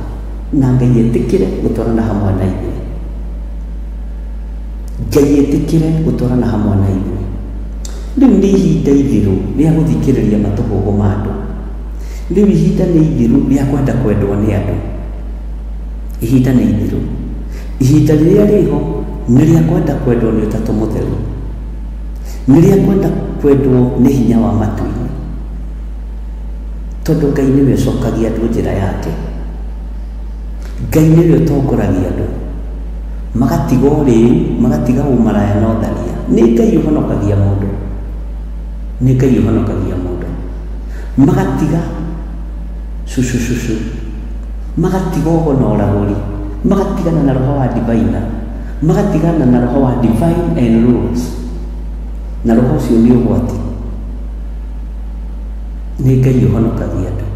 J: Na Ngai etĩkĩre gũtwarana hamwe na ithuĩ. Ngai etĩkĩre gũtwarana hamwe na ithuĩ. Rĩu nĩ ihinda ithiru rĩa gũthikĩrĩria matũhũhũ ma andũ. Rĩu ihinda nĩ ithiru rĩa kwenda kwendwo nĩ andũ. Ihinda nĩ ithiru. Ihinda rĩrĩa rĩho nĩ rĩa kwenda kwendwo nĩ Ũtatũ Mũtheru. Nĩ rĩa kwenda kwendwo nĩ hinya wa matu-inĩ. Tondũ Ngai nĩwe ũcokagia andũ njĩra yake. Ngai nĩwe ũtongoragia andũ. Magatiga ũrĩu, magatiga ũmaraya na ũtharia. Nĩ Ngai ũhonokagia mũndũ. Nĩ Ngai ũhonokagia mũndũ. Magatiga cucu cucu. Magatiga ũgo na ũragũri. Magatigana na roho wa divina. Magatigana na roho wa divine and rules. Na roho ũcio nĩ ũgwati. Nĩ Ngai ũhonokagia andũ.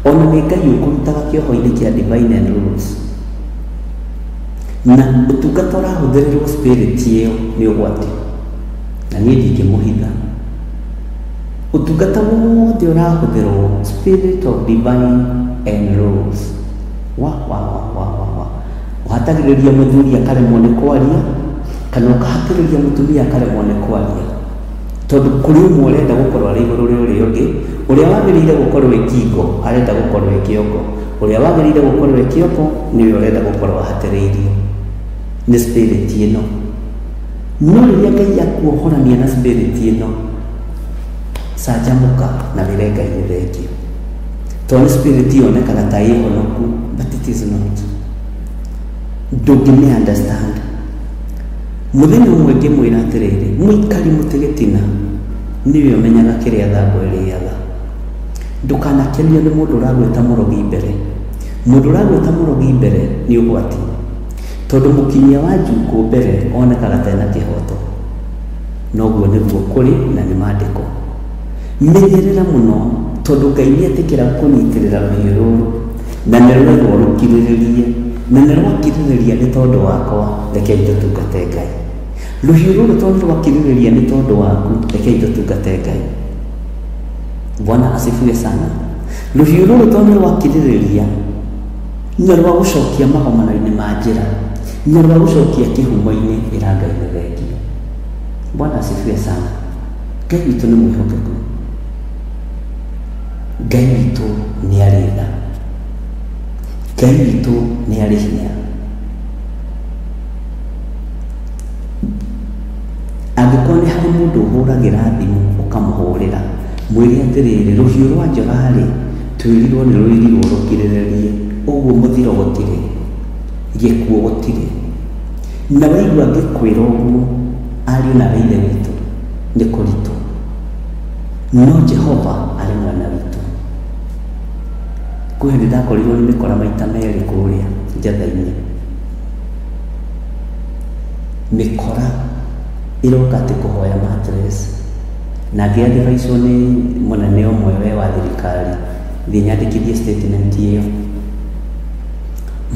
J: Ona nĩ Ngai ũkũrutaga kĩoho-inĩ kĩa divine and rules. Na ũtungata ũrahũthĩrĩrwo spirit ĩyo nĩ ũgwati. Na niĩ ndingĩmũhitha. Ũtungata wothe ũrahũthĩrwo spirit of divine and rules. Wa wa wa wa wa wa. Ũhatagĩrĩria mũthuri akaremwo nĩ kwaria, kana ũkahatĩrĩria mũtumia akaremwo nĩ kwaria. Tondũ kũrĩ ũmwe ũrenda gũkorwo arĩ igũrũ rĩa ũrĩa ũngĩ, ũrĩa wagĩrĩire gũkorwo e kĩongo arenda gũkorwo e kĩongo, ũrĩa wagĩrĩire gũkorwo e kĩongo nĩwe ũrenda gũkorwo ahatĩrĩirio nĩ spirit ĩno. No rĩrĩa Ngai akuohorania na spirit ĩno, canjamũka na wĩre Ngai nĩ thengiũ. Tondũ nĩ spirit yonekaga ta ĩ honoku, but it is not. Ndũngĩmĩ understand. Mũthenya ũmwe ngĩmwĩra atĩrĩrĩ, mũikari mũtĩ gĩtina nĩwe ũmenyaga kĩrĩa thambo ĩrĩaga. Ndũkanakenio nĩ mũndũ ũragwĩta mũrogi mbere. Mũndũ ũragwĩta mũrogi mbere nĩ ũgwati. Tondũ mũkinyia wa njukũ mbere onekaga ta ena kĩhoto. Noguo nĩguo kũrĩ na nĩ maandĩko. Menyerera mũno tondũ Ngai nĩ etĩkĩra kũnyitĩrĩra rũhiũ rũrũ na nĩ rwerwo rũkirĩrĩrie, na nĩ rwakirĩrĩria nĩ tondũ wakwa, rekei tũtungate Ngai. Rũhiũ rũrũ tondũ rwakirĩrĩria nĩ tondũ waku, rekei tũtungate Ngai. Bwana asifiwe sana. Rũhiũ rũrũ tondũ rwakirĩrĩria na rwa gũcokia magomano-inĩ ma njĩra, na rwa gũcokia kĩhumo-inĩ, ĩra Ngai nĩ thengiũ. Bwana asifiwe sana. Ngai witũ nĩ mwĩhokeku. Ngai witũ nĩ arĩ tha. Ngai witũ nĩ arĩ hinya. Angĩkorwo nĩ harĩ mũndũ ũhũragĩra thimũ ũkamũhũrĩra, mwĩre atĩrĩrĩ, rũhiũ rwa njora-rĩ, twĩrirwo nĩ rwĩrirwo rũkirĩrĩrie, ũguo mũthiro gũtirĩ, gĩkuũ gũtirĩ. Na waigua ngĩkwĩra ũguo, ariũ na ithe witũ, nĩ kũritũ. No Jehova arĩ mwena witũ. Kwĩ hĩndĩ ndakorirwo nĩ mĩkora maita merĩ kũrĩa njatha-inĩ. Mĩkora ĩroka atĩ kũhoya mattress, na ngĩadvicewo nĩ mũnene ũmwe we wa thirikari, thiĩ nyandĩkithie statement ĩyo.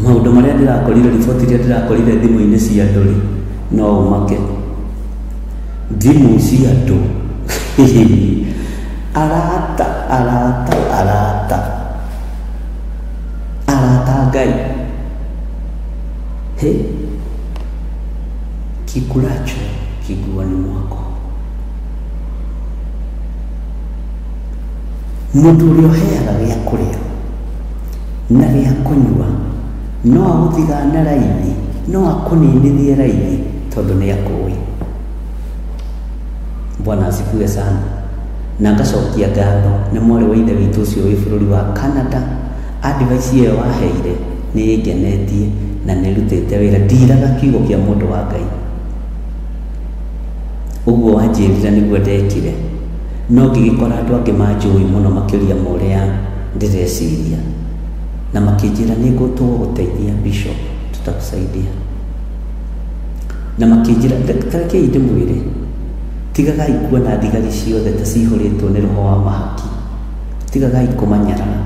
J: Maũndũ marĩa ndĩrakorire, riboti iria ndĩrakorire thimũ-inĩ cia andũ rĩ, no ũmake. Thimũ cia andũ. Arata, arata, arata. Arata Ngai. He. Kikulacho kiguani mwako. Mũndũ ũrĩa ũheaga gĩa kũrĩa na gĩa kũnyua no agũthigane raithi, no akũninithie raithi tondũ nĩ akũĩ. Bwana asifiwe sana. Na ngacokia ngatho nĩ mwarĩ wa ithe witũ ũcio wĩ bũrũri wa Canada. Advice ĩyo waheire nĩ ĩngenetie na nĩ ĩrutĩte wĩra. Ndiraga kiugo kĩa mũndũ wa Ngai. Ũguo wanjĩrire nĩguo ndekire. No ngĩgĩkora andũ angĩ manjũĩ mũno makĩria ma ũrĩa ndĩreciria. Na makĩnjĩra nĩ ngũtũgũteithia Bishop, tutakusaidia. Na makĩnjĩra tarekei ndĩmwĩre, tigagai kuona thigari ciothe ta cihũrĩtwo nĩ roho wa mahaki. Tigagai kũmanyarara,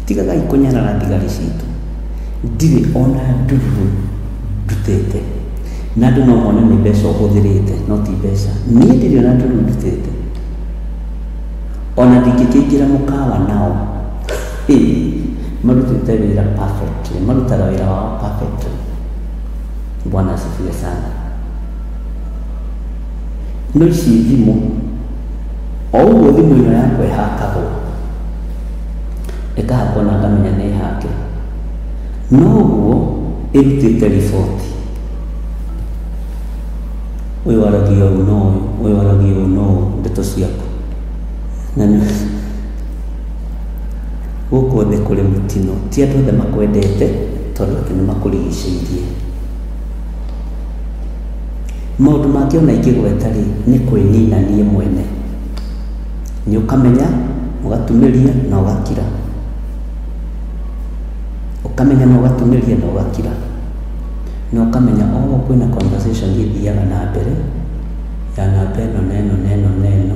J: tigagai kũnyarara thigari citũ. Ndirĩ ona ndururu ndutĩte, na andũ no mone nĩ mbeca ũhũthĩrĩte, no ti mbeca. Niĩ ndirĩ ona ndururu ndutĩte, ona ndingĩkĩingĩra mũkawa nao. Marutĩte wĩra perfectly, marutaga wĩra wao perfectly. Bwana asifiwe sana. No ici thimũ, o ũguo thimũ ĩno yakwa ĩhakagwo, ĩkahakwo na ngamenya nĩ hake, noguo ĩrutĩte riboti, ũyũ waragia ũũ na ũyũ, ũyũ waragia ũũ na ũyũ, ndeto ciaku. Na nĩ gũkũ thĩ kũrĩ mũtino, ti andũ othe makwendete tondũ atĩ nĩ makũrigicĩirie. Maũndũ mangĩ ona ingĩgweta rĩ, nĩ kwĩnina niĩ mwene. Nĩ ũkamenya, ũgatumĩria na ũgakira. Ũkamenya na ũgatumĩria na ũgakira. Na ũkamenya o kwĩna conversation ĩthiaga na mbere ya namba ĩno na ĩno na ĩno na ĩno.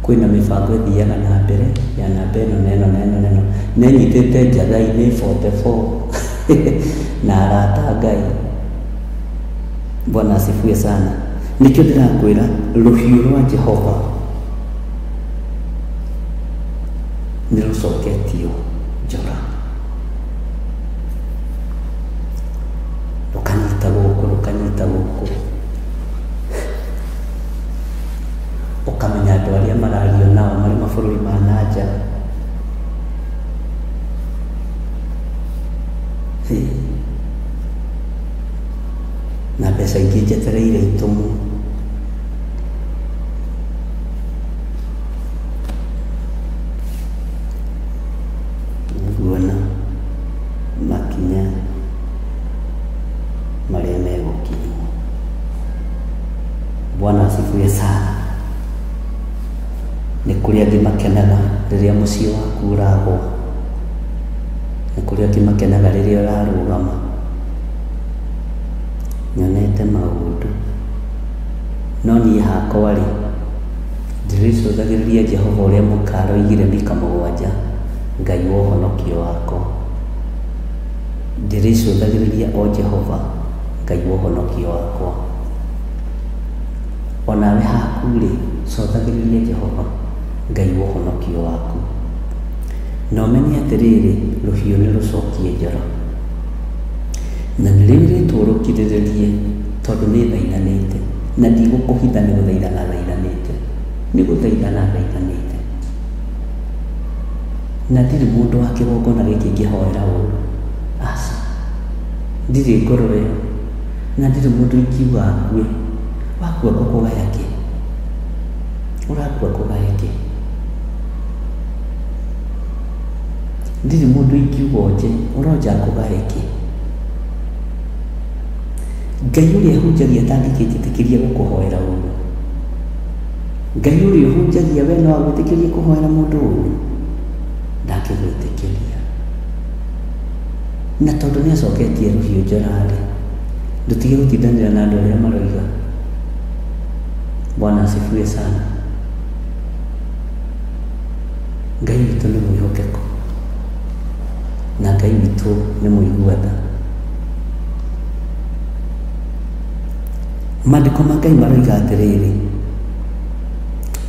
J: Kwĩna mĩbango ĩthiaga na mbere ya namba ĩno na ĩno na ĩno na ĩno. Na ĩnyitĩte njatha-inĩ 44 na arata a Ngai. Bwana asifiwe sana. Nĩkĩo ndĩrakwĩra rũhiũ rwa Jehova nĩ rũcoketio njora, rũkanyita gũkũ, rũkanyita gũkũ, ũkamenya andũ arĩa marario nao marĩ mabũrũri ma na nja. Na mbeca ingĩ njetereire itũmwo. Nguona makinya marĩa megũkinywo. Bwana asifiwe sana. Nĩ kũrĩ angĩ makenaga rĩrĩa mũciĩ waku ũragwa, nĩ kũrĩ angĩ makenaga rĩrĩa ũrarũgama. Nyonete maũndũ, no niĩ hakwa rĩ, ndĩrĩcũthagĩrĩria Jehova ũrĩa mũkaroigire Mika 7, Ngai wa ũhonokio wakwa. Ndĩrĩcũthagĩrĩria o Jehova, Ngai wa ũhonokio wakwa. Onawe haku rĩ, cũthagĩrĩria Jehova, Ngai wa ũhonokio waku. Na ũmenye atĩrĩrĩ, rũhiũ nĩ rũcokie njora, na nĩ rwĩrĩtwo rũkirĩrĩrie, tondũ nĩ thaithanĩte, na ndigũkũhitha, nĩ gũthaithana thaithanĩte, nĩ gũthaithana thaithanĩte. Na ndirĩ mũndũ wa kĩgongona gĩkĩ ingĩhoera ũũru, aca, ndirĩ ngoro ĩyo, na ndirĩ mũndũ ingiuga akue. Wakua ngũkũgaya kĩ? Ũrakua ngũgaye kĩ? Ndirĩ mũndũ ingiuga onje, ũronja ngũgaye kĩ? Ngai ũrĩa hunjagia atangĩkĩnjĩtĩkĩria gũkũhoera ũũru. Ngai ũrĩa ũhunjagia we no agwĩtĩkĩrie kũhoera mũndũ ũũru? Ndangĩgwĩtĩkĩria. Na tondũ nĩ acoketie rũhiũ njora-rĩ, ndũtige gũtindanĩra na andũ arĩa maroiga. Bwana asifiwe sana. Ngai witũ nĩ mwĩhokeku, na Ngai witũ nĩ mũigua tha. Maandĩko ma Ngai maroiga atĩrĩrĩ,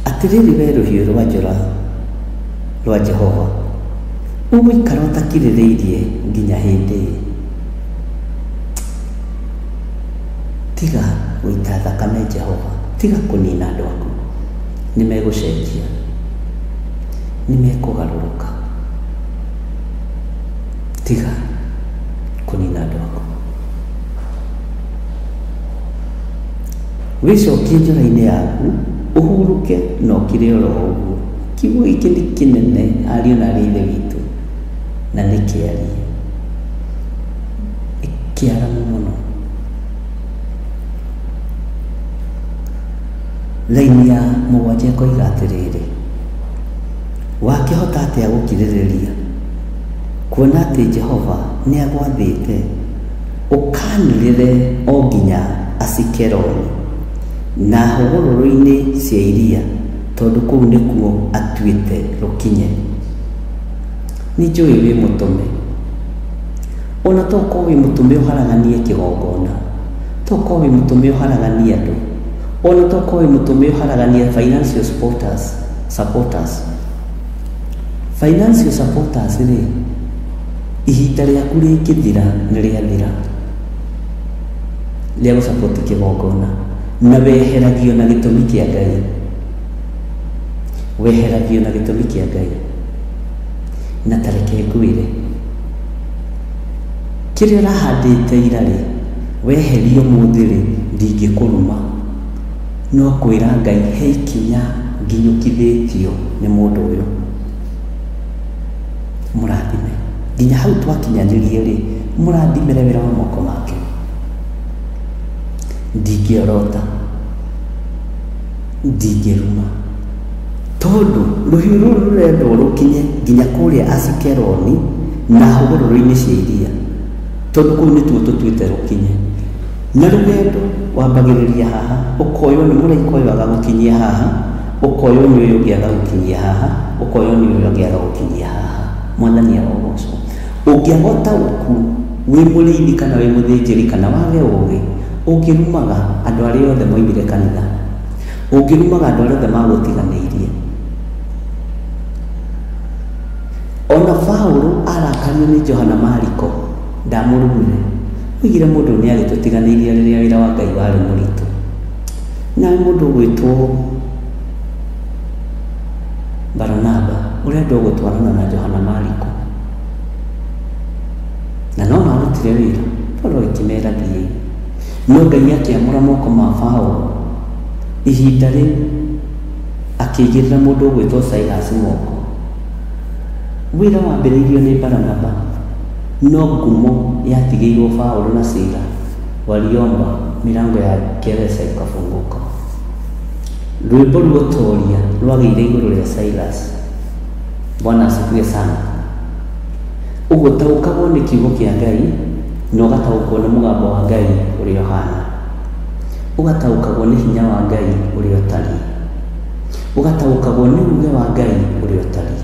J: atĩrĩrĩ we rũhiũ rwa njora rwa Jehova, ũgũikara ũtakirĩrĩirie nginya hĩndĩ ĩ? Tiga gũita thakame Jehova, tiga kũnina andũ aku. Nĩ megũcenjia, nĩ mekũgarũrũka. Tiga kũnina andũ aku. Wĩcokie njora-inĩ yaku, ũhurũke na ũkire oro ũguo. Kiugo gĩkĩ nĩ kĩnene, ariũ na arĩ ithe witũ, na nĩ kĩarie, kĩaramu mũno. Raini ya 7 ĩkoiga atĩrĩrĩ, wakĩhota atĩa gũkirĩrĩria kuona atĩ Jehova nĩ agwathĩte ũkanĩrĩre o nginya Asikeloni na hũgũrũrũ-inĩ cia iria, tondũ kũu nĩkuo atuĩte rũkinye. Nĩ njũĩ wĩ mũtũme, ona to ũkorwo wĩ mũtũme ũharaganie kĩgongona, to ũkorwo wĩ mũtũme ũharaganie andũ, ona to ũkorwo wĩ mũtũme ũharaganie financial supporters. Financial supporters rĩ, ihinda rĩaku rĩngĩthira nĩ rĩathira rĩa gũsupport kĩgongona, na weheragio na gĩtũmi kĩa Ngai, weheragio na gĩtũmi kĩa Ngai. Na tareke ngwĩre, kĩrĩa ũrahandĩte ira rĩ, weherio ũmũthĩ rĩ, ndingĩkũruma, no kwĩra Ngai he ikinya nginyũkithĩtio nĩ mũndũ ũyũ, mũrathime nginya hau twakinyanĩrie rĩ, mũrathimĩre wĩra wa moko make. Ndingĩorota, ndingĩruma, tondũ rũhiũ rũrũ rũrendwo rũkinye nginya kũrĩa Asikeloni na hũgũrũrũ-inĩ cia iria, tondũ kũu nĩtuo tũtuĩte rũkinye. Na rũgendo wambagĩrĩria haha, ũkoywo nĩ mũraika ũyũ agagũkinyia haha, ũkoywo nĩ ũyũ ũngĩ agagũkinyia haha, ũkoywo nĩ ũyũ ũngĩ agagũkinyia haha. Mwathani arogocwo. Ũngĩaga ũtaũku wĩ mũrĩithi kana wĩ mũthĩnjĩri kana wage ũgĩ, ũngĩrumaga andũ arĩa othe moimire kanitha, ũngĩrumaga andũ arĩa othe magũtiganĩirie. Ona Paũlũ arakario nĩ Johana Mariko, ndamũrumire, oigire mũndũ nĩ agĩtũtiganĩirie rĩrĩa wĩra wa Ngai warĩ mũritũ. Nawe mũndũ ũgwĩtwo Baranaba ũrenda ũgũtwarana na Johana Mariko, na no marutire wĩra, Paũlũ agĩkĩmera thiĩi. No Ngai akĩamũra moko ma Paũlũ ihinda rĩu, akĩigĩrĩra mũndũ ũgwĩtwo Silas moko. Wĩra wambĩrĩirio nĩ Baranaba, no ngumo yatigĩirwo Paũlũ na Sila. Waliomba, milango ya gereza ikafunguka. Rwĩmbo rwa ũtoria rwagĩire igũrũ rĩa Silas. Bwana asifiwe sana. Ũguo taũkagwo nĩ kiugo kĩa Ngai, na ũgataũkwo nĩ mũgambo wa Ngai ũrĩa ũhana, ũgataũkagwo nĩ hinya wa Ngai ũrĩa ũtariĩ, ũgataũkagwo nĩ uge wa Ngai ũrĩa ũtariĩ.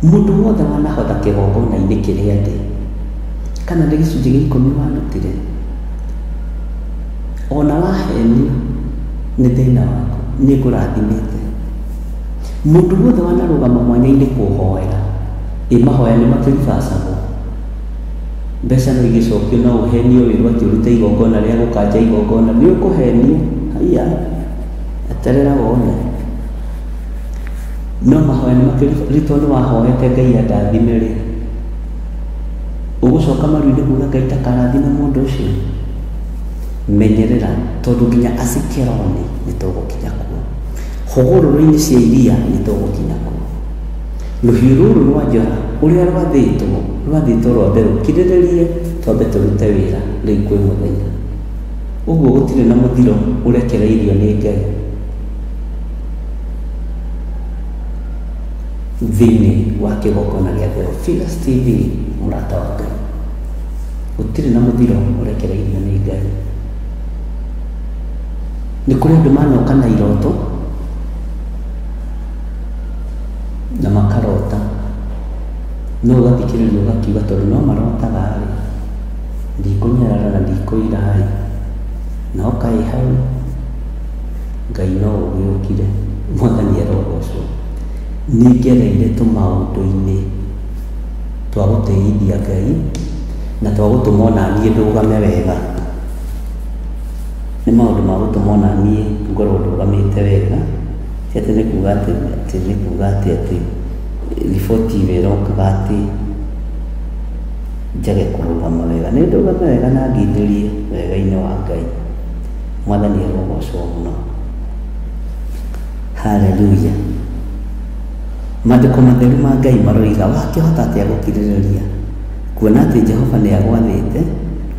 J: Mũndũ wothe wanahotha kĩgongona-inĩ kĩrĩa ndĩ, kana nĩ gĩcunjĩ gĩa 10 warutire, ona wahenio nĩ thĩna waku, nĩ ngũrathimĩte. Mũndũ wothe wanarũgama mwanya-inĩ kũhoera, ĩ mahoya nĩ makĩribacagwo, mbeca no igĩcokio, no ũhenio wĩrwo atĩ ũrute igongona rĩa gũkanja igongona, nĩ ũkũhenio, haiya, eterera wone. No mahoya nĩ makĩribacagwo, nĩ wahoete Ngai andathime rĩ, ũgũcoka maru-inĩ kuga Ngai ndakarathime mũndũ ũcio. Menyerera, tondũ nginya Asikeloni nĩ tũgũkinya kuo, hũgũrũrũ-inĩ cia iria nĩ tũgũkinya kuo. Rũhiũ rũrũ rwa njora ũrĩa rwathĩtwo rwambe rũkirĩrĩrie, twambe tũrute wĩra rĩu kwĩ mũthenya. Ũguo gũtirĩ na mũthiro ũrekereirio nĩ Ngai thĩinĩ wa kĩgongona gĩa Theophilus TV, mũrata wa Ngai. Gũtirĩ na mũthiro ũrekereirio nĩ Ngai. Nĩ kũrĩ andũ manoka na iroto na makarota, no ũgathikĩrĩria ũgakiuga tondũ no marotaga rĩ, ndikũnyarara na ndikũira rĩ, na ũkaĩ hau Ngai no ũgĩũkire. Mwathani arogocwo. Nĩ ngereire tũmaũndũ-inĩ twa gũtĩithia Ngai na twa gũtũma ona niĩ ndũgame wega. Nĩ maũndũ ma gũtũma ona niĩ ngorwo ndũgamĩte wega, ti atĩ nĩ kuga atĩ nĩ kuga atĩ riboti ĩyo ĩrokaga atĩ njage kũrũgama wega. Nĩ ndũgame wega na ngindĩrie wega-inĩ wa Ngai. Mwathani arogocwo mũno. Haleluya. Maandĩko matheru ma Ngai maroiga, wakĩhota atĩa gũkirĩrĩria kuona atĩ Jehova nĩ agwathĩte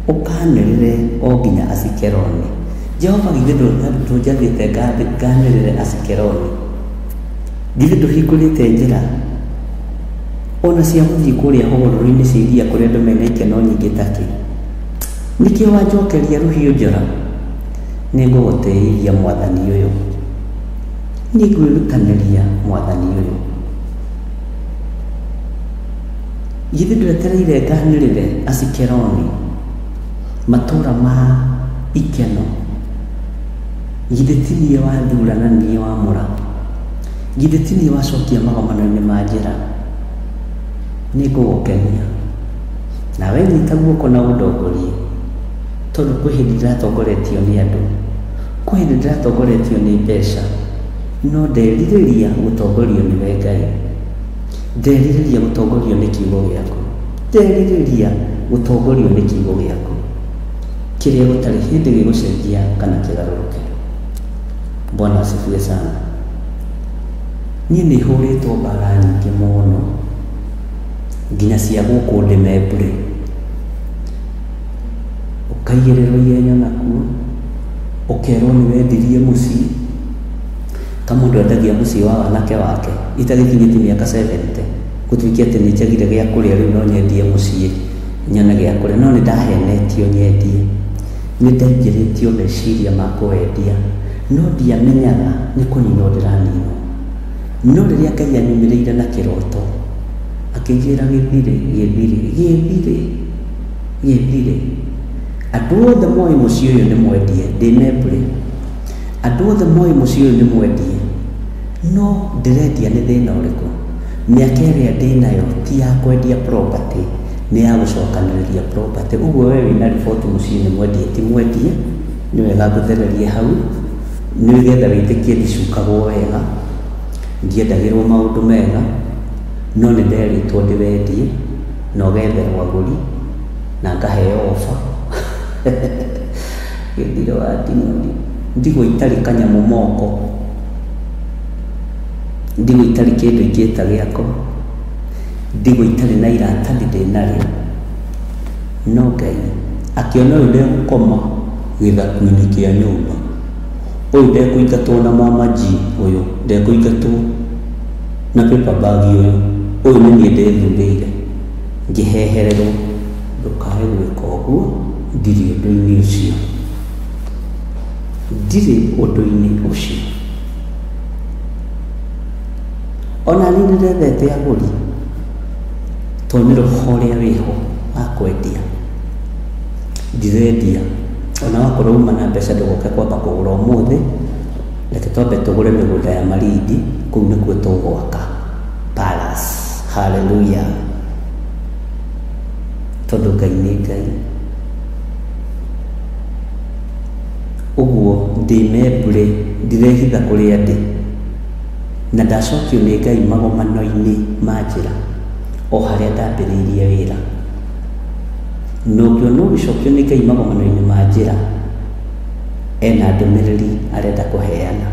J: ũkanĩrĩre o nginya Asikeloni. Jehova githĩ ndũnjathĩte nganĩrĩre Asikeloni? Githĩ ndũhingũrĩte njĩra ona cia gũthiĩ kũrĩa hũgũrũrũ-inĩ cia iria kũrĩa andũ mena ikeno nyingĩ takĩ? Nĩkĩo wanjokeria rũhiũ njora? Nĩngũgũtĩithia mwathani ũyũ, nĩngwĩrutanĩria mwathani ũyũ. Githĩ ndwetereire nganĩrĩre Asikeloni, matũũra ma ikeno? Githĩ ti niĩ wathura na niĩ wamũra? Githĩ ti niĩ wacokia magomano-inĩ ma njĩra? Nĩngũgũkenia nawe nyita guoko na ũndongorie, tondũ kwĩ hĩndĩ ndĩratongoretio nĩ andũ, kwĩ hĩndĩ ndĩratongoretio nĩ mbeca, no nderirĩria gũtongorio nĩwe Ngai, nderirĩria gũtongorio nĩ kiugo gĩaku, nderirĩria gũtongorio nĩ kiugo gĩaku kĩrĩa gũtarĩ hĩndĩ gĩgũcenjia kana kĩgarũrũke. Bwana asifiwe sana. Niĩ nĩ hũrĩtwo mbara nyingĩ mũno nginya cia gũkũ ndĩmembũrĩ, ũkaigĩrĩrwo igenyo nakuo, ũkerwo nĩ wendirie mũciĩ, ta mũndũ endagia mũciĩ wa wanake wake itagĩkinyĩtie mĩaka 70, gũtuĩke atĩ nĩ njagire gĩa kũrĩa rĩu no nyendie mũciĩ nyone gĩa kũrĩa, no nĩ ndahenetio nyendie, nĩ ndaingĩrĩtio meciria ma kũwendia, no ndiamenyaga nĩ kũninwo ndĩraninwo. No rĩrĩa Ngai anyumĩrĩire na kĩroto akĩnjĩra gĩthire gĩthire gĩthire gĩthire, andũ othe moĩ mũciĩ ũyũ nĩ mwendie, ndĩ membũrĩ, andũ othe moĩ mũciĩ ũyũ nĩ mwendie, no ndĩrendia nĩ thĩna ũrĩkũ? Mĩaka ĩrĩa ndĩnayo ti ya kwendia property, nĩ ya gũcokanĩrĩria property. Ũguo we wĩna riboti mũciĩ nĩ mwendie ti mwendie, nĩ wega ngũthererie hau nĩgetha wĩtĩkie ndicukagwo wega, ndiendagĩrwo maũndũ mega, no nĩ nderĩtwo ndĩwendie na ũgetherwo agũri na ngaheo ofa. Gĩthiro wa nding'ori, ndigũ itarĩ kanyamũ moko, ndigũ itarĩ kĩndũ ingĩta gĩakwa, ndigũ itarĩ na iratathi ndĩnarĩo, no Ngai akĩona ũyũ ndegũkoma gĩthaku-inĩ kĩa nyũmba, ũyũ ndekũingatwo na mama G, ũyũ ndekũingatwo na paper bag, ũyũ ũyũ nĩ niĩ ndethurĩire, ngĩhehererwo ndũkae gwĩka ũguo, ndirĩ ũndũ-inĩ ũcio, ndirĩ ũndũ-inĩ ũcio. Ona niĩ nĩ ndethete agũri, tondũ nĩ roho ũrĩa wĩho wa kwendia, ndirendia. Ona wakorwo uma na mbeca ndũgoke kwamba kũgũra ũmũthĩ, reke twambe tũgũre mĩgũnda ya Malindi, kũu nĩkuo tũgwaka palace. Hallelujah. Tondũ Ngai nĩ Ngai. Ũguo ndĩ membũrĩ, ndirehitha kũrĩa ndĩ, na ndacokio nĩ Ngai magomano-inĩ ma njĩra o harĩa ndambĩrĩirie wĩra. Na ũngĩona ũgĩcokio nĩ Ngai magomano-inĩ ma njĩra, ena ndũmĩrĩri arenda kũheana.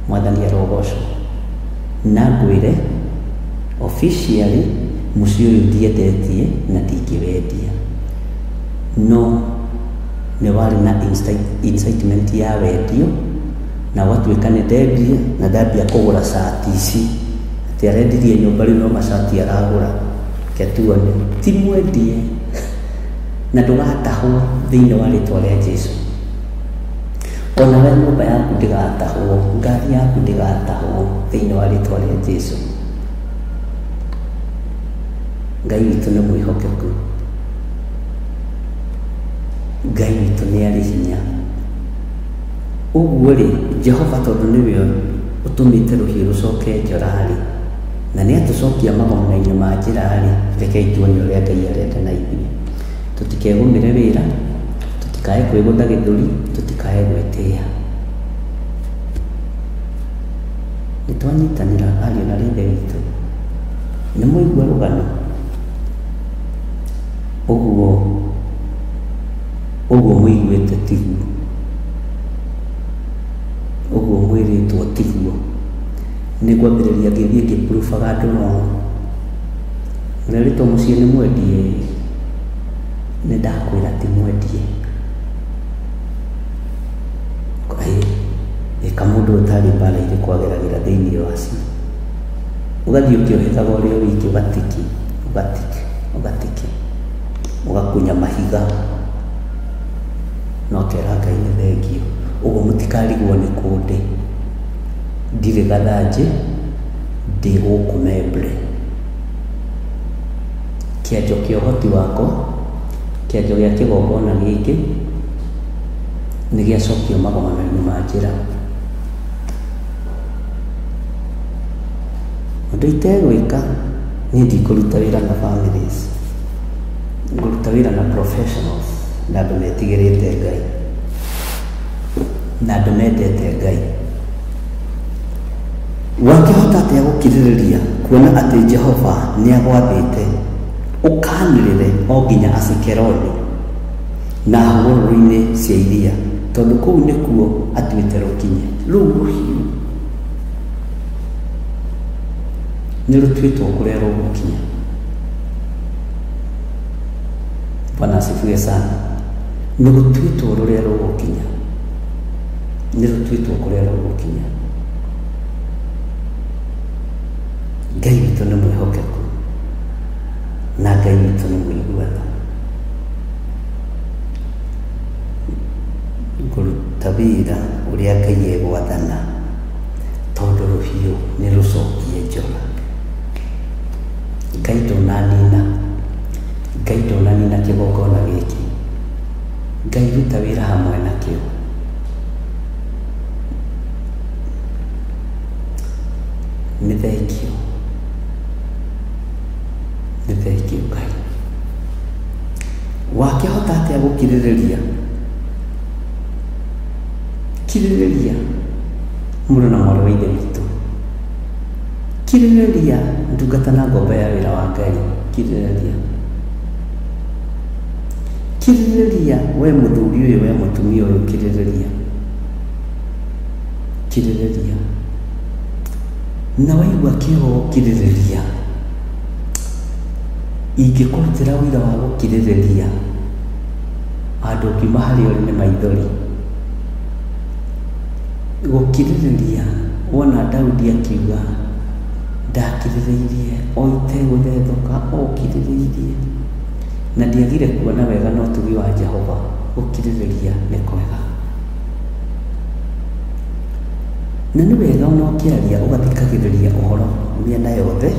J: Mwathani arogocwo. Na ngwĩre officially mũciĩ ũyũ ndiendetie na ndingĩwendia, no nĩ warĩ na incitement ya wendio, na gwatuĩka nĩ ndendia na ndambia kũgũra cati ici, atĩ arendirie nyũmba rĩu no macati aragũra, reke tuone ti mwendie na ndũgatahwo thĩinĩ wa rĩtwa rĩa Jesũ. Ona we nyũmba yaku ndĩgatahwo, ngari yaku ndĩgatahwo thĩinĩ wa rĩtwa rĩa Jesũ. Ngai witũ nĩ mwĩhokeku, Ngai witũ nĩ arĩ hinya. Ũguo rĩ, Jehova tondũ nĩwe ũtũmĩte rũhiũ rũcoke njora-rĩ, na nĩ atũcokia magomano-inĩ ma njĩra-rĩ, rekei tuone ũrĩa Ngai arenda na ithuĩ. Tũtikegũmĩre wĩra, tũtikae kwĩgũtha gĩthũri, tũtikae gwĩtĩĩa. Nĩ twanyitanĩra ariũ na ithe witũ, nĩ mwaigua rũgano ũguo ũguo mũiguĩte tiguo, ũguo mwĩrĩtwo tiguo. Nĩ ngwambĩrĩria ngĩthiĩ ngĩpurubaga andũ wrong. Ũrerĩtwo mũciĩ nĩ mwendie, nĩ ndakwĩra ti mwendie. Ĩka mũndũ ũtarĩ mbara irĩkũ ageragĩra thĩinĩ wacio, ũgathiĩ ũkĩohekaga ũrĩ o wiki, ũgatiki ũgatiki ũgatiki, ũgakunya mahiga. No kera Ngai nĩ thengio. Ũguo mũtikarigwo nĩ kũndĩ. Ndirĩ gathanjĩ, ndĩ gũkũ Membre. Kĩanjo kĩa ũhoti wakwa, kĩanjo gĩa kĩgongona gĩkĩ, nĩ gĩacokio magomano-inĩ ma njĩra. Ũndũ itegwĩka, niĩ ndikũruta wĩra na families. Ngũruta wĩra na professionals, na andũ metigĩrĩte Ngai, na andũ mendete Ngai. Wakĩhota atĩa gũkirĩrĩria kuona atĩ Jehova nĩagwathĩte ũkanĩrĩre o nginya Asikeloni na hũgũrũrũ-inĩ cia iria, tondũ kũu nĩkuo atuĩte rũkinye. Rũu rũhiũ nĩ rũtuĩtwo kũrĩa rũgũkinya. Bwana asifiwe sana. Nĩ gũtuĩtwo rũrĩa rũgũkinya, nĩ rũtuĩtwo kũrĩa rũgũkinya. Ngai witũ nĩ mwĩhokeku na Ngai witũ nĩ mũiguano. Ngũruta wĩra ũrĩa Ngai egwathana, tondũ rũhiũ nĩ rũcokie njora. Ngai ndũnanina, Ngai ndũnanina kĩgongona gĩkĩ. Ngai ruta wĩra hamwe nakĩo. Nĩ thengio, nĩ thengio Ngai. Wakĩhota atĩa gũkirĩrĩria? Kirĩrĩria mũrũ na mwarĩ wa Ithe witũ. Kirĩrĩria ndungata na ngombo ya wĩra wa Ngai. Kirĩrĩria, kirĩrĩria we mũthuri ũyũ, we mũtumia ũyũ, kirĩrĩria, kirĩrĩria. Na waigua kĩo gũkirĩrĩria, ingĩkũrutĩra wĩra wa gũkirĩrĩria, handũ ũkiuma harĩa ũrĩ nĩ maithori. Gũkirĩrĩria, wona Daudi akiuga ndakirĩrĩirie o itegũthethũka, o kirĩrĩirie, na ndiagire kuona wega na ũtugi wa Jehova. Gũkirĩrĩria nĩ kwega, na nĩ wega ona ũkĩaria ũgathikagĩrĩria ũhoro mĩena yothe,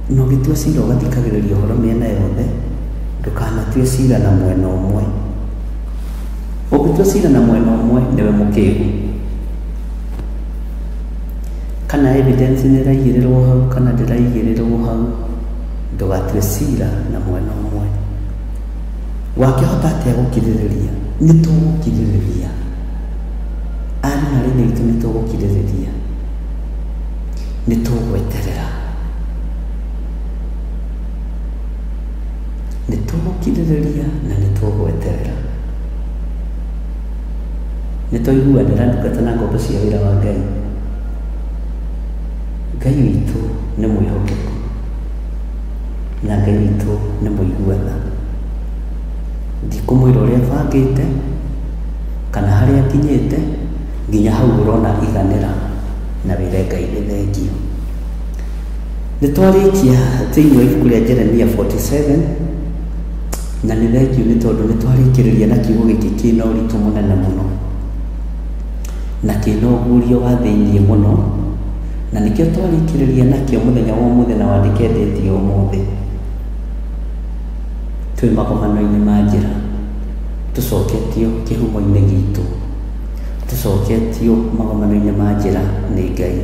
J: na ũgĩtua cira ũgathikagĩrĩria ũhoro mĩena yothe. Ndũkanatue cira na mwena ũmwe. Ũngĩtua cira na mwena ũmwe, nĩwe mũkĩgu. Kana evidence nĩ ĩraigĩrĩrwo hau kana ndĩraigĩrĩrwo hau, ndũgatue cira na mwena ũmwe. Wakĩhota atĩa gũkirĩrĩria? Nĩ tũgũkirĩrĩria, ariũ na arĩ witũ, nĩ tũgũkirĩrĩria, nĩ tũgweterera, nĩ tũgũkirĩrĩria na nĩ tũgweterera. Nĩ twaiguanĩra, ndungata na ngombo cia wĩra wa Ngai. Ngai witũ nĩ mwĩhokeku na Ngai witũ nĩ mũiguana. Ndikũmwĩra ũrĩa bangĩte kana harĩa nginyĩte, nginya hau ũrona iganĩra na wĩre Ngai nĩ thengio. Nĩ twarĩkia thĩinĩ wa ibuku rĩa Jeremia 47, na nĩ thengio nĩ tondũ nĩ twarĩkĩrĩria na kiugo gĩkĩ kĩna ũritũ mũnene mũno na kĩna ũguũrio wa thĩiniĩ mũno, na nĩkĩo twarĩkĩrĩria nakĩo mũthenya wa ũmũthĩ, na wandĩke ndĩti ya ũmũthĩ. Twĩ magomano-inĩ ma njĩra, tũcoketio kĩhumo-inĩ gitũ, tũcoketio magomano-inĩ ma njĩra nĩ Ngai.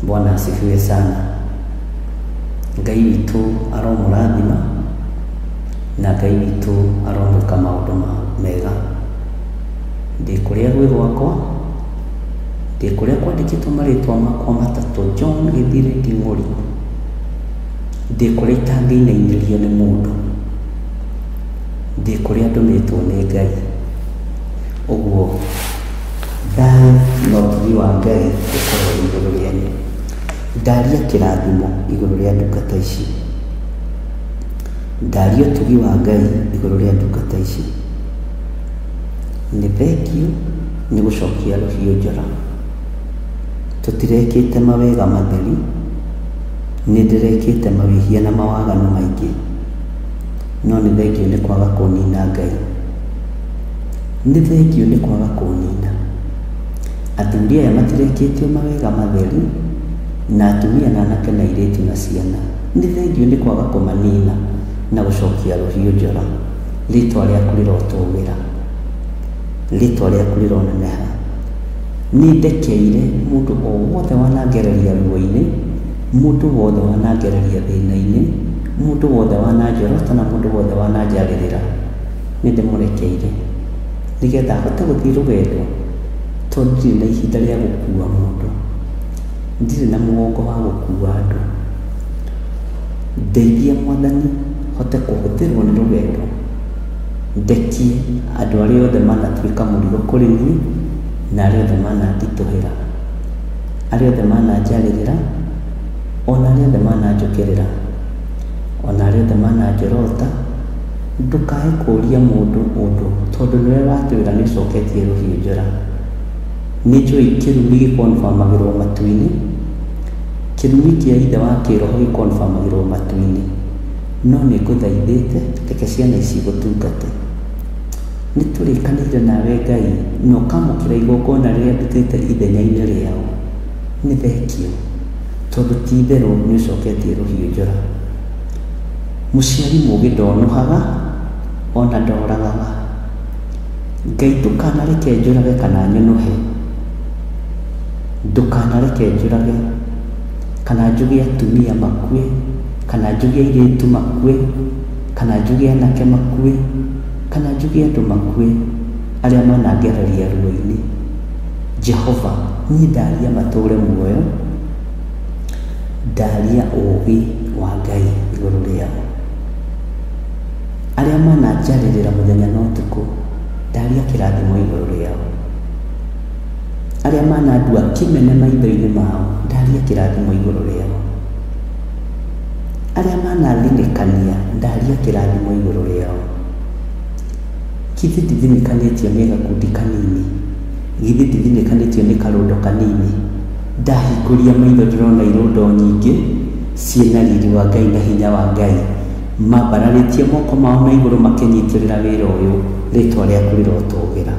J: Bwana asifiwe sana. Ngai witũ aromũrathima na Ngai witũ aromwĩka maũndũ mega. Ndĩ kũrĩa gwĩ gwakwa, ndĩ kũrĩa kwandĩkĩtwo marĩtwa makwa matatũ, John Gĩthire Nding'ũri. Ndĩ kũrĩa itangĩinainĩrio nĩ mũndũ, ndĩ kũrĩa ndũmĩtwo nĩ Ngai. Ũguo thayũ na ũtugi wa Ngai ũkorwo igũrũ rĩanyu. Ndaria kĩrathimo igũrũ rĩa ndungata ici, ndaria ũtugi wa Ngai igũrũ rĩa ndungata ici. Nĩ thengio nĩ gũcokia rũhiũ njora. Tũtirekĩte mawega matheri, nĩ ndĩrekĩte mawĩhia na mawaganu maingĩ, no nĩ thengio nĩ kwaga kũnina Ngai. Nĩ thengio nĩ kwaga kũnina. Athuri aya matirekĩtio mawega matheri, na atumia na anake na airĩtu na ciana. Nĩ thengio nĩ kwaga kũmanina na gũcokia rũhiũ njora. Rĩtwa rĩaku rĩrotũgĩra, rĩtwa rĩaku rĩroneneha. Nĩ ndekeire mũndũ o wothe wanangereria ruo-inĩ, mũndũ wothe wanangereria thĩna-inĩ, mũndũ wothe wananjorota na mũndũ wothe wananjarĩrĩra. Nĩ ndĩmũrekeire nĩgetha ahote gũthiĩ rũgendo, tondũ ndirĩ na ihinda rĩa gũkua mũndũ, ndirĩ na mũgongo wa gũkua andũ. Ndeithia Mwathani hote kũhũthĩrwo nĩ rũgendo, ndekie andũ arĩa othe manatuĩka mũrigo kũrĩ niĩ, na arĩa othe mananditũhĩra, arĩa othe mananjarĩrĩra, ona arĩa othe mananjũkĩrĩra, ona arĩa othe mananjorota. Ndũkae kũũria mũndũ ũndũ, tondũ nĩwe watwĩra nĩ ũcoketie rũhiũ njora. Nĩ njũĩ kĩrumi gĩkonfamagĩrwo matu-inĩ, kĩrumi kĩa ithe wa kĩroho gĩkonfamagĩrwo matu-inĩ, no nĩ ngũthaithĩte reke ciana ici igũtungate. Nĩ tũrĩkanĩire nawe Ngai, na ũkamũkĩra igongona rĩrĩa ndutĩte ithenya-inĩ rĩao. Nĩ thengio, tondũ ti itherũ nĩ ũcoketie rũhiũ njora. Mũciari mũũgĩ ndonũhaga ona ndoragaga. Ngai ndũkanareke njũrage kana nyũnũhe, ndũkanareke njũrage kana njuge atumia makue, kana njuge airĩtu makue, kana njuge anake makue, kana njuge andũ makue arĩa manangereria ruo-inĩ. Jehova, niĩ ndaria matũũre muoyo, ndaria ũũgĩ wa Ngai igũrũ rĩao. Arĩa mananjarĩrĩra mũthenya na ũtukũ, ndaria kĩrathimo igũrũ rĩao. Arĩa manandua kĩmene maitho-inĩ mao, ndaria kĩrathimo igũrũ rĩao. Arĩa manathinĩkania, ndaria kĩrathimo igũrũ rĩao. Githĩ ndithinĩkanĩtio nĩ gakundi kanini? Githĩ ndithinĩkanĩtio nĩ karũndo kanini? Ndahingũria maitho ndĩrona irũndo nyingĩ ciĩna riri wa Ngai na hinya wa Ngai, mambararĩtie moko mao na igũrũ makĩnyitĩrĩra wĩra ũyũ. Rĩtwa rĩaku rĩrotũgĩra.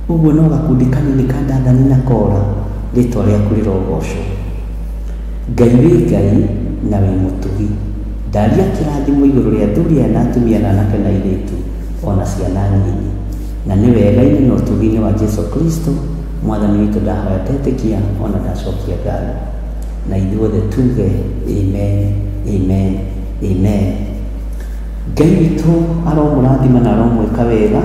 J: Ũguo no gakundi kanini ka Dathani na Kora, rĩtwa rĩaku rĩrogocwo. Ngai wĩ Ngai na wĩ mũtugi. Ndaria kĩrathimo igũrũ rĩa athuri aya na atumia na anake na airĩtu ona ciana nyinyi. Na nĩ wega-inĩ na ũtugi-inĩ wa Jesu Kristo Mwathani witũ ndahoya ndetĩkia ona ndacokia ngatho. Na ithuothe tuge amen, amen, amen. Ngai witũ aromũrathima na aromwĩka wega,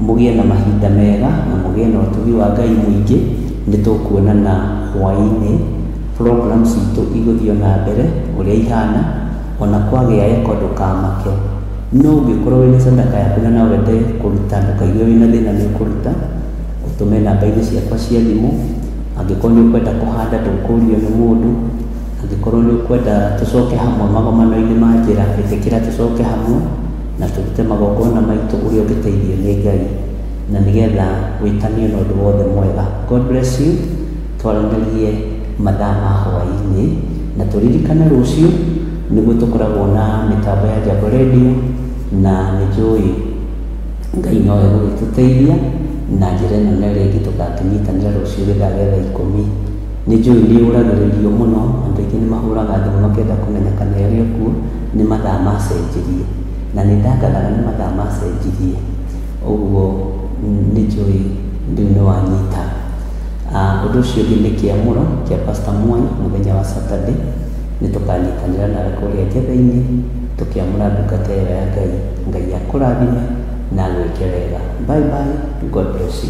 J: mũgĩe na mahinda mega na mũgĩe na ũtugi wa Ngai mũingĩ. Nĩ tũkuonana hwaĩ-inĩ, program citũ igũthiĩ na mbere ũrĩa ihana, ona kwagĩa eko ndũkamake. No ũngĩkorwo wĩna sadaka yaku na no wende kũruta, ndũkaigue wĩna thĩna nĩ ũkũruta, ũtũme namba-inĩ ciakwa cia thimũ. Angĩkorwo nĩ ũkwenda kũhanda ndũkũrio nĩ mũndũ, angĩkorwo nĩ ũkwenda tũcoke hamwe magomano-inĩ ma njĩra, ĩtĩkĩra tũcoke hamwe na tũrute magongona maitũ ũrĩa ũngĩteithio nĩ Ngai, na nĩgetha wĩtanio na ũndũ wothe mwega. God bless you. Twaranĩrie mathaa ma hwaĩ-inĩ, na tũririkane rũciũ nĩguo tũkoragwo na mĩtambo ya Jambo Radio, na nĩ njũĩ Ngai no egũgĩtũteithia na njĩra ĩno na ĩrĩa ĩngĩ tũgakĩnyitanĩra rũciũ gĩthaa gĩa thaa 10. Nĩ njũĩ nĩ ũragĩrĩrio mũno, andũ aingĩ nĩ mahũraga thimũ makĩenda kũmenya kana ĩrĩ o kuo. Nĩ mathaa macenjirie, na nĩ ndangathaga nĩ mathaa macenjirie, ũguo nĩ njũĩ rĩu nĩ wanyita. Ũndũ ũcio ũngĩ nĩ kĩamũro kĩa Pastor Mwai mũthenya wa Saturday. Nĩ tũkanyitanĩra nawe kũrĩa njetha-inĩ tũkĩamũra ndungata ĩyo ya Ngai. Ngai akũrathime na agwĩke wega. Bye bye, God bless you.